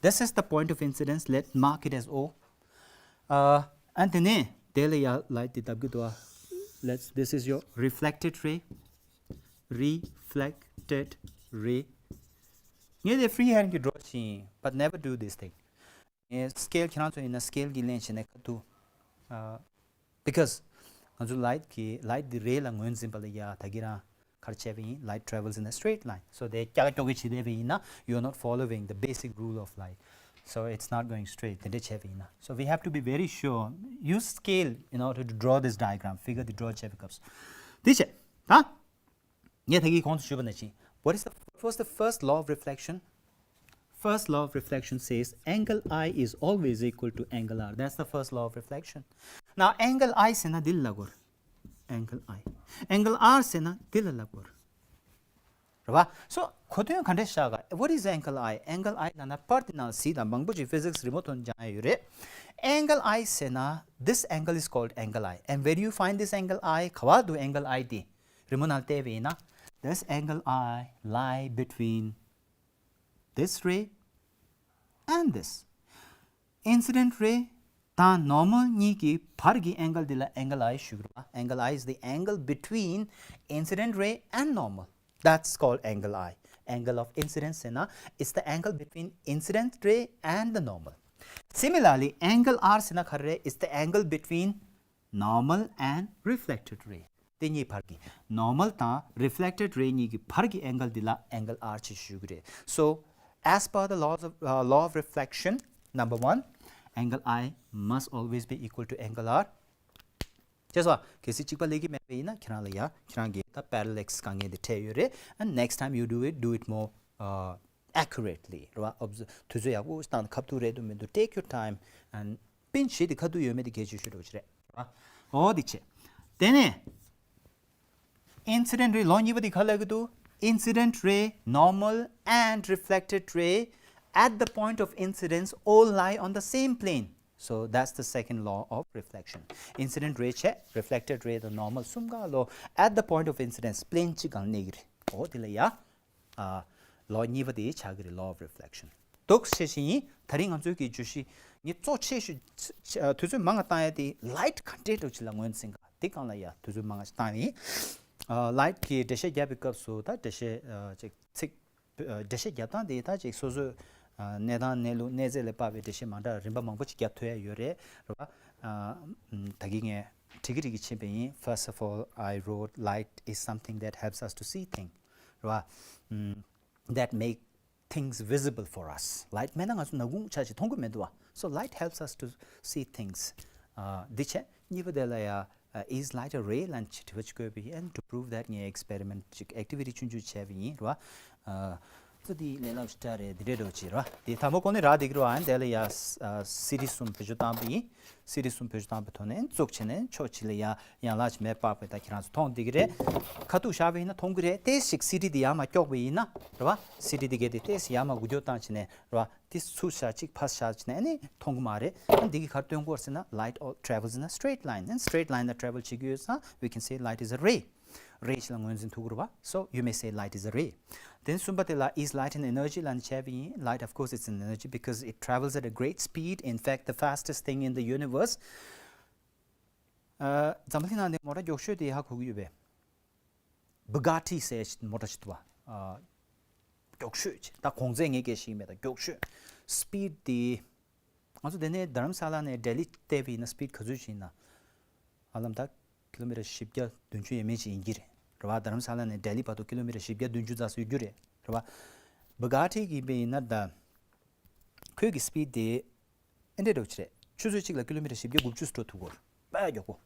This is the point of incidence. Let's mark it as O. Uh, and དེ་ནས་དེ་ལ་ཡ་light དེ་བཏབ་ཀྱི་འདུག Let's, this is your reflected ray. Reflected ray. ངས་དེ་free hand གི་draw བྱས་ཡིན། But never do this thing. ངས་scale ཁྱེད་རང་ཚོ་ཡིན་ན་scale གི་ལེན་བྱས་ནས་ཁ་ཐུག་ཨ། Because ང་ཚོ་light གི light དེ་ray ལ་ངོས་འཛིན་པ་ལ་ཡ་ད་གི་རང་ག་རེ་བྱས་པ་ཡིན། Light travels in a straight line. So དེ་ཀྱག་ཀྱོག་གི་བྱེད་བསྡད་པ་ཡིན་ན། You're not following the basic rule of light. So it's not going straight. དེ་འདྲ་བྱས་པ་ཡིན་ན། So we have to be very sure. Use scale in order to draw this diagram. Figure དེ་draw བྱས་པའི་སྐབས་སུ། དེ་བྱས། ད། ངས་ད་གིན་གོང་དུ་ཞུས་པ་ནང་བཞིན། What is the, what's the first law of reflection? First law of reflection says angle I is always equal to angle R. That's the first law of reflection. Now angle I ཟེར་ན་འདི་ལ་ལབ་དགོས། Angle I. Angle R ཟེར་ན་འདི་ལ་ལབ་དགོས། རེད་བ། So གོ་དོན་ག་འདྲ་ཤར་ག What is angle I? Angle I ལབ་ན་པར་དེ་ནང་གཟིགས་དང་། མང་པོ་ཅིག་physics རི་མོ་ཐོག་ནས་སྦྱང་ཡ་ཡོད་རེད། Angle I ཟེར་ན། This angle is called angle I. And where do you find this angle I? ག་བ་འདུག angle I དེ། རི་མོ་ནང་བལྟས་པ་ཡིན་ན། This angle I lie between this ray and this. Incident ray དང་normal གཉིས་ཀྱི་བར་གྱི་angle དེ་ལ་angle I ཞུ་གི་རེད་པ། Angle I is the angle between incident ray and normal. That's called angle I. Angle of incidence ཟེར་ན། It's the angle between incident ray and the normal. Similarly, angle R ཟེར་ན་ག་རེ་རེད། It's the angle between normal and reflected ray. དེ་གཉིས་བར་གྱི། Normal དང་reflected ray གཉིས་ཀྱི་བར་གྱི་angle འདི་ལ་angle R ཅེས་ཞུ་གི་རེད། So, as per the laws of, uh, law of reflection, number one, angle I must always be equal to angle R. ཅེས་སོ། གལ་སྲིད་གཅིག་པ་སླེབས་ཀྱི་མེད་པ་ཡིན་ན། ཁྱེད་རང་ལ་ཡ། ཁྱེད་རང་གིས་ད་parallax དཀའ་ངལ་འདི་འཕྲད་ཡོད་རེད། And next time you do it, do it more, uh, accurately. རེད་བ། དུས་ཚོད་ཡག་པོ་བཏང་། ཁ་ཐུག་རེད་འདུག་མི་འདུག Take your time and པིན་བྱེད་དེ་ཁ་ཐུག་ཡོད་མེད་དེ་གལ་ཆེ་ཤོས་འདྲ་བོ་ཅིག་རེད། རེད་བ། འོ་དེ་བྱས། དེ་ནས། Incident ray ལོ་གཉིས་པ་དེ་ག་ལབ་ཀྱི་འདུག Incident ray, normal and reflected ray at the point of incidence all lie on the same plane. So that's the second law of reflection. Incident ray བྱས། Reflected ray དང་normal གསུམ་ཀ་ལོ་at the point of incidence plane གཅིག་སྒང་གནས་ཀྱི་རེད། འོ་དེ་ལ་ཡ། ཨ། ལོ་གཉིས་པ་དེ་ཆགས་ཀྱི་རེད། Law of reflection. འདུག་སེ་བྱས་བཞིན་ཡིན། ད་རིང་ང་ཚོའི་གི་བརྗོད་གཞི་ངས་གཙོ་ཆེ་ཤོས་ཆ་དུས་ཚོད་མང་ང་བཏང་ཡ་དེ་light ག་འདྲས་འགྲོ་ཅིག་ལ་ངོས་འཛིན་ག་དེ་སྒང་ལ་ཡ་དུས་ཚོད་མང་ང་ཞིག་བཏང་ཡིན། ཨ། Light གི་འགྲེལ་བཤད་རྒྱབ་པའི་སྐབས་སུ་ད་འགྲེལ་བཤད། ཨ། ཅིག་ཚིག་ཨ། འགྲེལ་བཤད་རྒྱབ་སྟངས་དེ་ད་ཅིག་སོ་སོའི། ཨ། གནས་སྟངས་གནས་ལུགས་གནས་ཚད་ལ་དཔག་པའི་འགྲེལ་བཤད་མ་འདྲ་རིམ་པ་མང་པོ་ཅིག་རྒྱབ་ཐུབ་ཡ་ཡོད་རེད། རེད་བ། ཨ། ད་གིན་ངས་བྲིས་ཀྱི་བྲིས་ཀྱི་ཕྱིན་པ་ཡིན། First of all, I wrote, light is something that helps us to see things. རེད་བ། That make things visible for us. Light མེད་ན་ང་ཚོ་ནག་ཁུང་ཆ་ཅིག་མཐོང་གི་མི་འདུག་བ། So light helps us to see things. ཨ། འདི་བྱས། གཉིས་པ་དེ་ལ་ཡ། ཨ། Is light a ray ལབ་ནས་དྲི་བ་ཅིག་བཀོད་པ་ཡིན། And to prove that ངས་experiment ཅིག་activity ཆུང་ཆུང་བྱས་པ་ཡིན། རེད་བ། ཨ། ཙི་དེ་ལས་སླ་པོ་ཞིག་འདྲ་རེད། འདི་འདྲས་འགྲོ་ཅིག་རེད་བ། དེ་དང་པོ་ཁོ་ནི་རག་བསྡད་ཀྱི་རེད་བ། ཨ་ནི་དེ་ལ་ཡ། ཨ། སི་ཌི་གསུམ་བེད་སྤྱོད་བཏང་པ་ཡིན། སི་ཌི་གསུམ་བེད་སྤྱོད་བཏང་པའི་ཐོག་ནས་བཙུགས་བྱས་ནས་ཕྱོགས་གཅིག་ལ་ཡ། ཡན་ལག་ཅིག་མེད་པ་བས་ད་ཁྱེད་རང་ཚོ་མཐོང་བསྡད་ཀྱི་རེད། ཁ་ཐུག་བཞག་པ་ཡིན་ན་མཐོང་གི་རེད། ཏོག་ཙམ་ཅིག་སི་ཌི་དེ་ཡར་མར་ཀྱོག་པ་ཡིན་ན། རེད་བ། སི་ཌི་དེ་གས་དེ་ཏོག་ཙམ་ཡར་མར་འགུལ་སྐྱོད་བཏང་བྱས་ནས། རེད་བ། དེ་ཚུར་བཞག་གཅིག་ཕར་བཞག་བྱས་ནས་ཨ་ནི་མཐོང་གི་མ་རེད། ཨ་ནི་འདི་གིས་ག་རེ་སྟོན་གྱི་ཡོད་ཟེར་ན། Light all travels in a straight line. And straight line ལ་travel བྱེད་ཀྱི་ཡོད་ཙང་we can say light is a ray. རེ་ཞིག་ལ་ངོས་འཛིན་ཐུབ་ཀྱི་རེད་བ། So you may say light is a ray. Then གསུམ་པ་དེ་ལ། Is light an energy ལབ་ནས་བྱས་པ་ཡིན། Light, of course, it's an energy because it travels at a great speed. In fact, the fastest thing in the universe. ཨ། འཛམ་བུ་གླིང་ནང་ནས་མོ་ཊ་མགྱོགས་ཤོས་དེ་ཧ་གོ་གི་ཡོད་པས། Bugatti ཟེར་མོ་ཊ་ཞིག་འདུག་བ། ཨ། མགྱོགས་ཤོས་ཅིག་ད་གོང་ཚད་ངས་སྐད་ཤེས་མེད། ད་མགྱོགས་ཤོས། Speed དེ། ང་ཚོ་དེ་ནས་རྡ་རམ་ས་ལ་ནས་ལྡི་ལི་བལྟས་པ་ཡིན་ན་speed ག་ཚོད་ཅིག་ཡིན་ན། ཧ་ལམ་ད་ཀི་ལོ་མི་ཊར་བཞི་བརྒྱ་བདུན་ཅུ་ཡས་མས་ཅིག་ཡིན་གྱི་རེད། རེད་བ། རྡ་རམ་ས་ལ་ནས་ལྡི་ལི་བར་དུ་ཀི་ལོ་མི་ཊར་བཞི་བརྒྱ་བདུན་ཅུ་ཙམ་ཞིག་ཡོད་རྒྱུ་རེད། རེད་བ། Bugatti གི་ཡིན་པ་ཡིན་ན་ད། ཁོའི་གི་speed དེ་ཨེ་འདྲས་འདྲ་བོ་ཅིག་རེད། ཆུ་ཚོད་གཅིག་ལ་ཀི་ལོ་མི་ཊར་བཞི་བརྒྱ་དགུ་བཅུ་འགྲོ་ཐུབ་ཀྱི་ཡོད་རེད། དཔེ་མགྱོགས་པོ།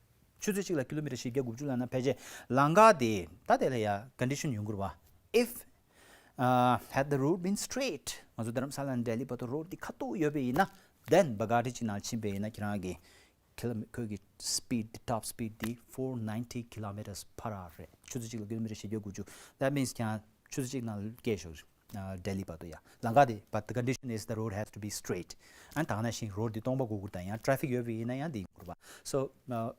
ཆུ་ཚོད་གཅིག་ལ་ཀི་ལོ་མི་ཊར་བཞི་བརྒྱ་དགུ་བཅུ་ལབ་ན་ཕལ་ཆེར་ལམ་ཁ་དེ་ད་དེ་ལ་ཡ་condition ཡོང་གི་རེད་བ། If, uh, had the road been straight, ང་ཚོ་རྡ་རམ་ས་ལ་ནས་ལྡི་ལི་བར་དུ་road དེ་ཁ་ཐུག་ཡོད་པ་ཡིན་ན། Then Bugatti གཅིག་ནང་ཕྱིན་པ་ཡིན་ན་ཁྱེད་རང་གི་ཁི་ལོ་མི་ཁོའི་གི་speed དེ། Top speed དེ་four ninety kilometers per hour རེད། ཆུ་ཚོད་གཅིག་ལ་ཀི་ལོ་མི་ཊར་བཞི་བརྒྱ་དགུ་བཅུ། That means ཁྱེད་རང་ཆུ་ཚོད་གཅིག་ནང་སྐྱེལ་ཤོག་ཨ། ལྡི་ལི་བར་དུ་ཡ། ལམ་ཁ་དེ། But the condition is the road has to be straight. ཨ་ནི་ད་ག་ནང་བཞིན་road དེ་སྟོང་པ་དགོས་ཀྱི་རེད། ད་ཡང་traffic ཡོད་པ་ཡིན་ན་ཡང་དེ་ཡིན་དགོས་རེད་བ། So, ཨ།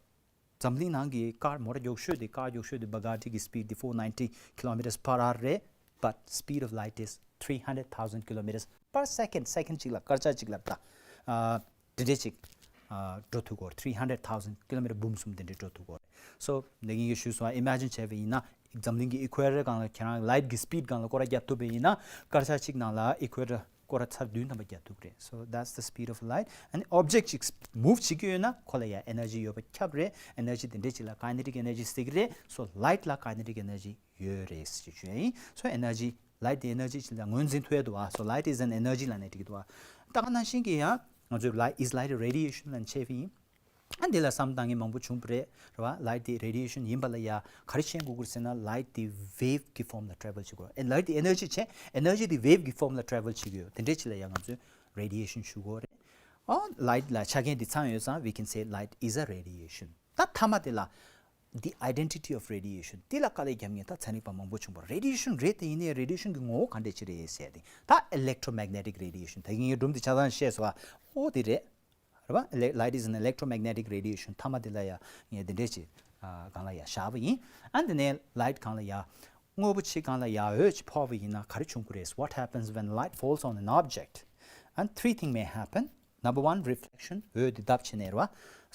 འཛམ་གླིང་ནང་གི་ཀར་མོ་ཊ་མགྱོགས་ཤོས་དེ། ཀར་མགྱོགས་ཤོས་དེ་Bugatti གི་speed དེ་four ninety kilometers per hour རེད། but speed of light is three hundred thousand kilometers per second. Second གཅིག་ལ་སྐར་ཆ་གཅིག་ལ་ད་ཨ་དེ་འདྲས་ཅིག་ཨ་འགྲོ་ཐུབ་ཀྱི་ཡོད་རེད། three hundred thousand kilometer འབུམ་གསུམ་དེ་འདྲས་འགྲོ་ཐུབ་ཀྱི་ཡོད་རེད། So ལས་ངན་གྱིས་ཞུས་སོང་ཨ། imagine བྱས་པ་ཡིན་ན་འཛམ་གླིང་གི་equator སྒང་ལ་ཁྱེད་རང་light གི་speed སྒང་ལ་སྐོར་ར་བརྒྱབ་ཐུབ་པ་ཡིན་ན་སྐར་ཆ་གཅིག་ནང་ལ་equator སྐོར་ར་ཚར་བདུན་ཐམ་པ་བརྒྱབ་ཐུབ་ཀྱི་རེད། So that's the speed of light. And object ཅིག་move བྱེད་ཀྱི་ཡོད་ན་ཁོ་ལ་ཡ་energy ཡོད་པ་ཁྱབ་རེད། energy དེ་འདྲས་ཅིག་ལ་kinetic energy ཟེར་གྱི་རེད། So light ལ་kinetic energy ཡོད་རེད་ཞེས་ཞུ་ཡ་ཡིན། So energy, light དེ་energy ཅིག་ལ་ངོས་འཛིན་ཐུབ་ཡ་འདུག་བ། So light is an energy ལབ་ནས་འགྲིག་གི་འདུག་བ། ད་ག་ནང་བཞིན་གྱི་ཡང་ང་ཚོས་light is light radiation ལབ་བྱས་པ་ཡིན། ཨ་འདི་ལ་བསམ་བཏང་མཁན་མང་པོ་བྱུང་བ་རེད། རེད་བ། light དེ་radiation ཡིན་པ་ལ་ཡ་ག་རེ་བྱེད་དགོས་ཀྱི་རེད་ཟེར་ན་light དེ་wave གི་form ལ་travel བྱེད་དགོས། ཨ་light དེ་energy བྱས། energy དེ་wave གི་form ལ་travel བྱེད་ཀྱི་ཡོད། དེ་འདྲས་ཅིག་ལ་ཡ་ང་ཚོས་radiation ཞུ་དགོས་རེད། ཨ་light ལ་ཆ་རྐྱེན་འདི་ཚང་ཡོད་ཙང་we can say light is a radiation. ད་མཐའ་མ་དེ་ལ the identity of radiation དེ་ལ་དཀའ་ལས་རྒྱབ་མཁན་ད་ཚན་རིག་པ་མང་པོ་བྱུང་བ། radiation རེད་དེ་ཡིན་ནའི་radiation གི་ངོ་བོ་ག་འདྲས་ཅིག་རེད་ཟེར་ཏེ། ད་electromagnetic radiation ད་གིན་ངས་སྒྲུང་འདི་ཆ་ཚང་བཤད་སོང་བ། ཨོ་དེ་རེད། རེད་བ། Ele- light is an electromagnetic radiation ཐ་མ་དེ་ལ་ཡ་ངས་དེ་འདྲས་ཅིག་ཨ་སྒང་ལ་ཡ་བཞག་པ་ཡིན། ཨ་འདི་ནས་light སྒང་ལ་ཡ་དངོས་པོ་གཅིག་སྒང་ལ་ཡ་འོད་ཅིག་ཕོག་པ་ཡིན་ན་ག་རེ་བྱུང་གི་རེད། What happens when light falls on an object? And three things may happen. Number one, reflection. འོད་དེ་བརྡབ་བྱས་ནས་རེད་བ།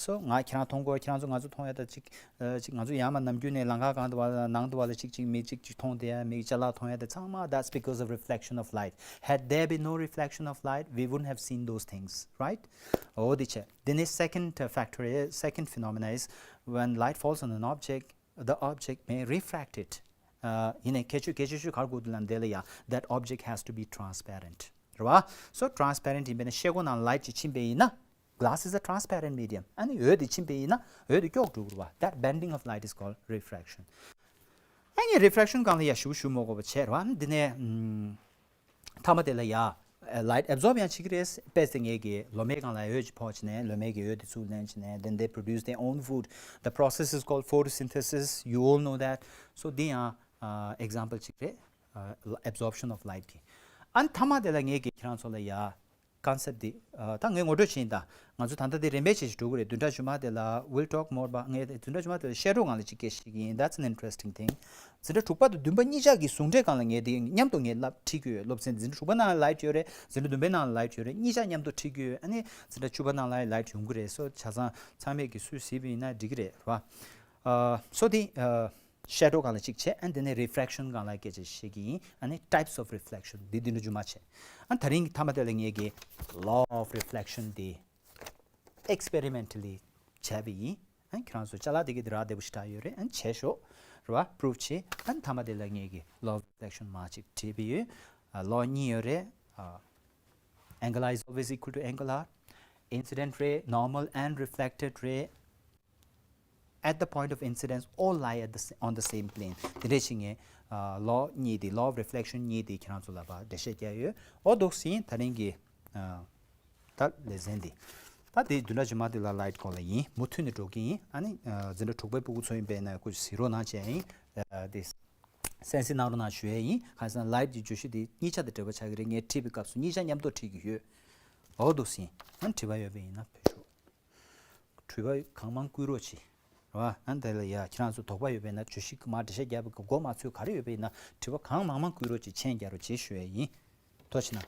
So ང་ཁྱེད་རང་མཐོང་གི་ཡོད། ཁྱེད་རང་ཚོ་ང་ཚོ་མཐོང་ཡ་ད་ཅིག་ཨ་ཅིག་ང་ཚོ་ཡར་མར་ནམ་རྒྱུན་ནས་ལམ་ཁ་སྒང་དུ་བ་ལ་ནང་དུ་བ་ལ་ཅིག་ཅིག་མི་ཅིག་ཅིག་མཐོང་བསྡད་ཡ། མི་ཅ་ལག་མཐོང་ཡ་དེ་ཚང་མ། That's because of reflection of light. Had there been no reflection of light, we wouldn't have seen those things, right? འོ་དེ་བྱས། དེ་ནས་second factor is, second phenomena is when light falls on an object, the object may refract it. ཨ་ཡིན་ནའི་ཁྱད་ཆོས་གལ་ཆེ་ཤོས་ག་རེ་དགོས་འདུག་ལབ་ན་དེ་ལ་ཡ་that object has to be transparent. རེད་བ། So transparent ཡིན་པས་ན་ཤེལ་སྒོ་ནང་light ཅིག་ཕྱིན་པ་ཡིན་ན། Glass is a transparent medium. ཨ་ནི་འོད་དེ་ཕྱིན་པ་ཡིན་ན་འོད་དེ་ཀྱོག་འགྲོ་གི་རེད་བ། That bending of light is called refraction. ཨ་ནི་refraction སྒང་ལ་ཡ་ཞུ་ཞུ་མོ་དགོས་པ་བྱས་རེད་བ། འདི་ནས་ཨམ། མཐའ་མ་དེ་ལ་ཡ་light absorb ཡང་བྱེད་ཀྱི་རེད། དཔེ་དེ་ངེད་ཀྱི་ལོ་མའི་སྒང་ལ་འོད་ཅིག་ཕོག་བྱས་ནས་ལོ་མའི་གི་འོད་དེ་ཚུར་ལེན་བྱས་ནས་then they produce their own food. The process is called photosynthesis. You all know that. So འདི་ཡང་ཨ་example ཅིག་རེད། ཨ་absorption of light གི། ཨ་ནི་མཐའ་མ་དེ་ལ་ངེད་ཀྱི་ཁྱེད་རང་ཚོ་ལ་ཡ་concept འདི། ཨ་ད་ངས་ངོ་སྤྲོད་བྱས་ཡིན་ད། ང་ཚོ་ད་ལྟ་འདི་རིམ་པས་བྱས་བྱས་འགྲོ་གི་རེད། བདུན་ཕྲག་རྗེས་མ་དེ་ལ་we'll talk more about. ངས་བདུན་ཕྲག་རྗེས་མ་དེ་ལ་shadow སྒང་ལ་ཅིག་སྐད་ཆ་བཤད་ཀྱི་ཡིན། That's an interesting thing. འཛིན་གྲྭ་དྲུག་པ་དང་བདུན་པ་གཉིས་ཆ་གི་ཟུང་འབྲེལ་སྒང་ལ་ངས་དེ་མཉམ་དུ་ངས་བསླབ་ཁྲིད་ཀྱི་ཡོད། སློབ་ཚན་འཛིན་གྲྭ་དྲུག་པ་ནང་ལ་light ཡོད་རེད། འཛིན་གྲྭ་བདུན་པའི་ནང་ལ་light ཡོད་རེད། གཉིས་ཆ་མཉམ་དུ་ཁྲིད་ཀྱི་ཡོད། ཨ་ནི་འཛིན་གྲྭ་བཅུ་པ་ནང་ལ་light ཡོང་གི་རེད། So ཆ་ཚང་ཚང་མས་ཀྱི་སུས་གཟིགས་པ་ཡིན་ན་འགྲིག་གི་རེད། རེད་བ། ཨ་so དེ་ཨ་shadow སྒང་ལ་གཅིག་བྱས། ཨ་ནི་དེ་ནས་refraction སྒང་ལ་སྐད་ཆ་བཤད་ཀྱི་ཡིན། ཨ་ནི་types of reflection འདི་བདུན་ཕྲག་རྗེས་མ་བྱས། ཨ་ནི་ད་རིང་གི་མཐའ་མ་དེ་ལ་ངས་ཀྱི་law of reflection འདི་experimentally བྱས་པ་ཡིན། ཨ་ནི་ཁྱེད་རང་ཚོ་ཅ་ལག་དེ་གི་དེ་རག་བདེ་པོ་ཞེ་དྲག་ཡོད་རེད། ཨ་ནི་བྱས་ཤོག་རེད་བ། prove བྱེད། ཨ་ནི་མཐའ་མ་དེ་ལ་ངས་ཀྱི་law of reflection མར་ཅིག་བྲིས་པ་ཡོད། ཨ་law གཉིས་ཡོད་རེད། ཨ་angle R is always equal to angle R. Incident ray, normal and reflected ray at the point of incidence all lie at the sa- on the same plane. དེ་འདྲས་ཞིག་ངས་ཨ་law གཉིས་དེ། law of reflection གཉིས་དེ་ཁྱེད་རང་ཚོ་ལ་ཕར་འགྲེལ་བཤད་བརྒྱབ་ཡོད། འོ་འདུག་སེ་ཡིན། ད་རིང་གི་ཨ་ད་ལེ་ཚན་འདི། ད་དེ་བདུན་ཕྲག་རྗེས་མ་དེ་ལ་light སྐོར་ལ་ཡིན། མུ་མཐུད་ནས་འགྲོ་གི་ཡིན། ཨ་ནི་ཨ་འཛིན་གྲྭ་དྲུག་པའི་སྤུ་གུ་ཚོ་ཡིན་པས་ན་ཁོ་གཟིགས་རོགས་གནང་བྱས་ཡིན། ཨ་དེ་གསན་གཟིགས་གནང་རོགས་གནང་ཞུ་ཡས་ཡིན། གང་ཟེར་ན་light གི་བརྗོད་གཞི་དེ་གཉིས་ཆ་དང་འབྲེལ་བ་ཆགས་ཀྱི་རེད། ངས་ཁྲིད་པའི་སྐབས་སུ་གཉིས་ཆ་མཉམ་དུ་ཁྲིད་ཀྱི་ཡོད། འོ་འདུག་སེ་ཡིན། ཨ་ནི་དྲི་བ་ཡོད་པ་ཡིན་ན་ཕེབས་ཤོག་དྲི་བ་གང་མང་བསྐུར་རོགས་གྱིས། རེད་བ། ཨ་འདི་ལ་ཡ་ཁྱེད་རང་ཚོ་དོགས་པ་ཡོད་པས་ན་བརྗོད་གཞི་མར་འགྲེལ་བཤད་རྒྱབ་པའི་མགོ་མ་ཚོས་ག་རེ་ཡོད་པ་ཡིན་ན་དྲི་བ་གང་མང་མང་བསྐུར་རོགས་གྱིས། མཆན་རྒྱག་རོགས་གྱིས་ཞུ་ཡས་ཡིན། ཐུགས་རྗེ་གནང་།